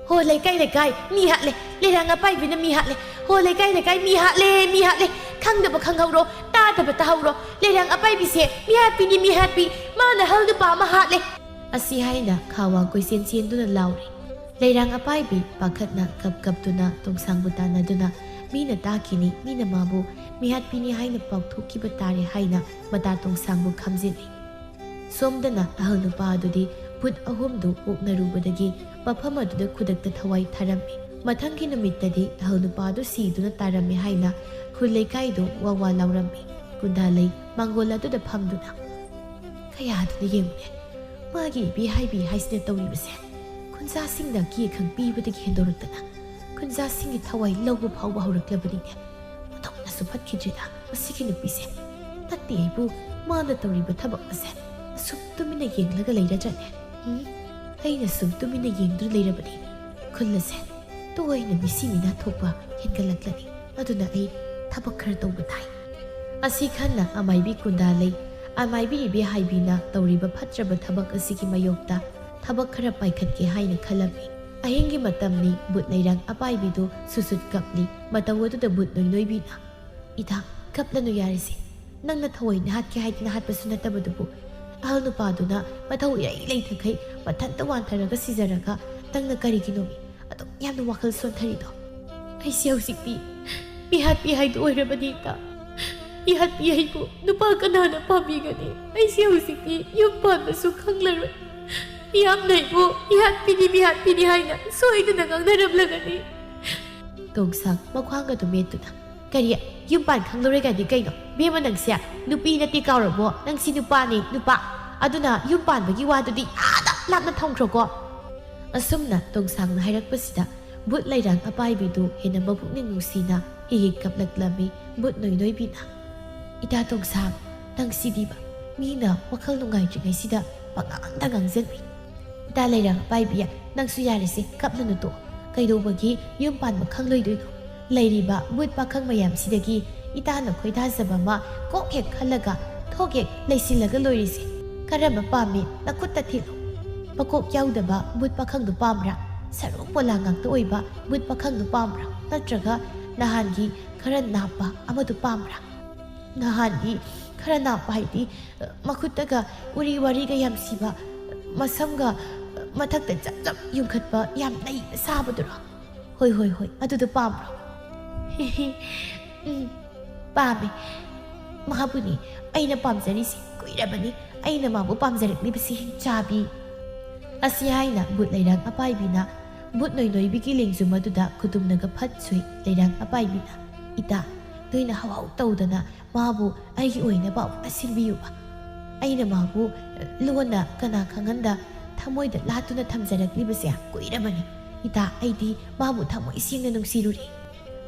"ꯍꯣ, ꯂꯩꯀꯥꯏ, ꯂꯩꯀꯥꯏ, ꯃꯤ ꯍꯥꯠꯂꯦ! ꯂꯩꯔꯥꯡ ꯑꯄꯥꯏꯕꯤꯅ ꯃꯤ ꯍꯥꯠꯂꯦ! ꯍꯣ, ꯂꯩꯀꯥꯏ, ꯂꯩꯀꯥꯏ, ꯃꯤ ꯍꯥꯠꯂꯦ! ꯃꯤ ꯍꯥꯠꯂꯦ! ꯈꯪꯗꯕ ꯈꯪꯍꯧꯔꯣ, ꯇꯥꯗꯕ ꯇꯥꯍꯧꯔꯣ! ꯂꯩꯔꯥꯡ ꯑꯄꯥꯏꯕꯤꯁꯦ ꯃꯤ ꯍꯥꯠꯄꯤꯅꯤ, ꯃꯤ ꯍꯥꯠꯄꯤ! ꯃꯥꯅ ꯑꯍꯜ ꯅꯨꯄꯥ ꯑꯃ ꯍꯥꯠꯂꯦ!" ꯑꯁꯤ ꯍꯥꯏꯅ ꯈꯥꯋꯥ ꯀꯣꯏꯆꯦꯟ ꯆꯦꯟꯗꯨꯅ ꯂꯥꯎꯔꯤ꯫ ꯂꯩꯔꯥꯡ ꯑꯄꯥꯏꯕꯤ ꯄꯥꯈꯠꯅ ꯀꯞ ꯀꯞꯇꯨꯅ ꯇꯣꯡꯁꯥꯡꯕꯨ ꯇꯥꯟꯅꯗꯨꯅ, ꯃꯤꯅ ꯇꯥꯈꯤꯅꯤ, ꯃꯤꯅ ꯃꯥꯕꯨ ꯃꯤꯍꯥꯠꯄꯤꯅꯤ ꯍꯥꯏꯅ ꯄꯥꯎꯊꯣꯛꯈꯤꯕ ꯇꯥꯔꯦ ꯍꯥꯏꯅ ꯃꯇꯥ ꯇꯣꯡꯁꯥꯡꯕꯨ ꯈꯝꯖꯤꯜꯂꯤ꯫ ꯁꯣꯝꯗꯅ ꯑꯍꯜ ꯅꯨꯄꯥ ꯑꯗꯨꯗꯤ ꯚꯨꯠ ꯑꯍꯨꯝꯗꯨ ꯑꯣꯛꯅꯔꯨꯕꯗꯒꯤ ꯃꯐꯝ ꯑꯗꯨꯗ ꯈꯨꯗꯛꯇ ꯊꯋꯥꯏ ꯊꯥꯔꯝꯃꯤ꯫ ꯃꯊꯪꯒꯤ ꯅꯨꯃꯤꯠꯇꯗꯤ ꯑꯍꯜ ꯅꯨꯄꯥ ꯑꯗꯨ ꯁꯤꯗꯨꯅ ꯇꯥꯔꯝꯃꯤ ꯍꯥꯏꯅ ꯈꯨꯜ ꯂꯩꯀꯥꯏꯗꯨ ꯋꯥ ꯋꯥ ꯂꯥꯎꯔꯝꯃꯤ꯫ ꯀꯨꯟꯗꯥꯂꯩ ꯃꯥꯡꯒꯣꯜ ꯑꯗꯨꯗ ꯐꯝꯗꯨꯅ, "ꯀꯌꯥꯗꯨꯅ ꯌꯦꯡꯉꯨꯅꯦ, ꯃꯥꯒꯤ ꯏꯕꯦ ꯍꯥꯏꯕꯤ ꯍꯥꯏꯁꯤꯅ ꯇꯧꯔꯤꯕꯁꯦ꯫ ꯈꯨꯟꯖꯥꯁꯤꯡꯅ ꯀꯦ ꯈꯪ ꯄꯤꯕꯗꯒꯤ ꯍꯦꯟꯗꯣꯔꯛꯇꯅ ꯈꯨꯟꯖꯥꯁꯤꯡꯒꯤ ꯊꯋꯥꯏ ꯂꯧꯕ ꯐꯥꯎꯕ ꯍꯧꯔꯛꯂꯕꯅꯤꯅꯦ꯫ ꯑꯣꯟꯊꯣꯛꯅꯁꯨ ꯐꯠꯈꯤꯗ꯭ꯔꯤꯗ ꯃꯁꯤꯒꯤ ꯅꯨꯄꯤꯁꯦ꯫ ꯅꯠꯇꯦ ꯑꯩꯕꯨ, ꯃꯥꯅ ꯇꯧꯔꯤꯕ ꯊꯕꯛ ꯑꯁꯦ ꯑꯁꯨꯛ ꯇꯨꯃꯤꯟꯅ ꯌꯦꯡꯂꯒ ꯂꯩꯔꯗ꯭ꯔꯅꯦ? ꯎꯝ? ꯑꯩꯅ ꯁꯨꯝ ꯇꯨꯃꯤꯟꯅ ꯌꯦꯡꯗꯨꯅ ꯂꯩꯔꯕꯗꯤ ꯈꯨꯜ ꯑꯁꯦ ꯇꯣꯏꯅ ꯃꯤꯁꯤ ꯃꯤꯅꯥ ꯊꯣꯛꯄ ꯍꯦꯟꯒꯠꯂꯛꯂꯅꯤ꯫ ꯑꯗꯨꯅ ꯑꯩ ꯊꯕꯛ ꯈꯔ ꯇꯧꯕ ꯇꯥꯏ"꯫ ꯑꯁꯤ ꯈꯟꯅ ꯑꯃꯥꯏꯕꯤ ꯀꯨꯟꯗꯥꯂꯩ, ꯑꯃꯥꯏꯕꯤ ꯏꯕꯦ ꯍꯥꯏꯕꯤꯅ ꯇꯧꯔꯤꯕ ꯐꯠꯇ꯭ꯔꯕ ꯊꯕꯛ ꯑꯁꯤꯒꯤ ꯃꯥꯌꯣꯛꯇ ꯊꯕꯛ ꯈꯔ ꯄꯥꯏꯈꯠꯀꯦ ꯍꯥꯏꯅ ꯈꯜꯂꯝꯃꯤ꯫ ꯑꯍꯤꯡꯒꯤ ꯃꯇꯝꯅꯤ, ꯚꯨꯠ ꯂꯩꯔꯥꯡ ꯑꯄꯥꯏꯕꯤꯗꯨ ꯁꯨꯁꯨꯠ ꯀꯞꯂꯤ꯫ ꯃꯇꯧ ꯑꯗꯨꯗ ꯚꯨꯠ ꯅꯣꯏꯅꯣꯏꯕꯤꯅ, "ꯏꯇꯥ, ꯀꯞꯂꯅꯨ ꯌꯥꯔꯦꯁꯦ꯫ ꯅꯪꯅ ꯊꯑꯣꯏꯅ ꯍꯥꯠꯀꯦ ꯍꯥꯏꯗꯅ ꯍꯥꯠꯄꯁꯨ ꯅꯠꯇꯕꯗꯨꯕꯨ꯫ ꯑꯍꯜ ꯅꯨꯄꯥꯗꯨꯅ ꯃꯊꯧ ꯏꯔꯩ ꯂꯩꯇꯈꯩ ꯃꯊꯟꯇ ꯋꯥꯟꯊꯔꯒ ꯁꯤꯖꯔꯒ ꯅꯪꯅ ꯀꯔꯤꯒꯤꯅꯣꯃꯤ ꯑꯗꯨꯛ ꯌꯥꯝꯅ ꯋꯥꯈꯜ ꯁꯣꯟꯊꯔꯤꯗꯣ?" "ꯑꯩꯁꯦ ꯍꯧꯖꯤꯛꯇꯤ ꯃꯤꯍꯥꯠꯄꯤ ꯍꯥꯏꯗꯨ ꯑꯣꯏꯔꯕꯅꯤ ꯏꯇꯥ꯫ ꯃꯤꯍꯥꯠꯄꯤ ꯍꯥꯏꯕꯨ ꯅꯨꯄꯥ ꯀꯅꯥꯅ ꯄꯥꯝꯕꯤꯒꯅꯤ? ꯑꯩꯁꯦ ꯍꯧꯖꯤꯛꯇꯤ ꯌꯨꯝ ꯄꯥꯟꯕꯁꯨ ꯈꯪꯂꯔꯣꯏ꯫ ꯃꯤꯌꯥꯝꯅ ꯑꯩꯕꯨ ꯃꯤꯍꯥꯠꯄꯤꯅꯤ, ꯃꯤꯍꯥꯠꯄꯤꯅꯤ ꯍꯥꯏꯅ ꯁꯣꯏꯗꯅ ꯉꯥꯡꯅꯔꯝꯂꯒꯅꯤ"꯫ ꯇꯣꯡꯁꯥꯡ ꯃꯈ꯭ꯋꯥꯡ ꯑꯗꯨ ꯃꯦꯠꯇꯨꯅ, "ꯀꯔꯤ? ꯌꯨꯝ ꯄꯥꯟ ꯈꯪꯂꯔꯣꯏꯒꯗꯤ ꯀꯩꯅꯣ? ꯕꯦꯝꯃ ꯅꯪꯁꯦ ꯅꯨꯄꯤ ꯅꯠꯇꯦ ꯀꯥꯎꯔꯕꯣ? ꯅꯪꯁꯤ ꯅꯨꯄꯥꯅꯤ, ꯅꯨꯄꯥ꯫ ꯑꯗꯨꯅ ꯌꯨꯝ ꯄꯥꯟꯕꯒꯤ ꯋꯥꯗꯨꯗꯤ ꯑꯥꯗ ꯂꯥꯞꯅ ꯊꯝꯈ꯭ꯔꯣꯀꯣ"꯫ ꯑꯁꯨꯝꯅ ꯇꯣꯡꯁꯥꯡꯅ ꯍꯥꯏꯔꯛꯄꯁꯤꯗ ꯚꯨꯠ ꯂꯩꯔꯥꯡ ꯑꯄꯥꯏꯕꯤꯗꯨ ꯍꯦꯟꯅ ꯃꯄꯨꯛꯅꯤꯡ ꯅꯨꯡꯁꯤꯅ ꯍꯤꯛ ꯍꯤꯛ ꯀꯞꯂꯛꯂꯝꯃꯤ꯫ ꯚꯨꯠ ꯅꯣꯏꯅꯣꯏꯕꯤꯅ, "ꯏꯇꯥ ꯇꯣꯡꯁꯥꯡ, ꯅꯪꯁꯤꯗꯤꯕ ꯃꯤꯅ ꯋꯥꯈꯜ ꯅꯨꯡꯉꯥꯏꯇ꯭ꯔꯤꯉꯩꯁꯤꯗ ꯄꯉꯥꯡꯗ ꯉꯥꯡꯖꯜꯂꯤ꯫ ꯏꯇꯥ ꯂꯩꯔꯥꯡ ꯑꯄꯥꯏꯕꯤ, ꯅꯪꯁꯨ ꯌꯥꯔꯦꯁꯦ, ꯀꯞꯂꯅꯨ ꯇꯣ꯫ ꯀꯩꯗꯧꯕꯒꯤ ꯌꯨꯝ ꯄꯥꯟꯕ ꯈꯪꯂꯣꯏꯗꯣꯏꯅꯣ? ꯂꯩꯔꯤꯕ ꯚꯨꯠ ꯄꯥꯈꯪ ꯃꯌꯥꯝꯁꯤꯗꯒꯤ ꯏꯇꯥꯅ ꯈꯣꯏꯗꯥꯖꯕ ꯑꯃ ꯀꯣꯛ ꯍꯦꯛ ꯈꯜꯂꯒ ꯊꯣꯛ ꯍꯦꯛ ꯂꯩꯁꯤꯜꯂꯒ ꯂꯣꯏꯔꯤꯁꯦ꯫ ꯀꯔꯝꯕ ꯄꯥꯝꯃꯤ? ꯅꯈꯨꯠꯇ ꯊꯤꯜꯂꯨ꯫ ꯃꯀꯣꯛ ꯌꯥꯎꯗꯕ ꯚꯨꯠ ꯄꯥꯈꯪꯗꯨ ꯄꯥꯝꯕ꯭ꯔꯥ? ꯁꯔꯨ ꯄꯣꯂꯥ ꯉꯥꯛꯇ ꯑꯣꯏꯕ ꯚꯨꯠ ꯄꯥꯈꯪꯗꯨ ꯄꯥꯝꯕ꯭ꯔꯥ? ꯅꯠꯇ꯭ꯔꯒ ꯅꯍꯥꯟꯒꯤ ꯈꯔ ꯅꯥꯞꯄ ꯑꯃꯗꯨ ꯄꯥꯝꯕ꯭ꯔꯥ?" ꯅꯍꯥꯟꯒꯤ ꯈꯔ ꯅꯥꯞꯄ ꯍꯥꯏꯗꯤ, ꯃꯈꯨꯠꯇꯒ ꯎꯔꯤ ꯋꯥꯔꯤꯒ ꯌꯥꯝ ꯁꯤꯕ, ꯃꯁꯝꯒ ꯃꯊꯛꯇ ꯆꯞ ꯆꯞ ꯌꯨꯡꯈꯠꯄ ꯌꯥꯝ ꯅꯩꯕ ꯁꯥꯕꯗꯨꯔꯣ? ꯍꯣꯏ, ꯍꯣꯏ, ꯍꯣꯏ, ꯑꯗꯨꯗꯣ ꯄꯥꯝꯕ꯭ꯔꯣ? ꯎꯝ, ꯄꯥꯝꯃꯦ꯫ ꯃꯍꯥꯛꯄꯨꯅꯤ ꯑꯩꯅ ꯄꯥꯝꯖꯔꯤꯁꯦ꯫ ꯀꯨꯏꯔꯕꯅꯤ ꯑꯩꯅ ꯃꯥꯕꯨ ꯄꯥꯝꯖꯔꯛꯂꯤꯕꯁꯤ, ꯍꯤꯡꯆꯥꯕꯤ꯫ ꯑꯁꯤ ꯍꯥꯏꯅ ꯕꯨꯠ ꯂꯩꯔꯥꯡ ꯑꯄꯥꯏꯕꯤꯅ ꯕꯨꯠ ꯅꯣꯏꯅꯣꯏꯕꯤꯒꯤ ꯂꯦꯡꯖꯨꯝ ꯑꯗꯨꯗ ꯈꯨꯗꯨꯝꯅꯒ ꯐꯠ ꯁꯨꯏ꯫ ꯂꯩꯔꯥꯡ ꯑꯄꯥꯏꯕꯤꯅ, "ꯏꯇꯥ, ꯅꯣꯏꯅ ꯍꯧꯍꯧ ꯇꯧꯗꯅ ꯃꯥꯕꯨ ꯑꯩꯒꯤ ꯑꯣꯏꯅꯕ ꯑꯃꯨꯛꯇ ꯁꯤꯟꯕꯤꯌꯨꯕ꯫ ꯑꯩꯅ ꯃꯥꯕꯨ ꯂꯣꯟꯅ ꯀꯅꯥ ꯈꯪꯍꯟꯗ ꯊꯃꯣꯏꯗ ꯂꯥꯠꯇꯨꯅ ꯊꯝꯖꯔꯛꯂꯤꯕꯁꯦ ꯀꯨꯏꯔꯕꯅꯤ꯫ ꯏꯇꯥ, ꯑꯩꯗꯤ ꯃꯥꯕꯨ ꯊꯃꯣꯏ ꯁꯦꯡꯅ ꯅꯨꯡꯁꯤꯔꯨꯔꯦ"꯫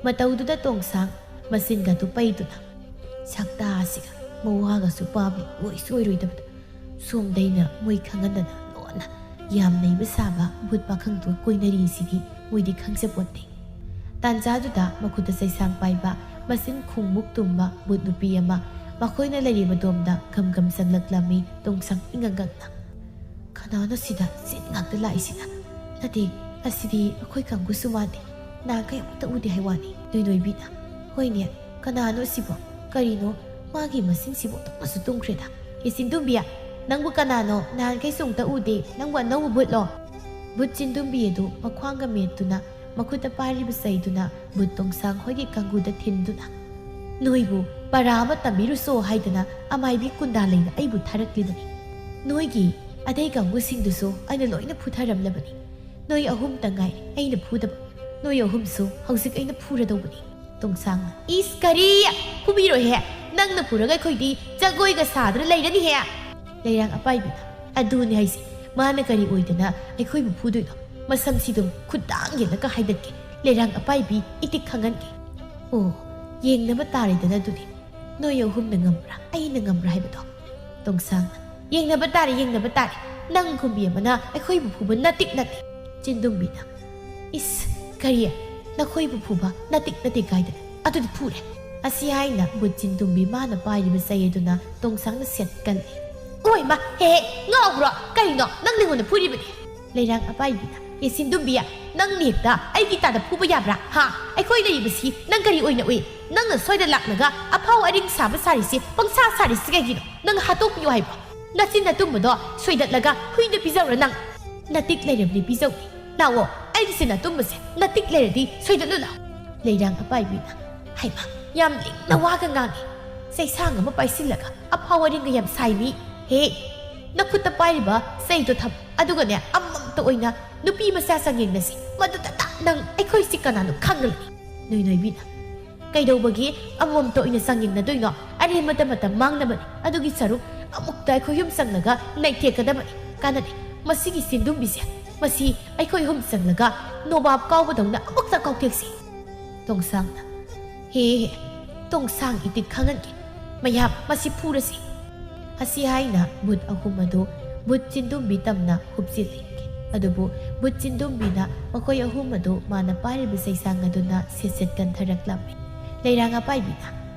ꯃꯇꯧꯗꯨꯗ ꯇꯣꯡꯁꯥꯡ ꯃꯆꯤꯟꯒꯗꯨ ꯄꯩꯗꯨꯅ, "ꯁꯛꯇꯥ ꯑꯁꯤꯒ ꯃꯋꯥꯒꯁꯨ ꯄꯥꯝꯃꯤ ꯑꯣꯏꯁꯨ ꯑꯣꯏꯔꯣꯏꯗꯕꯗ꯫ ꯁꯣꯝꯗꯩꯅ ꯃꯣꯏ ꯈꯪꯍꯟꯗꯅ ꯂꯣꯟꯅ ꯌꯥꯝ ꯅꯩꯕ ꯁꯥꯕ ꯕꯨꯠ ꯄꯥꯈꯪꯗꯨꯒ ꯀꯣꯏꯅꯔꯤꯁꯤꯗꯤ ꯃꯣꯏꯗꯤ ꯈꯪꯖꯄꯣꯠꯇꯦ"꯫ ꯇꯥꯟꯖꯥꯗꯨꯗ ꯃꯈꯨꯠꯇ ꯆꯩꯁꯥꯡ ꯄꯥꯏꯕ, ꯃꯆꯤꯟ ꯈꯨꯝꯃꯨꯛ ꯇꯨꯝꯕ ꯕꯨꯠ ꯅꯨꯄꯤ ꯑꯃ ꯃꯈꯣꯏꯅ ꯂꯩꯔꯤꯕ ꯗꯣꯝꯗ ꯒꯝ ꯒꯝ ꯆꯪꯂꯛꯂꯝꯃꯤ꯫ ꯇꯣꯡꯁꯥꯡ ꯏꯉꯛ ꯉꯛꯅ, "ꯀꯅꯥꯅꯣ ꯁꯤꯗ ꯆꯤꯟ ꯉꯥꯛꯇ ꯂꯥꯛꯏꯁꯤꯅ? ꯅꯠꯇꯦ, ꯑꯁꯤꯗꯤ ꯑꯩꯈꯣꯏ ꯀꯥꯡꯕꯨꯁꯨ ꯃꯥꯟꯗꯦ꯫ ꯅꯍꯥꯟꯈꯩ ꯑꯃꯨꯛꯇ ꯎꯗꯦ" ꯍꯥꯏ ꯋꯥꯅꯤ꯫ ꯅꯣꯏꯅꯣꯏꯕꯤꯅ, "ꯍꯣꯏꯅꯦ, ꯀꯅꯥꯅꯣ ꯁꯤꯕꯣ? ꯀꯔꯤꯅꯣ ꯃꯥꯒꯤ ꯃꯆꯤꯟꯁꯤꯕꯨ ꯑꯣꯟꯊꯣꯛꯅꯁꯨ ꯇꯨꯝꯈ꯭ꯔꯦꯗ? ꯑꯦ ꯆꯤꯟꯗꯨꯝꯕꯤ, ꯅꯪꯕꯨ ꯀꯅꯥꯅꯣ? ꯅꯍꯥꯟꯈꯩꯁꯨ ꯑꯃꯨꯛꯇ ꯎꯗꯦ꯫ ꯅꯪꯕꯨ ꯑꯅꯧꯕ ꯕꯨꯠꯂꯣ?" ꯕꯨꯠ ꯆꯤꯟꯗꯨꯝꯕꯤ ꯑꯗꯨ ꯃꯈ꯭ꯋꯥꯡꯒ ꯃꯦꯠꯇꯨꯅ ꯃꯈꯨꯠꯇ ꯄꯥꯏꯔꯤꯕ ꯆꯩꯗꯨꯅ ꯕꯨꯠ ꯇꯣꯡꯁꯥꯡ ꯍꯣꯏꯒꯤ ꯀꯥꯡꯒꯨꯗ ꯊꯤꯟꯗꯨꯅ, "ꯅꯣꯏꯕꯨ ꯄꯔꯥ ꯑꯃ ꯇꯝꯕꯤꯔꯨꯆꯣ ꯍꯥꯏꯗꯅ ꯑꯃꯥꯏꯕꯤ ꯀꯨꯟꯗꯥ ꯂꯩꯅ ꯑꯩꯕꯨ ꯊꯥꯔꯛꯂꯤꯕꯅꯤ꯫ ꯅꯣꯏꯒꯤ ꯑꯇꯩ ꯀꯥꯡꯕꯨꯁꯤꯡꯗꯨꯁꯨ ꯑꯩꯅ ꯂꯣꯏꯅ ꯐꯨꯊꯔꯝꯂꯕꯅꯤ꯫ ꯅꯣꯏ ꯑꯍꯨꯝꯇ ꯉꯥꯏꯔꯦ ꯑꯩꯅ ꯐꯨꯗꯕ꯫ ꯅꯣꯏ ꯑꯍꯨꯝꯁꯨ ꯍꯧꯖꯤꯛ ꯑꯩꯅ ꯐꯨꯔꯗꯧꯕꯅꯤ"꯫ ꯇꯣꯡꯁꯥꯡꯅ, "ꯏꯁ, ꯀꯔꯤ? ꯐꯨꯕꯤꯔꯣꯏꯍꯦ! ꯅꯪꯅ ꯐꯨꯔꯒ ꯑꯩꯈꯣꯏꯗꯤ ꯖꯒꯣꯏꯒ ꯁꯥꯗꯅ ꯂꯩꯔꯅꯤꯍꯦ!" ꯂꯩꯔꯥꯡ ꯑꯄꯥꯏꯕꯤꯅ, "ꯑꯗꯨꯅꯤ ꯍꯥꯏꯁꯦ꯫ ꯃꯥꯅ ꯀꯔꯤ ꯑꯣꯏꯗꯅ ꯑꯩꯈꯣꯏꯕꯨ ꯐꯨꯗꯣꯏꯅꯣ? ꯃꯁꯝꯁꯤꯗꯨꯝ ꯈꯨꯗꯥꯡ ꯌꯦꯜꯂꯒ ꯍꯥꯏꯗꯠꯀꯦ"꯫ ꯂꯩꯔꯥꯡ ꯑꯄꯥꯏꯕꯤ ꯏꯇꯤꯛ ꯈꯪꯍꯟꯒꯦ꯫ ꯑꯣ, ꯌꯦꯡꯅꯕ ꯇꯥꯔꯦꯗꯅ ꯑꯗꯨꯗꯤ꯫ ꯅꯣꯏ ꯑꯍꯨꯝꯅ ꯉꯝꯕ꯭ꯔꯥ, ꯑꯩꯅ ꯉꯝꯕ꯭ꯔꯥ ꯍꯥꯏꯕꯗꯣ? ꯇꯣꯡꯁꯥꯡꯅ, "ꯌꯦꯡꯅꯕ ꯇꯥꯔꯦ, ꯌꯦꯡꯅꯕ ꯇꯥꯔꯦ꯫ ꯅꯪ ꯈꯨꯝꯕꯤ ꯑꯃꯅ ꯑꯩꯈꯣꯏꯕꯨ ꯐꯨꯕ ꯅꯠꯇꯤꯛ ꯅꯠꯇꯦ"꯫ ꯆꯤꯟꯗꯨꯝꯕꯤꯅ, "ꯏꯁ, ꯀꯔꯤ? ꯅꯈꯣꯏꯕꯨ ꯐꯨꯕ ꯅꯠꯇꯤꯛ ꯅꯠꯇꯦ ꯀꯥꯏꯗꯅ? ꯑꯗꯨꯗꯤ ꯐꯨꯔꯦ"꯫ ꯑꯁꯤ ꯍꯥꯏꯅ ꯕꯨꯠ ꯆꯤꯟꯗꯨꯝꯕꯤ ꯃꯥꯅ ꯄꯥꯏꯔꯤꯕ ꯆꯩ ꯑꯗꯨꯅ ꯇꯣꯡꯁꯥꯡꯅ ꯁꯦꯠ ꯀꯜꯂꯤ꯫ "ꯑꯣꯏꯃ, ꯍꯦ, ꯍꯦ, ꯉꯥꯎꯕ꯭ꯔꯣ? ꯀꯔꯤꯅꯣ? ꯅꯪ ꯅꯉꯣꯟꯗ ꯐꯨꯔꯤꯕꯅꯤ"꯫ ꯂꯩꯔꯥꯡ ꯑꯄꯥꯏꯕꯤꯅ, "ꯑꯦ ꯆꯤꯟꯗꯨꯝꯕꯤ, ꯅꯪꯅ ꯍꯦꯛꯇ ꯑꯩꯒꯤ ꯇꯥꯗ ꯐꯨꯕ ꯌꯥꯕ꯭ꯔꯥ? ꯍꯥ? ꯑꯩꯈꯣꯏ ꯂꯩꯔꯤꯕꯁꯤ ꯅꯪ ꯀꯔꯤ ꯑꯣꯏꯅ ꯎꯏ? ꯅꯪꯅ ꯁ꯭ꯋꯥꯏꯗ ꯂꯥꯛꯂꯒ ꯑꯐꯥꯎ ꯑꯔꯤꯡ ꯁꯥꯕ ꯁꯥꯔꯤꯁꯤ, ꯄꯪꯁꯥ ꯁꯥꯔꯤꯁꯤ ꯀꯩꯒꯤꯅꯣ? ꯅꯪ ꯍꯥꯠꯇꯣꯛꯄꯤꯌꯨ ꯍꯥꯏꯕ꯭ꯔꯣ?" ꯅꯆꯤꯟ ꯅꯇꯨꯝꯕꯗꯣ ꯁꯣꯏꯗꯠꯂꯒ ꯍꯨꯏꯗ ꯄꯤꯖꯧꯔ ꯅꯪ? ꯅꯇꯤꯛ ꯂꯩꯔꯕꯗꯤ ꯄꯤꯖꯧꯅꯦ꯫ ꯂꯥꯛꯑꯣ, ꯑꯩꯒꯤ ꯁꯤꯟ ꯅꯇꯨꯝꯕꯁꯦ ꯅꯇꯤꯛ ꯂꯩꯔꯗꯤ ꯁꯣꯏꯗꯠꯂꯨ ꯂꯥꯛꯑꯣ꯫ ꯂꯩꯔꯥꯡ ꯑꯄꯥꯏꯕꯤꯅ, ꯍꯩꯃꯥ, ꯌꯥꯝ ꯂꯤꯡꯅ ꯋꯥꯒ ꯉꯥꯡꯉꯤ꯫ ꯆꯩꯁꯥꯡ ꯑꯃ ꯄꯥꯏꯁꯤꯜꯂꯒ ꯑꯐꯥꯎ ꯑꯔꯤꯡꯒ ꯌꯥꯝ ꯁꯥꯏꯃꯤ꯫ ꯍꯦ, ꯅꯈꯨꯠꯇ ꯄꯥꯏꯔꯤꯕ ꯆꯩꯗꯣ ꯊꯝꯃꯨ, ꯑꯗꯨꯒꯅꯦ, ꯑꯃꯃꯝꯇ ꯑꯣꯏꯅ ꯅꯨꯄꯤ ꯃꯆꯥ ꯆꯥꯡꯌꯦꯡꯅꯁꯤ꯫ ꯃꯗꯨꯗꯇ ꯅꯪ ꯑꯩꯈꯣꯏꯁꯤ ꯀꯅꯥꯅꯣ ꯈꯪꯒꯅꯤ꯫ ꯅꯣꯏ ꯅꯣꯏꯕꯤꯅ, ꯀꯩꯗꯧꯕꯒꯤ ꯑꯃꯃꯝꯇ ꯑꯣꯏꯅ ꯆꯥꯡꯌꯦꯡꯅꯗꯣꯏꯅꯣ? ꯑꯔꯦꯝꯕꯗ ꯃꯇꯝ ꯃꯥꯡꯅꯕꯅꯤ꯫ ꯑꯗꯨꯒꯤ ꯁꯔꯨꯛ ꯑꯃꯨꯛꯇ ꯑꯩꯈꯣꯏ ꯑꯍꯨꯝ ꯆꯪꯂꯒ ꯅꯩꯊꯦꯛꯀꯗꯕꯅꯤ꯫ ꯀꯥꯟꯅꯗꯦ꯫ ꯃꯁꯤꯒꯤ ꯆꯤꯟꯗꯨꯝꯕꯤꯁꯦ, ꯃꯁꯤ ꯑꯩꯈꯣꯏ ꯑꯍꯨꯝ ꯆꯪꯂꯒ ꯅꯣꯕꯥꯞ ꯀꯥꯎꯕꯗꯧꯅ ꯑꯃꯨꯛꯇ ꯀꯥꯎꯊꯦꯛꯁꯤ꯫ ꯇꯣꯡꯁꯥꯡꯅ, ꯍꯦ ꯍꯦ, ꯇꯣꯡꯁꯥꯡ ꯏꯄꯤꯛ ꯈꯪꯍꯟꯒꯦ꯫ ꯃꯌꯥꯝ ꯃꯁꯤ ꯐꯨꯔꯁꯤ꯫ ꯑꯁꯤ ꯍꯥꯏꯅ ꯕꯨꯠ ꯑꯍꯨꯝ ꯑꯗꯨ ꯕꯨꯠ ꯆꯤꯟꯗꯨꯝꯕꯤ ꯇꯝꯅ ꯍꯨꯞꯆꯤꯜꯂꯤ꯫ ꯑꯗꯨꯕꯨ ꯕꯨꯠ ꯆꯤꯟꯗꯨꯝꯕꯤꯅ ꯃꯈꯣꯏ ꯑꯍꯨꯝ ꯑꯗꯨ ꯃꯥꯅ ꯄꯥꯏꯔꯤꯕ ꯆꯩꯁꯥꯡ ꯑꯗꯨꯅ ꯁꯦꯠ ꯁꯦꯠ ꯀꯟꯊꯔꯛꯂꯝꯃꯤ꯫ ꯂꯩꯔꯥꯡ ꯑꯄꯥꯏꯕꯤꯅ,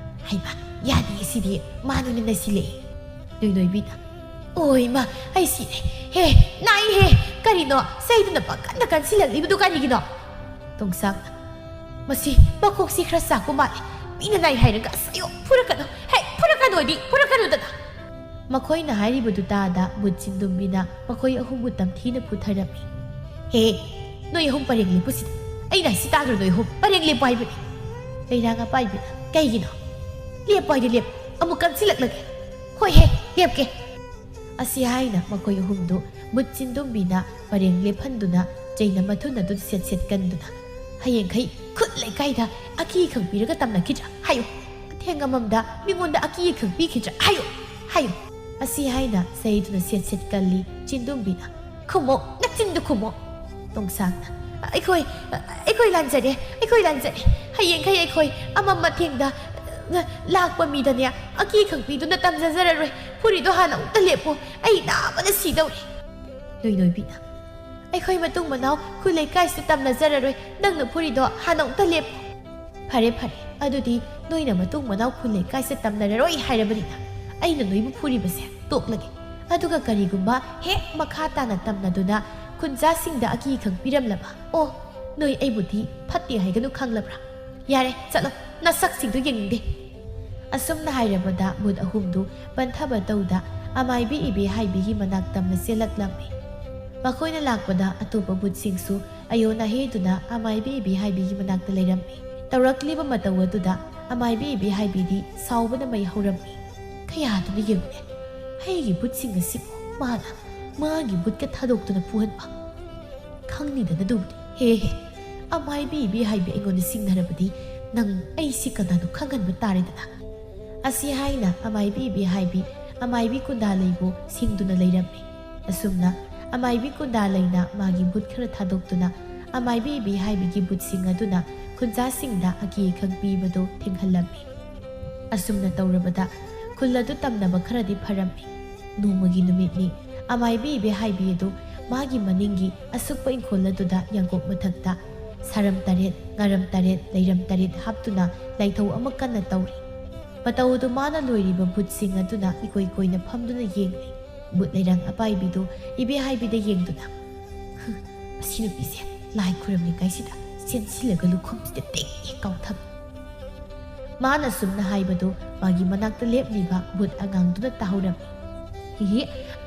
ꯍꯩꯃꯥ, ꯌꯥꯗꯦ, ꯁꯤꯗꯤ ꯃꯥꯅ ꯑꯣꯏꯅ ꯅꯩꯁꯤꯜꯂꯛꯏ꯫ ꯅꯣꯏꯅꯣꯏꯕꯤꯅ, ꯑꯣꯏ ꯃꯥ, ꯑꯩ ꯁꯤꯔꯦ꯫ ꯍꯦ, ꯅꯥꯏꯍꯦ꯫ ꯀꯔꯤꯅꯣ ꯆꯩꯗꯨꯅ ꯄꯪꯀꯟꯗ ꯀꯟꯁꯤꯜꯂꯛꯂꯤꯕꯗꯨ ꯀꯔꯤꯒꯤꯅꯣ? ꯇꯣꯡꯁꯥꯡꯅ, ꯃꯁꯤ ꯃꯀꯣꯛꯁꯤ ꯈꯔ ꯆꯥꯛꯄ ꯃꯥꯜꯂꯦ꯫ ꯃꯤꯅ ꯅꯥꯏ ꯍꯥꯏꯔꯒ ꯑꯁ, ꯑꯌꯣ, ꯐꯨꯔꯛꯀꯅꯨ꯫ ꯍꯦ, ꯐꯨꯔꯛꯀꯅꯨꯗꯤ, ꯐꯨꯔꯛꯀꯅꯨꯗꯅ꯫ ꯃꯈꯣꯏꯅ ꯍꯥꯏꯔꯤꯕꯗꯨ ꯇꯥꯗ ꯕꯨꯠ ꯆꯤꯟꯗꯨꯝꯕꯤꯅ ꯃꯈꯣꯏ ꯑꯍꯨꯝꯕꯨ ꯇꯝꯊꯤꯅ ꯐꯨꯊꯔꯝꯃꯤ꯫ ꯍꯦ, ꯅꯣꯏ ꯑꯍꯨꯝ ꯄꯔꯦꯡ ꯂꯦꯞꯄꯨ ꯁꯤꯗ꯫ ꯑꯩꯅ ꯍꯥꯏꯁꯤ ꯇꯥꯗ꯭ꯔꯣ ꯅꯣꯏ ꯑꯍꯨꯝ? ꯄꯔꯦꯡ ꯂꯦꯞꯄꯨ ꯍꯥꯏꯕꯅꯤ꯫ ꯂꯩꯔꯥꯡ ꯑꯄꯥꯏꯕꯤꯅ, ꯀꯩꯒꯤꯅꯣ? ꯂꯦꯞꯄꯨ ꯍꯥꯏꯗꯤ ꯂꯦꯞꯄꯨ꯫ ꯑꯃꯨꯛ ꯀꯟꯁꯤꯜꯂꯛꯂꯒꯦ꯫ ꯍꯣꯏ ꯍꯦ, ꯂꯦꯞꯀꯦ꯫ ꯑꯁꯤ ꯍꯥꯏꯅ ꯃꯈꯣꯏ ꯑꯍꯨꯝꯗꯨ ꯕꯨꯠ ꯆꯤꯟꯗꯨꯝꯕꯤꯅ ꯄꯔꯦꯡ ꯂꯦꯞꯍꯟꯗꯨꯅ ꯆꯩꯅ ꯃꯊꯨꯟ ꯑꯗꯨ ꯁꯦꯠ ꯁꯦꯠ ꯀꯟꯗꯨꯅ, ꯍꯌꯦꯡꯈꯩ ꯈꯨꯠ ꯂꯩꯀꯥꯏꯗ ꯑꯀꯤ ꯈꯪꯕꯤꯔꯒ ꯇꯝꯅꯈꯤꯗ꯭ꯔꯥ ꯍꯥꯏꯌꯨ꯫ ꯑꯊꯦꯡ ꯑꯃꯝꯗ ꯃꯤꯉꯣꯟꯗ ꯑꯀꯤ ꯈꯪꯕꯤꯈꯤꯗ꯭ꯔꯥ ꯍꯥꯏꯌꯨ, ꯍꯥꯏꯌꯨ꯫ ꯑꯁꯤ ꯍꯥꯏꯅ ꯆꯩꯗꯨꯅ ꯁꯦꯠ ꯁꯦꯠ ꯀꯜꯂꯤ ꯆꯤꯟꯗꯨꯝꯕꯤꯅ꯫ ꯈꯨꯝꯃꯣ, ꯅꯆꯤꯟꯗꯨ ꯈꯨꯝꯃꯣ꯫ ꯇꯣꯡꯁꯥꯡꯅ, ꯑꯩꯈꯣꯏ, ꯑꯩꯈꯣꯏ ꯂꯥꯟꯖꯔꯦ, ꯑꯩꯈꯣꯏ ꯂꯥꯟꯖꯔꯦ꯫ ꯍꯌꯦꯡꯈꯩ ꯑꯩꯈꯣꯏ ꯑꯃꯝ ꯑꯊꯦꯡꯗ ꯂꯥꯛꯄ ꯃꯤꯗꯅꯦ ꯑꯀꯤ ꯈꯪꯕꯤꯗꯨꯅ ꯇꯝꯖꯖꯔꯔꯣꯏ꯫ ꯐꯨꯔꯤꯗꯣ ꯍꯥꯟꯅ ꯑꯃꯨꯛꯇ ꯂꯦꯞꯄꯣ, ꯑꯩ ꯅꯥꯕꯅ ꯁꯤꯗꯧꯔꯦ꯫ ꯅꯣꯏꯅꯣꯏꯕꯤꯅ, ꯑꯩꯈꯣꯏ ꯃꯇꯨꯡ ꯃꯅꯥꯎ ꯈꯨꯜ ꯂꯩꯀꯥꯏꯁꯤꯗ ꯇꯝꯅꯖꯔꯔꯣꯏ, ꯅꯪꯅ ꯐꯨꯔꯤꯗꯣ ꯍꯥꯟꯅ ꯑꯃꯨꯛꯇ ꯂꯦꯞꯄꯣ꯫ ꯐꯔꯦ ꯐꯔꯦ, ꯑꯗꯨꯗꯤ ꯅꯣꯏꯅ ꯃꯇꯨꯡ ꯃꯅꯥꯎ ꯈꯨꯜ ꯂꯩꯀꯥꯏꯁꯤꯗ ꯇꯝꯅꯔꯔꯣꯏ ꯍꯥꯏꯔꯕꯅꯤꯅ ꯑꯩꯅ ꯅꯣꯏꯕꯨ ꯐꯨꯔꯤꯕꯁꯦ ꯇꯣꯛꯂꯒꯦ꯫ ꯑꯗꯨꯒ ꯀꯔꯤꯒꯨꯝꯕ ꯍꯦꯛ ꯃꯈꯥ ꯇꯥꯅ ꯇꯝꯅꯗꯨꯅ ꯈꯨꯟꯖꯥꯁꯤꯡꯗ ꯑꯀꯤ ꯈꯪꯕꯤꯔꯝꯂꯕ, ꯑꯣ, ꯅꯣꯏ ꯑꯩꯕꯨꯗꯤ ꯐꯠꯇꯦ ꯍꯥꯏꯒꯅꯨ ꯈꯪꯂꯕ꯭ꯔꯥ? ꯌꯥꯔꯦ, ꯆꯠꯂꯣ, ꯅꯁꯛꯁꯤꯡꯗꯨ ꯌꯦꯡꯅꯤꯡꯗꯦ꯫ ꯑꯁꯨꯝꯅ ꯍꯥꯏꯔꯕꯗ ꯕꯨꯠ ꯑꯍꯨꯝꯗꯨ ꯄꯟꯊꯕ ꯇꯧꯗ ꯑꯃꯥꯏꯕꯤ ꯏꯕꯦꯍꯥꯏꯕꯤꯒꯤ ꯃꯅꯥꯛ ꯇꯝꯅ ꯆꯦꯜꯂꯛꯂꯝꯃꯤ꯫ ꯃꯈꯣꯏꯅ ꯂꯥꯛꯄꯗ ꯑꯇꯣꯞꯄ ꯚꯨꯠꯁꯤꯡꯁꯨ ꯑꯌꯣꯟ ꯑꯍꯦꯗꯨꯅ ꯑꯃꯥꯏꯕꯤ ꯏꯕꯦꯍꯥꯏꯕꯤꯒꯤ ꯃꯅꯥꯛꯇ ꯂꯩꯔꯝꯃꯤ꯫ ꯇꯧꯔꯛꯂꯤꯕ ꯃꯇꯧ ꯑꯗꯨꯗ ꯑꯃꯥꯏꯕꯤ ꯏꯕꯦꯍꯥꯏꯕꯤꯗꯤ ꯁꯥꯎꯕꯅ ꯃꯩ ꯍꯧꯔꯝꯃꯤ꯫ ꯀꯌꯥꯗꯨꯅ ꯌꯦꯡꯉꯨꯅꯦ, ꯑꯩꯒꯤ ꯚꯨꯠꯁꯤꯡ ꯑꯁꯤꯕꯨ ꯃꯥꯅ ꯃꯥꯒꯤ ꯚꯨꯠꯀ ꯊꯥꯗꯣꯛꯇꯨꯅ ꯐꯨꯍꯟꯕ꯫ ꯈꯪꯅꯤꯗꯅ ꯑꯗꯨꯕꯨꯗꯤ꯫ ꯍꯦ ꯍꯦ, ꯑꯃꯥꯏꯕꯤ ꯏꯕꯦꯍꯥꯏꯕꯤ ꯑꯩꯉꯣꯟꯗ ꯁꯤꯡꯅꯔꯕꯗꯤ ꯅꯪ ꯑꯩꯁꯤ ꯀꯅꯥꯅꯣ ꯈꯪꯍꯟꯕ ꯇꯥꯔꯦꯗꯅ꯫ ꯑꯁꯤ ꯍꯥꯏꯅ ꯑꯃꯥꯏꯕꯤ ꯏꯕꯦꯍꯥꯏꯕꯤ ꯑꯃꯥꯏꯕꯤ ꯀꯨꯟꯗꯥꯂꯩꯕꯨ ꯁꯤꯡꯗꯨꯅ ꯂꯩꯔꯝꯃꯤ꯫ ꯑꯁꯨꯝꯅ ꯑꯃꯥꯏꯕꯤ ꯀꯨꯟꯗꯥꯂꯩꯅ ꯃꯥꯒꯤ ꯚꯨꯠ ꯈꯔ ꯊꯥꯗꯣꯛꯇꯨꯅ ꯑꯃꯥꯏꯕꯤ ꯏꯕꯦꯍꯥꯏꯕꯤꯒꯤ ꯚꯨꯠꯁꯤꯡ ꯑꯗꯨꯅ ꯈꯨꯟꯖꯥꯁꯤꯡꯗ ꯑꯀꯤ ꯑꯈꯪ ꯄꯤꯕꯗꯨ ꯊꯤꯡꯍꯜꯂꯝꯃꯤ꯫ ꯑꯁꯨꯝꯅ ꯇꯧꯔꯕꯗ ꯈꯨꯜ ꯑꯗꯨ ꯇꯝꯅꯕ ꯈꯔꯗꯤ ꯐꯔꯝꯃꯤ꯫ ꯅꯣꯡꯃꯒꯤ ꯅꯨꯃꯤꯠꯅꯤ꯫ ꯑꯃꯥꯏꯕꯤ ꯏꯕꯦꯍꯥꯏꯕꯤ ꯑꯗꯨ ꯃꯥꯒꯤ ꯃꯅꯤꯡꯒꯤ ꯑꯁꯨꯛꯄ ꯏꯪꯈꯣꯜ ꯑꯗꯨꯗ ꯌꯥꯡꯀꯣꯛ ꯃꯊꯛꯇ ꯁꯥꯔꯝ ꯇꯔꯦꯠ, ꯉꯥꯔꯝ ꯇꯔꯦꯠ, ꯂꯩꯔꯝ ꯇꯔꯦꯠ ꯍꯥꯞꯇꯨꯅ ꯂꯥꯏꯊꯧ ꯑꯃ ꯀꯟꯅ ꯇꯧꯔꯤ꯫ ꯃꯇꯧ ꯑꯗꯨ ꯃꯥꯅ ꯂꯣꯏꯔꯤꯕ ꯚꯨꯠꯁꯤꯡ ꯑꯗꯨꯅ ꯏꯀꯣꯏ ꯀꯣꯏꯅ ꯐꯝꯗꯨꯅ ꯌꯦꯡꯂꯤ꯫ ꯚꯨꯠ ꯂꯩꯔꯥꯡ ꯑꯄꯥꯏꯕꯤꯗꯨ ꯏꯕꯦꯍꯥꯏꯕꯤꯗ ꯌꯦꯡꯗꯨꯅ, "ꯍꯨꯝ, ꯑꯁꯤ ꯅꯨꯄꯤꯁꯦ ꯂꯥꯏ ꯈꯨꯔꯝꯂꯤꯉꯩꯁꯤꯗ ꯆꯦꯟꯁꯤꯜꯂꯒ ꯂꯨꯈꯨꯝꯁꯤꯗ ꯇꯦꯛ ꯍꯦꯛ ꯀꯥꯎꯊꯕꯤ꯫" ꯃꯥꯅ ꯁꯨꯝꯅ ꯍꯥꯏꯕꯗꯨ ꯃꯥꯒꯤ ꯃꯅꯥꯛꯇ ꯂꯦꯞꯂꯤꯕ ꯚꯨꯠ ꯑꯉꯥꯡꯗꯨꯅ ꯇꯥꯍꯧꯔꯝꯃꯤ꯫ "ꯍꯤꯍꯤ,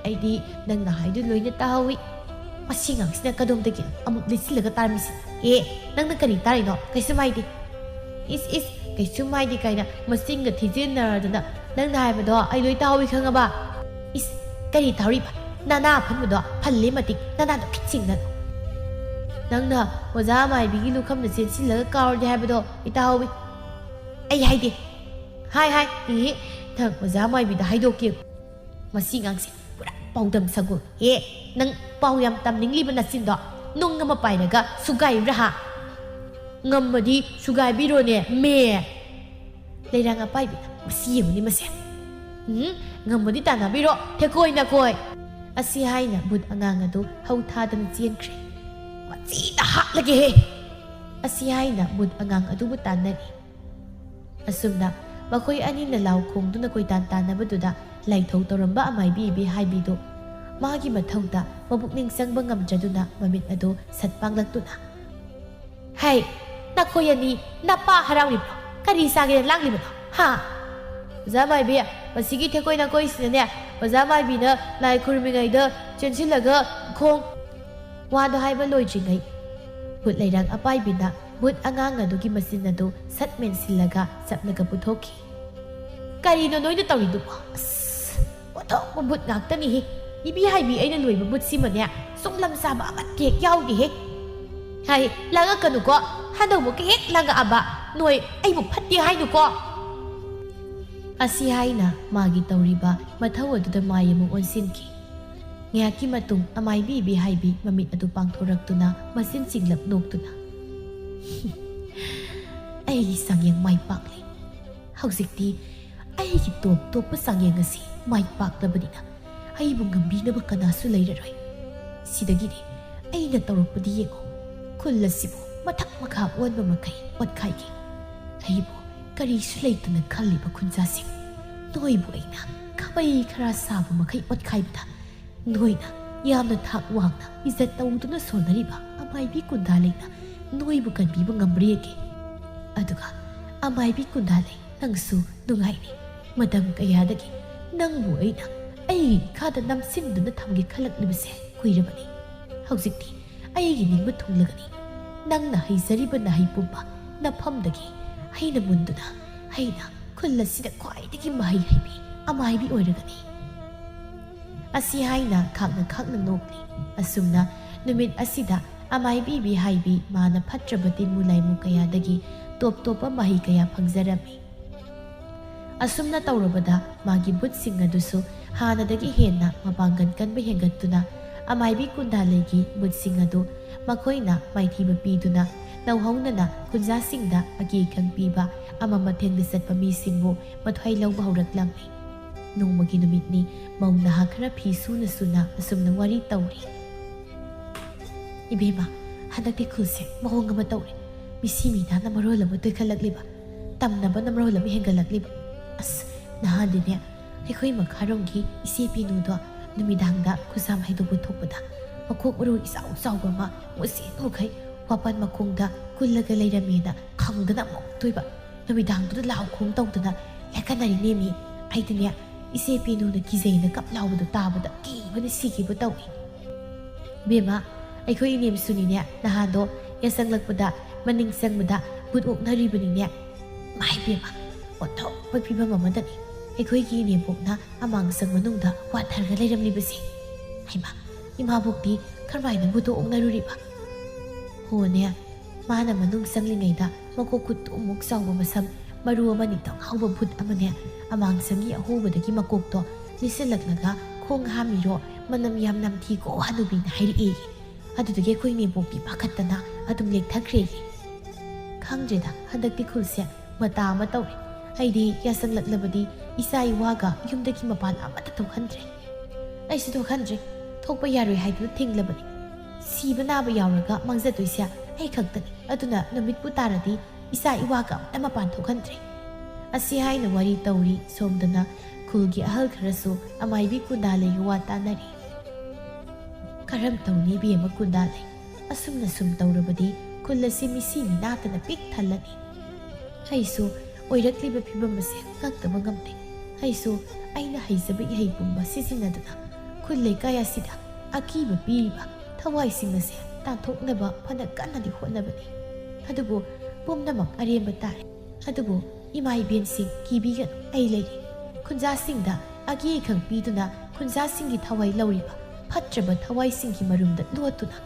ꯑꯩꯗꯤ ꯅꯪꯅ ꯍꯥꯏꯗꯨ ꯂꯣꯏꯅ ꯇꯥꯍꯧꯏ꯫ ꯃꯁꯤ ꯑꯉꯥꯡꯁꯤꯅ ꯀꯗꯣꯝꯗꯒꯤ ꯑꯃꯨꯛ ꯂꯤꯠꯁꯤꯜꯂꯒ ꯇꯥꯔꯝꯃꯤꯁꯤ? ꯑꯦ, ꯅꯪꯅ ꯀꯔꯤ ꯇꯥꯔꯤꯅꯣ? ꯀꯩꯁꯨꯝ ꯍꯥꯏꯗꯦ꯫" "ꯏꯁ ꯏꯁ, ꯀꯩꯁꯨꯝ ꯍꯥꯏꯗꯦ ꯀꯥꯏꯅ ꯃꯆꯤꯟꯒ ꯊꯤꯖꯤꯟꯅꯔꯗꯅ ꯅꯪꯅ ꯍꯥꯏꯕꯗꯣ ꯑꯩ ꯂꯣꯏ ꯇꯥꯍꯧꯏ ꯈꯪꯉꯕ?" "ꯏꯁ, ꯀꯔꯤ ꯇꯥꯍꯧꯔꯤꯕ? ꯅꯅꯥ ꯑꯐꯟꯕꯗꯣ ꯐꯜꯂꯤ ꯃꯇꯤꯛ ꯅꯅꯥꯗꯣ ꯈꯤꯠ ꯆꯤꯡꯗꯅ꯫ ꯅꯪꯅ ꯑꯣꯖꯥ ꯃꯥꯏꯕꯤꯒꯤ ꯂꯨꯈꯝꯗ ꯆꯦꯟꯁꯤꯜꯂꯒ ꯀꯥꯎꯔꯗꯤ ꯍꯥꯏꯕꯗꯣ ꯑꯩ ꯇꯥꯍꯧꯏ꯫ ꯑꯩ ꯍꯥꯏꯗꯦ꯫ ꯍꯥꯏ ꯍꯥꯏ, ꯏ, ꯅꯪ ꯑꯣꯖꯥ ꯃꯥꯏꯕꯤꯗ ꯍꯥꯏꯗꯣꯛꯀꯦ꯫ ꯃꯁꯤ ꯑꯉꯥꯡꯁꯦ ꯄꯨꯔꯥ ꯄꯥꯎꯗꯝ ꯁꯒꯣꯜ꯫ ꯑꯦ, ꯅꯪ ꯄꯥꯎ ꯌꯥꯝ ꯇꯝꯅꯤꯡꯂꯤꯕ ꯅꯆꯤꯟꯗꯣ ꯅꯨꯡ ꯑꯃ ꯄꯥꯏꯔꯒ ꯁꯨꯒꯥꯏꯕ꯭ꯔꯥ ꯍꯥ? ꯉꯝꯃꯗꯤ ꯁꯨꯒꯥꯏꯕꯤꯔꯣꯅꯦ, ꯃꯦ꯫ ꯂꯩꯔꯥꯡ ꯑꯄꯥꯏꯕꯤꯅ ꯃꯁꯤ ꯌꯦꯡꯉꯨꯅꯦ ꯃꯁꯦ꯫ ꯎꯝ, ꯉꯝꯃꯗꯤ ꯇꯥꯟꯅꯕꯤꯔꯣ, ꯊꯦꯀꯣꯏ ꯅꯥꯀꯣꯏ꯫" ꯑꯁꯤ ꯍꯥꯏꯅ ꯚꯨꯠ ꯑꯉꯥꯡ ꯑꯗꯨ ꯍꯧ ꯊꯥꯗꯅ ꯆꯦꯟꯈ꯭ꯔꯦ꯫ "ꯃꯁꯤꯗ ꯍꯥꯠꯂꯒꯦꯍꯦ!" ꯑꯁꯤ ꯍꯥꯏꯅ ꯚꯨꯠ ꯑꯉꯥꯡ ꯑꯗꯨꯕꯨ ꯇꯥꯟꯅꯔꯤ꯫ ꯑꯁꯨꯝꯅ ꯃꯈꯣꯏ ꯑꯅꯤꯅ ꯂꯥꯎ ꯈꯣꯡꯗꯨꯅ ꯀꯣꯏꯇꯥꯟ ꯇꯥꯟꯅꯕꯗꯨꯗ ꯂꯥꯏꯊꯧ ꯇꯧꯔꯝꯕ ꯑꯃꯥꯏꯕꯤ ꯏꯕꯦꯍꯥꯏꯕꯤꯗꯨ ꯃꯥꯒꯤ ꯃꯊꯧꯗ ꯃꯄꯨꯛꯅꯤꯡ ꯆꯪꯕ ꯉꯝꯗ꯭ꯔꯗꯨꯅ ꯃꯃꯤꯠ ꯑꯗꯨ ꯁꯠ ꯄꯥꯡꯂꯛꯇꯨꯅ, "ꯍꯩ, ꯅꯈꯣꯏ ꯑꯅꯤ ꯅꯄꯥ ꯍꯔꯥꯎꯔꯤꯕ꯭ꯔꯣ? ꯀꯔꯤ ꯆꯥꯒꯦꯅ ꯂꯥꯡꯂꯤꯕꯅꯣ? ꯍꯥ?" "ꯑꯣꯖꯥ ꯃꯥꯏꯕꯤ, ꯃꯁꯤꯒꯤ ꯊꯦꯀꯣꯏ ꯅꯥꯀꯣꯏꯁꯤꯅꯅꯦ ꯑꯣꯖꯥ ꯃꯥꯏꯕꯤꯅ ꯂꯥꯏ ꯈꯨꯔꯨꯝꯃꯤꯉꯩꯗ ꯆꯦꯟꯁꯤꯜꯂꯒ ꯈꯣꯡ꯫ ꯋꯥꯗꯣ ꯍꯥꯏꯕ ꯂꯣꯏꯗ꯭ꯔꯤꯉꯩ ꯕꯨꯠ ꯂꯩꯔꯥꯡ ꯑꯄꯥꯏꯕꯤꯅ ꯕꯨꯠ ꯑꯉꯥꯡ ꯑꯗꯨꯒꯤ ꯃꯆꯤꯟ ꯑꯗꯨ ꯁꯠ ꯃꯦꯟꯁꯤꯜꯂꯒ ꯆꯞꯂꯒ ꯄꯨꯊꯣꯛꯈꯤ꯫ "ꯀꯔꯤꯅꯣ ꯅꯣꯏꯅ ꯇꯧꯔꯤꯗꯨꯕꯣ? ꯑꯁ, ꯑꯣꯟꯊꯣꯛꯄ ꯕꯨꯠ ꯉꯥꯛꯇꯅꯤꯍꯦ꯫ ꯏꯕꯤ ꯍꯥꯏꯕꯤ ꯑꯩꯅ ꯂꯣꯏꯕ ꯕꯨꯠꯁꯤꯃꯅꯦ, ꯁꯨꯡꯂꯝ ꯆꯥꯕ ꯑꯃꯠꯇ ꯍꯦꯛ ꯌꯥꯎꯗꯦꯍꯦ꯫ ꯍꯥꯏ, ꯂꯥꯡꯉꯛꯀꯅꯨꯀꯣ꯫ ꯍꯟꯗꯛꯃꯨꯛꯀ ꯍꯦꯛ ꯂꯥꯡꯉꯛꯑꯕ ꯅꯣꯏ ꯑꯩꯕꯨ ꯐꯠꯇꯦ ꯍꯥꯏꯅꯨꯀꯣ꯫" ꯑꯁꯤ ꯍꯥꯏꯅ ꯃꯥꯒꯤ ꯇꯧꯔꯤꯕ ꯃꯊꯧ ꯑꯗꯨꯗ ꯃꯥꯏ ꯑꯃꯨꯛ ꯑꯣꯟꯁꯤꯟꯈꯤ꯫ ꯉꯥꯏꯍꯥꯛꯀꯤ ꯃꯇꯨꯡ ꯑꯃꯥꯏꯕꯤ ꯏꯕꯤ ꯍꯥꯏꯕꯤ ꯃꯃꯤꯠ ꯑꯗꯨ ꯄꯥꯡꯊꯣꯔꯛꯇꯨꯅ ꯃꯆꯤꯟ ꯆꯤꯡꯂꯞ ꯅꯣꯛꯇꯨꯅ, "ꯑꯩꯒꯤ ꯆꯥꯡꯌꯦꯡ ꯃꯥꯏ ꯄꯥꯛꯂꯦ꯫ ꯍꯧꯖꯤꯛꯇꯤ ꯑꯩꯒꯤ ꯇꯣꯞ ꯇꯣꯞꯄ ꯆꯥꯡꯌꯦꯡ ꯑꯁꯤ ꯃꯥꯏ ꯄꯥꯛꯂꯕꯅꯤꯅ ꯑꯩꯕꯨ ꯉꯝꯕꯤꯅꯕ ꯀꯅꯥꯁꯨ ꯂꯩꯔꯔꯣꯏ꯫ ꯁꯤꯗꯒꯤꯗꯤ ꯑꯩꯅ ꯇꯧꯔꯛꯄꯗꯤ ꯌꯦꯡꯉꯨ, ꯈꯨꯜ ꯑꯁꯤꯕꯨ ꯃꯊꯛ ꯃꯈꯥ ꯑꯣꯟꯕ ꯃꯈꯩ ꯑꯣꯠꯈꯥꯏꯒꯦ꯫ ꯑꯩꯕꯨ ꯀꯔꯤꯁꯨ ꯂꯩꯇꯅ ꯈꯜꯂꯤꯕ ꯈꯨꯟꯖꯥꯁꯤꯡ, ꯅꯣꯏꯕꯨ ꯑꯩꯅ ꯈꯥꯕꯩ ꯈꯔ ꯁꯥꯕ ꯃꯈꯩ ꯑꯣꯠꯈꯥꯏꯕꯗ ꯅꯣꯏꯅ ꯌꯥꯝꯅ ꯊꯥꯛ ꯋꯥꯡꯅ ꯏꯖꯠ ꯇꯧꯗꯨꯅ ꯁꯣꯟꯅꯔꯤꯕ ꯑꯃꯥꯏꯕꯤ ꯀꯨꯟꯗꯥ ꯂꯩꯅ ꯅꯣꯏꯕꯨ ꯀꯟꯕꯤꯕ ꯉꯝꯕ꯭ꯔ ꯌꯦꯡꯒꯦ꯫ ꯑꯗꯨꯒ ꯑꯃꯥꯏꯕꯤ ꯀꯨꯟꯗꯥ ꯂꯩ, ꯅꯪꯁꯨ ꯅꯨꯡꯉꯥꯏꯅꯤ꯫ ꯃꯇꯝ ꯀꯌꯥꯗꯒꯤ ꯅꯪꯕꯨ ꯑꯩꯅ ꯑꯩꯒꯤ ꯏꯈꯥꯗ ꯅꯝꯁꯤꯟꯗꯨꯅ ꯊꯝꯒꯦ ꯈꯜꯂꯛꯂꯤꯕꯁꯦ ꯀꯨꯏꯔꯕꯅꯤ꯫ ꯍꯧꯖꯤꯛꯇꯤ ꯑꯩꯒꯤ ꯅꯤꯡꯕ ꯊꯨꯡꯂꯒꯅꯤ꯫ ꯅꯪꯅ ꯍꯩꯖꯔꯤꯕ ꯅꯍꯩ ꯄꯨꯝꯕ ꯅꯐꯝꯗꯒꯤ ꯑꯩꯅ ꯃꯨꯟꯗꯨꯅ ꯑꯩꯅ ꯈꯨꯜ ꯑꯁꯤꯗ ꯈ꯭ꯋꯥꯏꯗꯒꯤ ꯃꯍꯩ ꯍꯩꯕꯤ ꯑꯃꯥꯏꯕꯤ ꯑꯣꯏꯔꯒꯅꯤ꯫" ꯑꯁꯤ ꯍꯥꯏꯅ ꯈꯥꯛꯅ ꯈꯥꯛꯅ ꯅꯣꯛꯂꯤ꯫ ꯑꯁꯨꯝꯅ ꯅꯨꯃꯤꯠ ꯑꯁꯤꯗ ꯑꯃꯥꯏꯕꯤ ꯏꯕꯤ ꯍꯥꯏꯕꯤ ꯃꯥꯅ ꯐꯠꯇ꯭ꯔꯕ ꯇꯤꯟꯃꯨ ꯂꯥꯏꯃꯨ ꯀꯌꯥꯗꯒꯤ ꯇꯣꯞ ꯇꯣꯞꯄ ꯃꯍꯩ ꯀꯌꯥ ꯐꯪꯖꯔꯝꯃꯤ꯫ ꯑꯁꯨꯝꯅ ꯇꯧꯔꯕꯗ ꯃꯥꯒꯤ ꯕꯨꯠꯁꯤꯡ ꯑꯗꯨꯁꯨ ꯍꯥꯟꯅꯗꯒꯤ ꯍꯦꯟꯅ ꯃꯄꯥꯡꯒꯜ ꯀꯟꯕ ꯍꯦꯟꯒꯠꯇꯨꯅ ꯑꯃꯥꯏꯕꯤ ꯀꯨꯟꯗꯥꯂꯩꯒꯤ ꯕꯨꯠꯁꯤꯡ ꯑꯗꯨ ꯃꯈꯣꯏꯅ ꯃꯥꯏꯊꯤꯕ ꯄꯤꯗꯨꯅ ꯅꯧꯍꯧꯅꯅ ꯈꯨꯟꯖꯥꯁꯤꯡꯗ ꯑꯀꯤ ꯑꯈꯪ ꯄꯤꯕ ꯑꯃꯝ ꯑꯊꯦꯡꯗ ꯆꯠꯄ ꯃꯤꯁꯤꯡꯕꯨ ꯃꯊ꯭ꯋꯥꯏ ꯂꯧꯕ ꯍꯧꯔꯛꯂꯝꯃꯤ꯫ ꯅꯣꯡꯃꯒꯤ ꯅꯨꯃꯤꯠꯅꯤ꯫ ꯃꯧ ꯅꯍꯥ ꯈꯔ ꯐꯤ ꯁꯨꯅ ꯁꯨꯅ ꯑꯁꯨꯝꯅ ꯋꯥꯔꯤ ꯇꯧꯔꯤ꯫ "ꯏꯕꯦꯝꯃ, ꯍꯟꯗꯛꯇꯤ ꯈꯨꯜꯁꯦ ꯃꯑꯣꯡ ꯑꯃ ꯇꯧꯔꯦ꯫ ꯃꯤꯁꯤ ꯃꯤꯅꯥꯅ ꯃꯔꯣꯜ ꯑꯃ ꯇꯣꯏꯈꯠꯂꯛꯂꯤꯕ꯫ ꯇꯝꯅꯕꯅ ꯃꯔꯣꯜ ꯑꯃ ꯍꯦꯟꯒꯠꯂꯛꯂꯤꯕ꯫ ꯑꯁ, ꯅꯍꯥꯟꯗꯤꯅꯦ, ꯑꯩꯈꯣꯏ ꯃꯈꯥꯔꯣꯝꯒꯤ ꯏꯆꯦ ꯄꯤꯅꯨꯗꯣ ꯅꯨꯃꯤꯗꯥꯡꯗ ꯈꯨꯖꯥꯝ ꯍꯩꯗꯣꯛꯄ ꯊꯣꯛꯄꯗ ꯃꯀꯣꯛ ꯃꯔꯨ ꯏꯆꯥꯎ ꯆꯥꯎꯕ ꯑꯃ ꯃꯨꯁꯤ ꯃꯨꯈꯩ ꯋꯥꯄꯟ ꯃꯈꯣꯡꯗ ꯀꯨꯜꯂꯒ ꯂꯩꯔꯝꯃꯦꯅ ꯈꯪꯗꯅ ꯑꯃꯨꯛ ꯇꯣꯏꯕ꯫ ꯅꯨꯃꯤꯗꯥꯡꯗꯨꯗ ꯂꯥꯎ ꯈꯣꯡ ꯇꯧꯗꯅ ꯂꯦꯀꯠꯅꯔꯤꯅꯦꯃꯤ꯫ ꯑꯩꯗꯤꯅꯦ, ꯏꯆꯦ ꯄꯦꯅꯨꯅ ꯀꯤꯖꯩꯅ ꯀꯞ ꯂꯥꯎꯕꯗꯣ ꯇꯥꯕꯗ ꯀꯤꯕꯅ ꯁꯤꯈꯤꯕ ꯇꯧꯏ꯫ ꯕꯦꯝꯃ, ꯑꯩꯈꯣꯏ ꯏꯅꯦꯝꯁꯨꯅꯤꯅꯦ, ꯅꯍꯥꯟꯗꯣ ꯌꯥꯁꯪꯂꯛꯄꯗ ꯃꯅꯤꯡ ꯆꯪꯕꯗ ꯕꯨꯠ ꯑꯣꯛꯅꯔꯤꯕꯅꯤꯅꯦ꯫ ꯃꯥꯏ ꯕꯦꯝꯃ, ꯑꯣꯟꯊꯣꯛꯄ ꯐꯤꯕꯝ ꯑꯃꯗꯅꯤ ꯑꯩꯈꯣꯏꯒꯤ ꯏꯅꯦꯝꯕꯣꯛꯅ ꯑꯃꯥꯡ ꯆꯪ ꯃꯅꯨꯡꯗ ꯋꯥꯊꯔꯒ ꯂꯩꯔꯝꯂꯤꯕꯁꯦ꯫ ꯍꯩꯃꯥ, ꯏꯃꯥꯕꯣꯛꯇꯤ ꯀꯔꯝꯍꯥꯏꯅ ꯕꯨꯠ ꯑꯣꯛꯅꯔꯨꯔꯤꯕ? ꯍꯣꯅꯦ, ꯃꯥꯅ ꯃꯅꯨꯡ ꯆꯪꯂꯤꯉꯩꯗ ꯃꯀꯣꯛ ꯈꯨꯠꯇꯨꯃꯨꯛ ꯆꯥꯎꯕ ꯃꯁꯝ ꯃꯔꯨ ꯑꯃꯅꯤꯇꯪ ꯍꯧꯕ ꯕꯨꯠ ꯑꯃꯅꯦ, ꯑꯃꯥꯡ ꯆꯪꯒꯤ ꯑꯍꯣꯕꯗꯒꯤ ꯃꯀꯣꯛꯇꯣ ꯂꯤꯁꯤꯜꯂꯛꯂꯒ, "ꯈꯣꯡ ꯍꯥꯝꯃꯤꯔꯣ? ꯃꯅꯝ ꯌꯥꯝ ꯅꯝꯊꯤꯀꯣ, ꯍꯅꯨꯕꯤꯅ ꯍꯥꯏꯔꯛꯑꯦ"꯫ ꯑꯗꯨꯗꯒꯤ ꯑꯩꯈꯣꯏ ꯏꯅꯦꯝꯕꯣꯛꯇꯤ ꯄꯥꯈꯠꯇꯅ ꯑꯗꯨꯝ ꯂꯦꯛꯊꯈ꯭ꯔꯦ꯫ ꯈꯪꯗ꯭ꯔꯦꯗ, ꯍꯟꯗꯛꯇꯤ ꯈꯨꯜꯁꯦ ꯃꯇꯥ ꯑꯃ ꯇꯧꯔꯦ꯫ ꯑꯩꯗꯤ ꯌꯥꯁꯪꯂꯛꯂꯕꯗꯤ ꯏꯆꯥ ꯏꯋꯥꯒ ꯌꯨꯝꯗꯒꯤ ꯃꯄꯥꯟ ꯑꯃꯠꯇ ꯊꯣꯛꯍꯟꯗ꯭ꯔꯦ꯫ ꯑꯩꯁꯨ ꯊꯣꯛꯍꯟꯗ꯭ꯔꯦ꯫ ꯊꯣꯛꯄ ꯌꯥꯔꯣꯏ ꯍꯥꯏꯗꯨꯅ ꯊꯤꯡꯂꯕꯅꯤ꯫ ꯁꯤꯕ ꯅꯥꯕ ꯌꯥꯎꯔꯒ ꯃꯥꯡꯖꯗꯣꯏꯁꯦ ꯑꯩ ꯈꯛꯇꯅꯤ꯫ ꯑꯗꯨꯅ ꯅꯨꯃꯤꯠꯄꯨ ꯇꯥꯔꯗꯤ ꯏꯆꯥ ꯏꯋꯥꯒ ꯑꯝꯇ ꯃꯄꯥꯟ ꯊꯣꯛꯍꯟꯗ꯭ꯔꯦ꯫ ꯑꯁꯤ ꯍꯥꯏꯅ ꯋꯥꯔꯤ ꯇꯧꯔꯤ ꯁꯣꯝꯗꯅ ꯈꯨꯜꯒꯤ ꯑꯍꯜ ꯈꯔꯁꯨ ꯑꯃꯥꯏꯕꯤ ꯀꯨꯟꯗꯥꯂꯩꯒ ꯋꯥ ꯇꯥꯅꯔꯤ꯫ "ꯀꯔꯝ ꯇꯧꯅꯤ ꯏꯕꯦꯝꯃ ꯀꯨꯟꯗꯥꯂꯩ? ꯑꯁꯨꯝꯅ ꯁꯨꯝ ꯇꯧꯔꯕꯗꯤ ꯈꯨꯜ ꯑꯁꯤ ꯃꯤꯁꯤ ꯃꯤꯅꯥꯇꯅ ꯄꯤꯛ ꯊꯜꯂꯅꯤ꯫ ꯑꯩꯁꯨ ꯑꯣꯏꯔꯛꯂꯤꯕ ꯐꯤꯕꯝ ꯑꯁꯤ ꯉꯛꯇꯕ ꯉꯝꯗꯦ꯫ ꯑꯩꯁꯨ ꯑꯩꯅ ꯍꯩꯖꯕ ꯏꯍꯩ ꯄꯨꯝꯕ ꯁꯤꯖꯤꯟꯅꯗꯨꯅ ꯈꯨꯜ ꯂꯩꯀꯥꯏ ꯑꯁꯤꯗ ꯑꯀꯤꯕ ꯄꯤꯔꯤꯕ ꯊꯋꯥꯏꯁꯤꯡ ꯑꯁꯦ ꯇꯥꯟꯊꯣꯛꯅꯕ ꯐꯅ ꯀꯟꯅꯗꯤ ꯍꯣꯠꯅꯕꯅꯤ꯫ ꯑꯗꯨꯕꯨ ꯄꯨꯝꯅꯃꯛ ꯑꯔꯦꯝꯕ ꯇꯥꯔꯦ꯫ ꯑꯗꯨꯕꯨ ꯏꯃꯥ ꯏꯕꯦꯟꯁꯤꯡ, ꯀꯤꯕꯤꯒꯅꯨ, ꯑꯩ ꯂꯩꯔꯤ꯫ ꯈꯨꯟꯖꯥꯁꯤꯡꯗ ꯑꯀꯤ ꯑꯈꯪ ꯄꯤꯗꯨꯅ ꯈꯨꯟꯖꯥꯁꯤꯡꯒꯤ ꯊꯋꯥꯏ ꯂꯧꯔꯤꯕ ꯐꯠꯇ꯭ꯔꯕ ꯊꯋꯥꯏꯁꯤꯡꯒꯤ ꯃꯔꯨꯝꯗ ꯂꯣꯠꯇꯨꯅ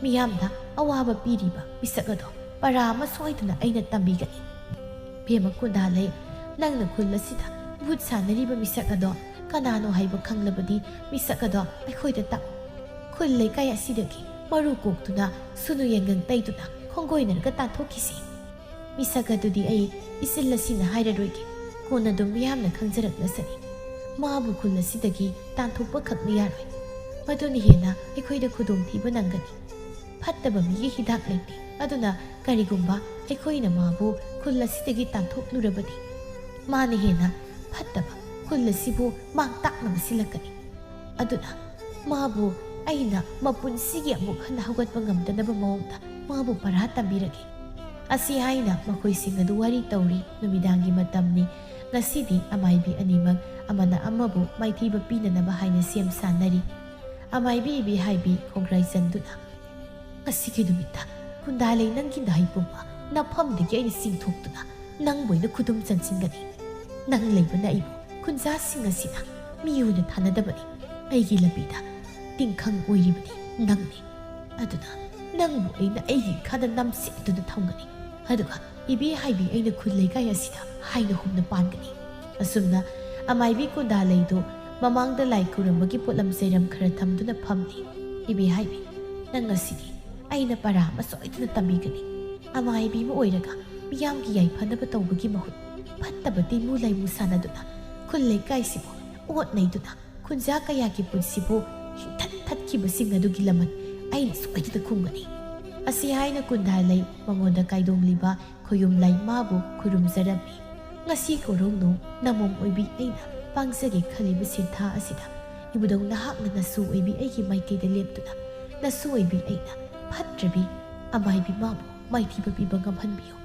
ꯃꯤꯌꯥꯝꯗ ꯑꯋꯥꯕ ꯄꯤꯔꯤꯕ ꯃꯤꯁꯛ ꯑꯗꯣ ꯄꯔꯥ ꯑꯃ ꯁꯣꯏꯗꯅ ꯑꯩꯅ ꯇꯝꯕꯤꯒꯅꯤ꯫ ꯕꯦꯝꯃ ꯀꯨꯟꯗꯥꯂꯩ, ꯅꯪꯅ ꯈꯨꯜ ꯑꯁꯤꯗ ꯚꯨꯠ ꯁꯥꯟꯅꯔꯤꯕ ꯃꯤꯁꯛ ꯑꯗꯣ ꯀꯅꯥꯅꯣ ꯍꯥꯏꯕ ꯈꯪꯂꯕꯗꯤ ꯃꯤꯁꯛ ꯑꯗꯣ ꯑꯩꯈꯣꯏꯗ ꯇꯥꯛꯎ꯫ ꯈꯨꯜ ꯂꯩꯀꯥꯏ ꯑꯁꯤꯗꯒꯤ ꯃꯔꯨ ꯀꯣꯛꯇꯨꯅ ꯁꯨꯅꯨ ꯌꯥꯏꯉꯪ ꯇꯩꯗꯨꯅ ꯈꯣꯡꯒꯣꯏꯅꯔꯒ ꯇꯥꯟꯊꯣꯛꯈꯤꯁꯤ꯫ ꯃꯤꯁꯛ ꯑꯗꯨꯗꯤ ꯑꯩ ꯏꯆꯤꯜ ꯑꯁꯤꯅ ꯍꯥꯏꯔꯔꯣꯏꯒꯦ꯫ ꯀꯣꯟꯅ ꯑꯗꯨꯝ ꯃꯤꯌꯥꯝꯅ ꯈꯪꯖꯔꯛꯂꯁꯅꯤ꯫ ꯃꯥꯕꯨ ꯈꯨꯜ ꯑꯁꯤꯗꯒꯤ ꯇꯥꯟꯊꯣꯛꯄ ꯈꯛꯅ ꯌꯥꯔꯣꯏ꯫ ꯃꯗꯨꯅ ꯍꯦꯟꯅ ꯑꯩꯈꯣꯏꯗ ꯈꯨꯗꯣꯡꯊꯤꯕ ꯅꯪꯒꯅꯤ꯫ ꯐꯠꯇꯕ ꯃꯤꯒꯤ ꯍꯤꯗꯥꯛ ꯂꯩꯇꯦ꯫ ꯑꯗꯨꯅ ꯀꯔꯤꯒꯨꯝꯕ ꯑꯩꯈꯣꯏꯅ ꯃꯥꯕꯨ ꯈꯨꯜ ꯑꯁꯤꯗꯒꯤ ꯇꯥꯟꯊꯣꯛꯂꯨꯔꯕꯗꯤ, ꯃꯥꯅ ꯍꯦꯟꯅ ꯐꯠꯇꯕ ꯈꯨꯜ ꯑꯁꯤꯕꯨ ꯃꯥꯡ ꯇꯥꯛꯅꯕ ꯁꯤꯜꯂꯛꯀꯅꯤ꯫ ꯑꯗꯨꯅ ꯃꯥꯕꯨ ꯑꯩꯅ ꯃꯄꯨꯟꯁꯤꯒꯤ ꯑꯃꯨꯛ ꯍꯟꯅ ꯍꯧꯒꯠꯄ ꯉꯝꯗꯅꯕ ꯃꯑꯣꯡꯗ ꯃꯥꯕꯨ ꯄꯔꯥ ꯇꯝꯕꯤꯔꯒꯦ꯫ ꯑꯁꯤ ꯍꯥꯏꯅ ꯃꯈꯣꯏꯁꯤꯡ ꯑꯗꯨ ꯋꯥꯔꯤ ꯇꯧꯔꯤ꯫ ꯅꯨꯃꯤꯗꯥꯡꯒꯤ ꯃꯇꯝꯅꯤ꯫ ꯉꯁꯤꯗꯤ ꯑꯃꯥꯏꯕꯤ ꯑꯅꯤꯃꯛ ꯑꯃꯅ ꯑꯃꯕꯨ ꯃꯥꯏꯊꯤꯕ ꯄꯤꯅꯅꯕ ꯍꯥꯏꯅ ꯁꯦꯝ ꯁꯥꯅꯔꯤ꯫ ꯑꯃꯥꯏꯕꯤ ꯏꯕꯦꯍꯥꯏꯕꯤ ꯈꯣꯡꯒ꯭ꯔꯥꯏ ꯆꯟꯗꯨꯅ, "ꯉꯁꯤꯒꯤ ꯅꯨꯃꯤꯠꯇ ꯀꯨꯟꯗꯥꯂꯩ ꯅꯪꯒꯤ ꯅꯥꯍꯩ ꯄꯨꯝꯕ ꯅꯐꯝꯗꯒꯤ ꯑꯩꯅ ꯆꯤꯡꯊꯣꯛꯇꯨꯅ ꯅꯪꯕꯨ ꯑꯩꯅ ꯈꯨꯗꯨꯝ ꯆꯟꯁꯤꯟꯒꯅꯤ꯫ ꯅꯪ ꯂꯩꯕꯅ ꯑꯩꯕꯨ ꯈꯨꯟꯖꯥꯁꯤꯡ ꯑꯁꯤꯅ ꯃꯤ ꯑꯣꯏꯅ ꯊꯥꯅꯗꯕꯅꯤ꯫ ꯑꯩꯒꯤ ꯂꯝꯕꯤꯗ ꯇꯤꯡꯈꯪ ꯑꯣꯏꯔꯤꯕꯗꯤ ꯅꯪꯅꯤ꯫ ꯑꯗꯨꯅ ꯅꯪꯕꯨ ꯑꯩꯅ ꯑꯩꯒꯤ ꯏꯈꯥꯗ ꯅꯝꯁꯤꯟꯗꯨꯅ ꯊꯝꯒꯅꯤ꯫ ꯑꯗꯨꯒ ꯏꯕꯦꯍꯥꯏꯕꯤ ꯑꯩꯅ ꯈꯨꯜ ꯂꯩꯀꯥꯏ ꯑꯁꯤꯗ ꯍꯥꯏꯅ ꯍꯨꯝꯅ ꯄꯥꯟꯒꯅꯤ꯫" ꯑꯁꯨꯝꯅ ꯑꯃꯥꯏꯕꯤ ꯀꯨꯟꯗꯥꯂꯩꯗꯨ ꯃꯃꯥꯡꯗ ꯂꯥꯏ ꯈꯨꯔꯨꯝꯕꯒꯤ ꯄꯣꯠꯂꯝ ꯆꯩꯔꯝ ꯈꯔ ꯊꯝꯗꯨꯅ ꯐꯝꯂꯤ꯫ "ꯏꯕꯦꯍꯥꯏꯕꯤ, ꯅꯪ ꯉꯁꯤꯗꯤ ꯑꯩꯅ ꯄꯔꯥ ꯑꯃ ꯁꯣꯏꯗꯅ ꯇꯝꯕꯤꯒꯅꯤ꯫ ꯑꯃꯥꯏꯕꯤ ꯑꯃ ꯑꯣꯏꯔꯒ ꯃꯤꯌꯥꯝꯒꯤ ꯌꯥꯏꯐꯅꯕ ꯇꯧꯕꯒꯤ ꯃꯍꯨꯠ, ꯐꯠꯇꯕ ꯇꯤꯟꯃꯨ ꯂꯥꯏꯃꯨ ꯁꯥꯟꯅꯗꯨꯅ ꯈꯨꯜ ꯂꯩꯀꯥꯏꯁꯤꯕꯨ ꯑꯣꯠ ꯅꯩꯗꯨꯅ ꯈꯨꯟꯖꯥ ꯀꯌꯥꯒꯤ ꯄꯨꯟꯁꯤꯕꯨ ꯍꯤꯡꯊꯟ ꯊꯠꯈꯤꯕꯁꯤꯡ ꯑꯗꯨꯒꯤ ꯂꯃꯟ ꯑꯩꯅ ꯁꯣꯏꯗꯅ ꯈꯨꯝꯒꯅꯤ꯫" ꯑꯁꯤ ꯍꯥꯏꯅ ꯀꯨꯟꯗꯥꯂꯩ ꯃꯉꯣꯟꯗ ꯀꯥꯏꯗꯣꯡꯂꯤꯕ ꯈꯣꯌꯨꯝ ꯂꯥꯏ ꯃꯥꯕꯨ ꯈꯨꯔꯨꯝꯖꯔꯝꯃꯤ꯫ "ꯉꯁꯤ ꯀꯣꯔꯧꯅꯨ ꯅꯃꯣꯝ ꯑꯣꯏꯕꯤ ꯑꯩꯅ ꯄꯥꯡꯖꯒꯦ ꯈꯜꯂꯤꯕ ꯁꯤꯟꯊꯥ ꯑꯁꯤꯗ ꯏꯕꯨꯙꯧ ꯅꯍꯥꯛꯅ ꯅꯁꯨ ꯑꯣꯏꯕꯤ ꯑꯩꯒꯤ ꯃꯥꯏꯀꯩꯗ ꯂꯦꯞꯇꯨꯅ ꯅꯁꯨ ꯑꯣꯏꯕꯤ ꯑꯩꯅ ꯐꯠꯇ꯭ꯔꯕꯤ ꯑꯃꯥꯏꯕꯤ ꯃꯥꯕꯨ ꯃꯥꯏꯊꯤꯕ ꯄꯤꯕ ꯉꯝꯍꯟꯕꯤꯌꯨ꯫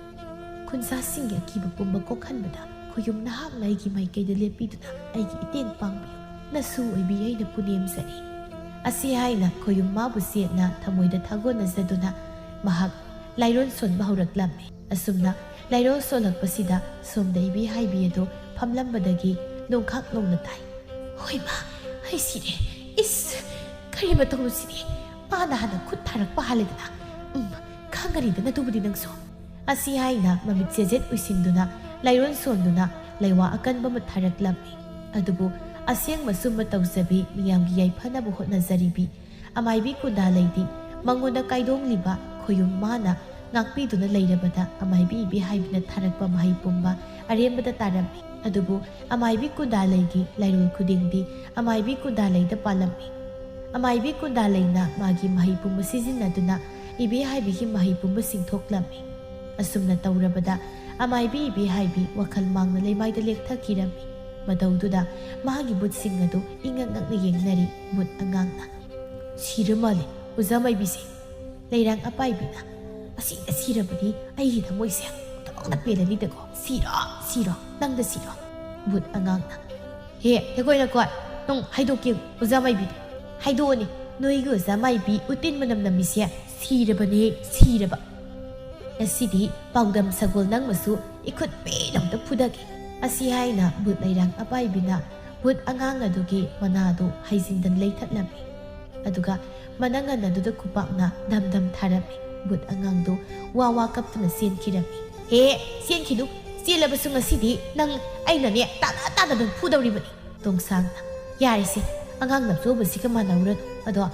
ꯈꯨꯟꯖꯥꯁꯤꯡꯒꯤ ꯑꯀꯤꯕ ꯄꯨꯝꯕ ꯀꯣꯛꯍꯟꯕꯗ ꯈꯣꯌꯨꯝ ꯅꯍꯥꯛꯅ ꯑꯩꯒꯤ ꯃꯥꯏꯀꯩꯗ ꯂꯦꯞꯄꯤꯗꯨꯅ ꯑꯩꯒꯤ ꯏꯇꯦꯡ ꯄꯥꯡꯕꯤꯌꯨ꯫ ꯅꯁꯨ ꯑꯣꯏꯕꯤ ꯑꯩꯅ ꯄꯨꯅꯦꯝꯖꯔꯤ꯫" ꯑꯁꯤ ꯍꯥꯏꯅ ꯈꯣꯌꯨꯝ ꯃꯥꯕꯨ ꯆꯦꯠꯅ ꯊꯃꯣꯏꯗ ꯊꯥꯒꯣꯟꯅꯖꯗꯨꯅ ꯃꯍꯥꯛ ꯂꯥꯏꯔꯣꯟ ꯁꯣꯟꯕ ꯍꯧꯔꯛꯂꯝꯃꯤ꯫ ꯑꯁꯨꯝꯅ ꯂꯥꯏꯔꯣꯟ ꯁꯣꯜꯂꯛꯄꯁꯤꯗ ꯁꯣꯝꯗ ꯏꯕꯦꯍꯥꯏꯕꯤ ꯑꯗꯨ ꯐꯝꯂꯝꯕꯗꯒꯤ ꯅꯣꯡꯈꯥꯛ ꯅꯣꯡꯅ ꯇꯥꯏ꯫ "ꯍꯣꯏꯃꯥ, ꯑꯩ ꯁꯤꯔꯦ꯫ ꯏꯁ, ꯀꯔꯤ ꯃꯇꯧꯅꯣ ꯁꯤꯗꯤ? ꯃꯥꯅ ꯍꯥꯟꯅ ꯈꯨꯠ ꯊꯥꯔꯛꯄ ꯍꯥꯜꯂꯦꯗꯅ꯫ ꯎꯝ, ꯈꯪꯒꯅꯤꯗꯅ ꯑꯗꯨꯕꯨꯗꯤ ꯅꯪꯁꯨ꯫" ꯑꯁꯤ ꯍꯥꯏꯅ ꯃꯃꯤꯠ ꯆꯦꯖꯦꯠ ꯎꯏꯁꯤꯟꯗꯨꯅ ꯂꯥꯏꯔꯣꯟ ꯁꯣꯟꯗꯨꯅ ꯂꯩꯋꯥ ꯑꯀꯟꯕ ꯑꯃ ꯊꯥꯔꯛꯂꯝꯃꯤ꯫ ꯑꯗꯨꯕꯨ ꯑꯁꯦꯡꯕ ꯁꯨꯝꯕ ꯇꯧꯖꯕꯤ ꯃꯤꯌꯥꯝꯒꯤ ꯌꯥꯏꯐꯅꯕ ꯍꯣꯠꯅꯖꯔꯤꯕꯤ ꯑꯃꯥꯏꯕꯤ ꯀꯨꯟꯗꯥꯂꯩꯗꯤ ꯃꯉꯣꯟꯗ ꯀꯥꯏꯗꯣꯡꯂꯤꯕ ꯈꯣꯌꯨꯝ ꯃꯥꯅ ꯉꯥꯛꯄꯤꯗꯨꯅ ꯂꯩꯔꯕꯗ ꯑꯃꯥꯏꯕꯤ ꯏꯕꯦꯍꯥꯏꯕꯤꯅ ꯊꯥꯔꯛꯄ ꯃꯍꯩ ꯄꯨꯝꯕ ꯑꯔꯦꯝꯕꯗ ꯇꯥꯔꯝꯃꯤ꯫ ꯑꯗꯨꯕꯨ ꯑꯃꯥꯏꯕꯤ ꯀꯨꯟꯗꯥꯂꯩꯒꯤ ꯂꯥꯏꯔꯣꯏ ꯈꯨꯗꯤꯡꯗꯤ ꯑꯃꯥꯏꯕꯤ ꯀꯨꯟꯗꯥꯂꯩꯗ ꯄꯥꯜꯂꯝꯃꯤ꯫ ꯑꯃꯥꯏꯕꯤ ꯀꯨꯟꯗꯥꯂꯩꯅ ꯃꯥꯒꯤ ꯃꯍꯩ ꯄꯨꯝꯕ ꯁꯤꯖꯤꯟꯅꯗꯨꯅ ꯏꯕꯦꯍꯥꯏꯕꯤꯒꯤ ꯃꯍꯩ ꯄꯨꯝꯕ ꯁꯤꯡꯊꯣꯛꯂꯝꯃꯤ꯫ ꯑꯁꯨꯝꯅ ꯇꯧꯔꯕꯗ ꯑꯃꯥꯏꯕꯤ ꯏꯕꯦꯍꯥꯏꯕꯤ ꯋꯥꯈꯜ ꯃꯥꯡꯅ ꯂꯩꯃꯥꯏꯗ ꯂꯦꯛꯊꯈꯤꯔꯝꯃꯤ꯫ ꯃꯇꯧꯗꯨꯗ ꯃꯍꯥꯛꯀꯤ ꯃꯨꯠꯁꯤꯡ ꯑꯗꯨ ꯏꯉꯛ ꯉꯛꯅ ꯌꯦꯡꯅꯔꯤ ꯃꯨꯠ ꯑꯉꯥꯡꯅ꯫ "ꯁꯤꯔ ꯃꯥꯜꯂꯦ ꯑꯣꯖꯥ ꯃꯥꯏꯕꯤꯁꯦ꯫" ꯂꯩꯔꯥꯡ ꯑꯄꯥꯏꯕꯤꯅ, "ꯑꯁꯤ ꯁꯤꯔꯕꯗꯤ ꯑꯩꯒꯤ ꯊꯃꯣꯏꯁꯦ ꯇꯣꯛ ꯅꯪꯅ ꯄꯦꯜꯂꯅꯤꯗꯀꯣ꯫ "ꯁꯤꯔꯣ, ꯁꯤꯔꯣ, ꯅꯪꯗ ꯁꯤꯔꯣ?" ꯕꯨꯠ ꯑꯉꯥꯡꯅ꯫ "ꯍꯦ, ꯊꯦꯀꯣꯏ ꯅꯀꯣꯏ, ꯅꯪ ꯍꯥꯏꯗꯣꯛꯀꯦ ꯑꯣꯖꯥ ꯃꯥꯏꯕꯤꯗꯣ꯫ ꯍꯥꯏꯗꯣꯛꯑꯣꯅꯦ, ꯅꯣꯏꯒꯤ ꯑꯣꯖꯥ ꯃꯥꯏꯕꯤ ꯎꯇꯤꯟ ꯃꯅꯝ ꯅꯝꯃꯤꯁꯦ ꯁꯤꯔꯕꯅꯦ, ꯁꯤꯔꯕ꯫ ꯉꯁꯤꯗꯤ ꯄꯥꯎꯗꯝ ꯁꯒꯣꯜ ꯅꯪꯃꯁꯨ ꯏꯈꯨꯠ ꯄꯦꯟꯅ ꯑꯝꯇ ꯐꯨꯗꯒꯦ"꯫ ꯑꯁꯤ ꯍꯥꯏꯅ ꯕꯨꯠ ꯂꯩꯔꯥꯡ ꯑꯄꯥꯏꯕꯤꯅ ꯕꯨꯠ ꯑꯉꯥꯡ ꯑꯗꯨꯒꯤ ꯃꯅꯥꯗꯨ ꯍꯩꯖꯤꯟꯗꯅ ꯂꯩꯊꯠꯂꯝꯃꯤ꯫ ꯑꯗꯨꯒ ꯃꯅꯪꯒꯟ ꯑꯗꯨꯗ ꯈꯨꯄꯥꯛꯅ ꯙꯝ ꯙꯝ ꯊꯥꯔꯝꯃꯤ꯫ ꯕꯨꯠ ꯑꯉꯥꯡꯗꯨ ꯋꯥ ꯋꯥ ꯀꯞꯇꯨꯅ ꯆꯦꯟꯈꯤꯔꯝꯃꯤ꯫ "ꯍꯦ, ꯆꯦꯟꯈꯤꯅꯨ꯫ ꯆꯦꯜꯂꯕꯁꯨ ꯉꯁꯤꯗꯤ ꯅꯪ ꯑꯩꯅꯅꯦ ꯇꯥꯅ ꯇꯥꯅ ꯑꯗꯨꯝ ꯐꯨꯗꯧꯔꯤꯕꯅꯤ"꯫ ꯇꯣꯡꯁꯥꯡꯅ꯫ "ꯌꯥꯔꯦꯁꯦ, ꯑꯉꯥꯡ ꯅꯞꯆꯣꯕꯁꯤꯒ ꯃꯥꯟꯅꯧꯔꯅꯨ꯫ ꯑꯗꯣ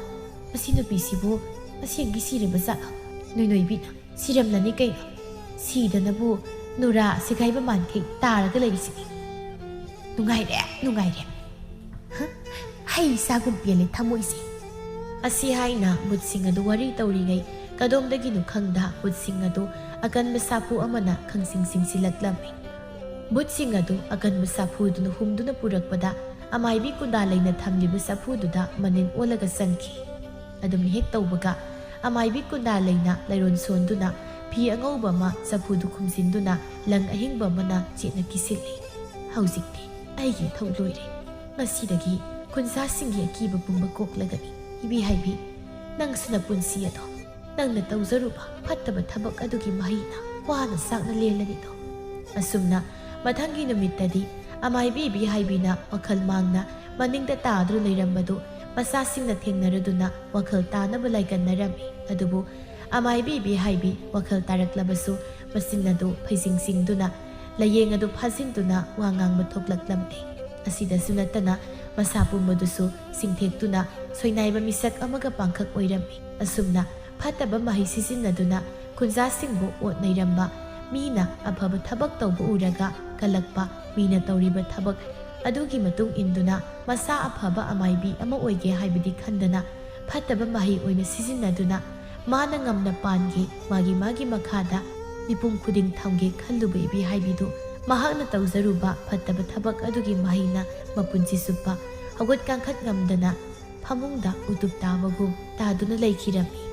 ꯃꯁꯤ ꯅꯨꯄꯤꯁꯤꯕꯨ ꯑꯁꯦꯡꯒꯤ ꯁꯤꯔꯕ ꯖꯥꯠꯂꯣ?" ꯅꯣꯏꯅꯣꯏꯕꯤꯅ꯫ "ꯁꯤꯔꯝꯂꯅꯤ ꯀꯩꯅꯣ? ꯁꯤꯗꯅꯕꯨ ꯅꯨꯔꯥ ꯁꯦꯒꯥꯏꯕ ꯃꯥꯟꯈꯩ ꯇꯥꯔꯒ ꯂꯩꯔꯤꯁꯤꯅꯤ꯫ ꯅꯨꯡꯉꯥꯏꯔꯦ, ꯅꯨꯡꯉꯥꯏꯔꯦ꯫ ꯍ? ꯍꯩ ꯆꯥꯒꯨꯝ ꯄꯦꯜꯂꯦ ꯊꯃꯣꯏꯁꯦ"꯫ ꯑꯁꯤ ꯍꯥꯏꯅ ꯕꯨꯠꯁꯤꯡ ꯑꯗꯨ ꯋꯥꯔꯤ ꯇꯧꯔꯤꯉꯩ ꯀꯗꯣꯝꯗꯒꯤꯅꯣ ꯈꯪꯗ ꯕꯨꯠꯁꯤꯡ ꯑꯗꯨ ꯑꯀꯟꯕ ꯁꯥꯐꯨ ꯑꯃꯅ ꯈꯪꯁꯤꯡ ꯁꯤꯡꯁꯤꯜꯂꯛꯂꯝꯃꯤ꯫ ꯕꯨꯠꯁꯤꯡ ꯑꯗꯨ ꯑꯀꯟꯕ ꯁꯥꯐꯨꯗꯨꯅ ꯍꯨꯝꯗꯨꯅ ꯄꯨꯔꯛꯄꯗ ꯑꯃꯥꯏꯕꯤ ꯀꯨꯟꯗꯥ ꯂꯩꯅ ꯊꯝꯂꯤꯕ ꯆꯐꯨꯗꯨꯗ ꯃꯅꯤꯟ ꯑꯣꯜꯂꯒ ꯆꯪꯈꯤ꯫ ꯑꯗꯨꯝ ꯍꯦꯛ ꯇꯧꯕꯒ ꯑꯃꯥꯏꯕꯤ ꯀꯨꯟꯗꯥ ꯂꯩꯅ ꯂꯩꯔꯣꯟ ꯁꯣꯟꯗꯨꯅ ꯐꯤ ꯑꯉꯧꯕ ꯑꯃ ꯆꯐꯨꯗꯨ ꯈꯨꯝꯖꯤꯟꯗꯨꯅ ꯂꯪ ꯑꯍꯤꯡꯕ ꯑꯃꯅ ꯆꯦꯠꯅ ꯀꯤꯁꯤꯜꯂꯤ꯫ "ꯍꯧꯖꯤꯛꯇꯤ ꯑꯩꯒꯤ ꯏꯊꯧ ꯂꯣꯏꯔꯦ꯫ ꯉꯁꯤꯗꯒꯤ ꯈꯨꯟꯖꯥꯁꯤꯡꯒꯤ ꯑꯀꯤꯕ ꯄꯨꯝꯕ ꯀꯣꯛꯂꯒꯅꯤ꯫ ꯏꯕꯤ ꯍꯥꯏꯕꯤ, ꯅꯪꯁꯨ ꯅꯄꯨꯟꯁꯤ ꯑꯗꯣ ꯅꯪꯅ ꯇꯧꯖꯔꯨꯕ ꯐꯠꯇꯕ ꯊꯕꯛ ꯑꯗꯨꯒꯤ ꯃꯍꯩꯅ ꯋꯥꯅ ꯆꯥꯛꯅ ꯂꯦꯜꯂꯅꯤꯗꯣ"꯫ ꯑꯁꯨꯝꯅ ꯃꯊꯪꯒꯤ ꯅꯨꯃꯤꯠꯇꯗꯤ ꯑꯃꯥꯏꯕꯤ ꯏꯕꯤ ꯍꯥꯏꯕꯤꯅ ꯋꯥꯈꯜ ꯃꯥꯡꯅ ꯃꯅꯤꯡꯗ ꯇꯥꯗꯨꯅ ꯂꯩꯔꯝꯕꯗꯨ ꯃꯆꯥꯁꯤꯡꯅ ꯊꯦꯡꯅꯔꯗꯨꯅ ꯋꯥꯈꯜ ꯇꯥꯅꯕ ꯂꯥꯏꯀꯠꯅꯔꯝꯃꯤ꯫ ꯑꯗꯨꯕꯨ ꯑꯃꯥꯏꯕꯤ ꯏꯕꯤ ꯍꯥꯏꯕꯤ ꯋꯥꯈꯜ ꯇꯥꯔꯛꯂꯕꯁꯨ ꯃꯆꯤꯟ ꯑꯗꯨ ꯐꯩꯖꯤꯡ ꯆꯤꯡꯗꯨꯅ ꯂꯥꯏꯌꯦꯡ ꯑꯗꯨ ꯐꯥꯖꯤꯟꯗꯨꯅ ꯋꯥ ꯉꯥꯡꯕ ꯊꯣꯛꯂꯛꯂꯝꯗꯦ꯫ ꯑꯁꯤꯗꯁꯨ ꯅꯠꯇꯅ ꯃꯁꯥ ꯄꯨꯝꯕꯗꯨꯁꯨ ꯆꯤꯡꯊꯦꯛꯇꯨꯅ ꯁꯣꯏꯅꯥꯏꯕ ꯃꯤꯁꯛ ꯑꯃꯒ ꯄꯥꯡꯈꯛ ꯑꯣꯏꯔꯝꯃꯤ꯫ ꯑꯁꯨꯝꯅ ꯐꯠꯇꯕ ꯃꯍꯩ ꯁꯤꯖꯤꯟꯅꯗꯨꯅ ꯈꯨꯟꯖꯥꯁꯤꯡꯕꯨ ꯑꯣꯠ ꯅꯩꯔꯝꯕ, ꯃꯤꯅ ꯑꯐꯕ ꯊꯕꯛ ꯇꯧꯕ ꯎꯔꯒ ꯀꯜꯂꯛꯄ, ꯃꯤꯅ ꯇꯧꯔꯤꯕ ꯊꯕꯛ ꯑꯗꯨꯒꯤ ꯃꯇꯨꯡ ꯏꯟꯗꯨꯅ ꯃꯁꯥ ꯑꯐꯕ ꯑꯃꯥꯏꯕꯤ ꯑꯃ ꯑꯣꯏꯒꯦ ꯍꯥꯏꯕꯗꯤ ꯈꯟꯗꯅ ꯐꯠꯇꯕ ꯃꯍꯩ ꯑꯣꯏꯅ ꯁꯤꯖꯤꯟꯅꯗꯨꯅ ꯃꯥꯅ ꯉꯝꯅ ꯄꯥꯟꯒꯦ, ꯃꯥꯒꯤ ꯃꯥꯒꯤ ꯃꯈꯥꯗ ꯃꯤꯄꯨꯝ ꯈꯨꯗꯤꯡ ꯊꯝꯒꯦ ꯈꯜꯂꯨꯕ ꯏꯕꯤ ꯍꯥꯏꯕꯤꯗꯨ ꯃꯍꯥꯛꯅ ꯇꯧꯖꯔꯨꯕ ꯐꯠꯇꯕ ꯊꯕꯛ ꯑꯗꯨꯒꯤ ꯃꯍꯩꯅ ꯃꯄꯨꯟꯁꯤ ꯆꯨꯞꯄ ꯍꯧꯒꯠ ꯀꯥꯡꯈꯠ ꯉꯝꯗꯅ ꯐꯃꯨꯡꯗ ꯎꯇꯨꯞ ꯇꯥꯕꯒꯨꯝ ꯇꯥꯗꯨꯅ ꯂꯩꯈꯤꯔꯝꯃꯤ꯫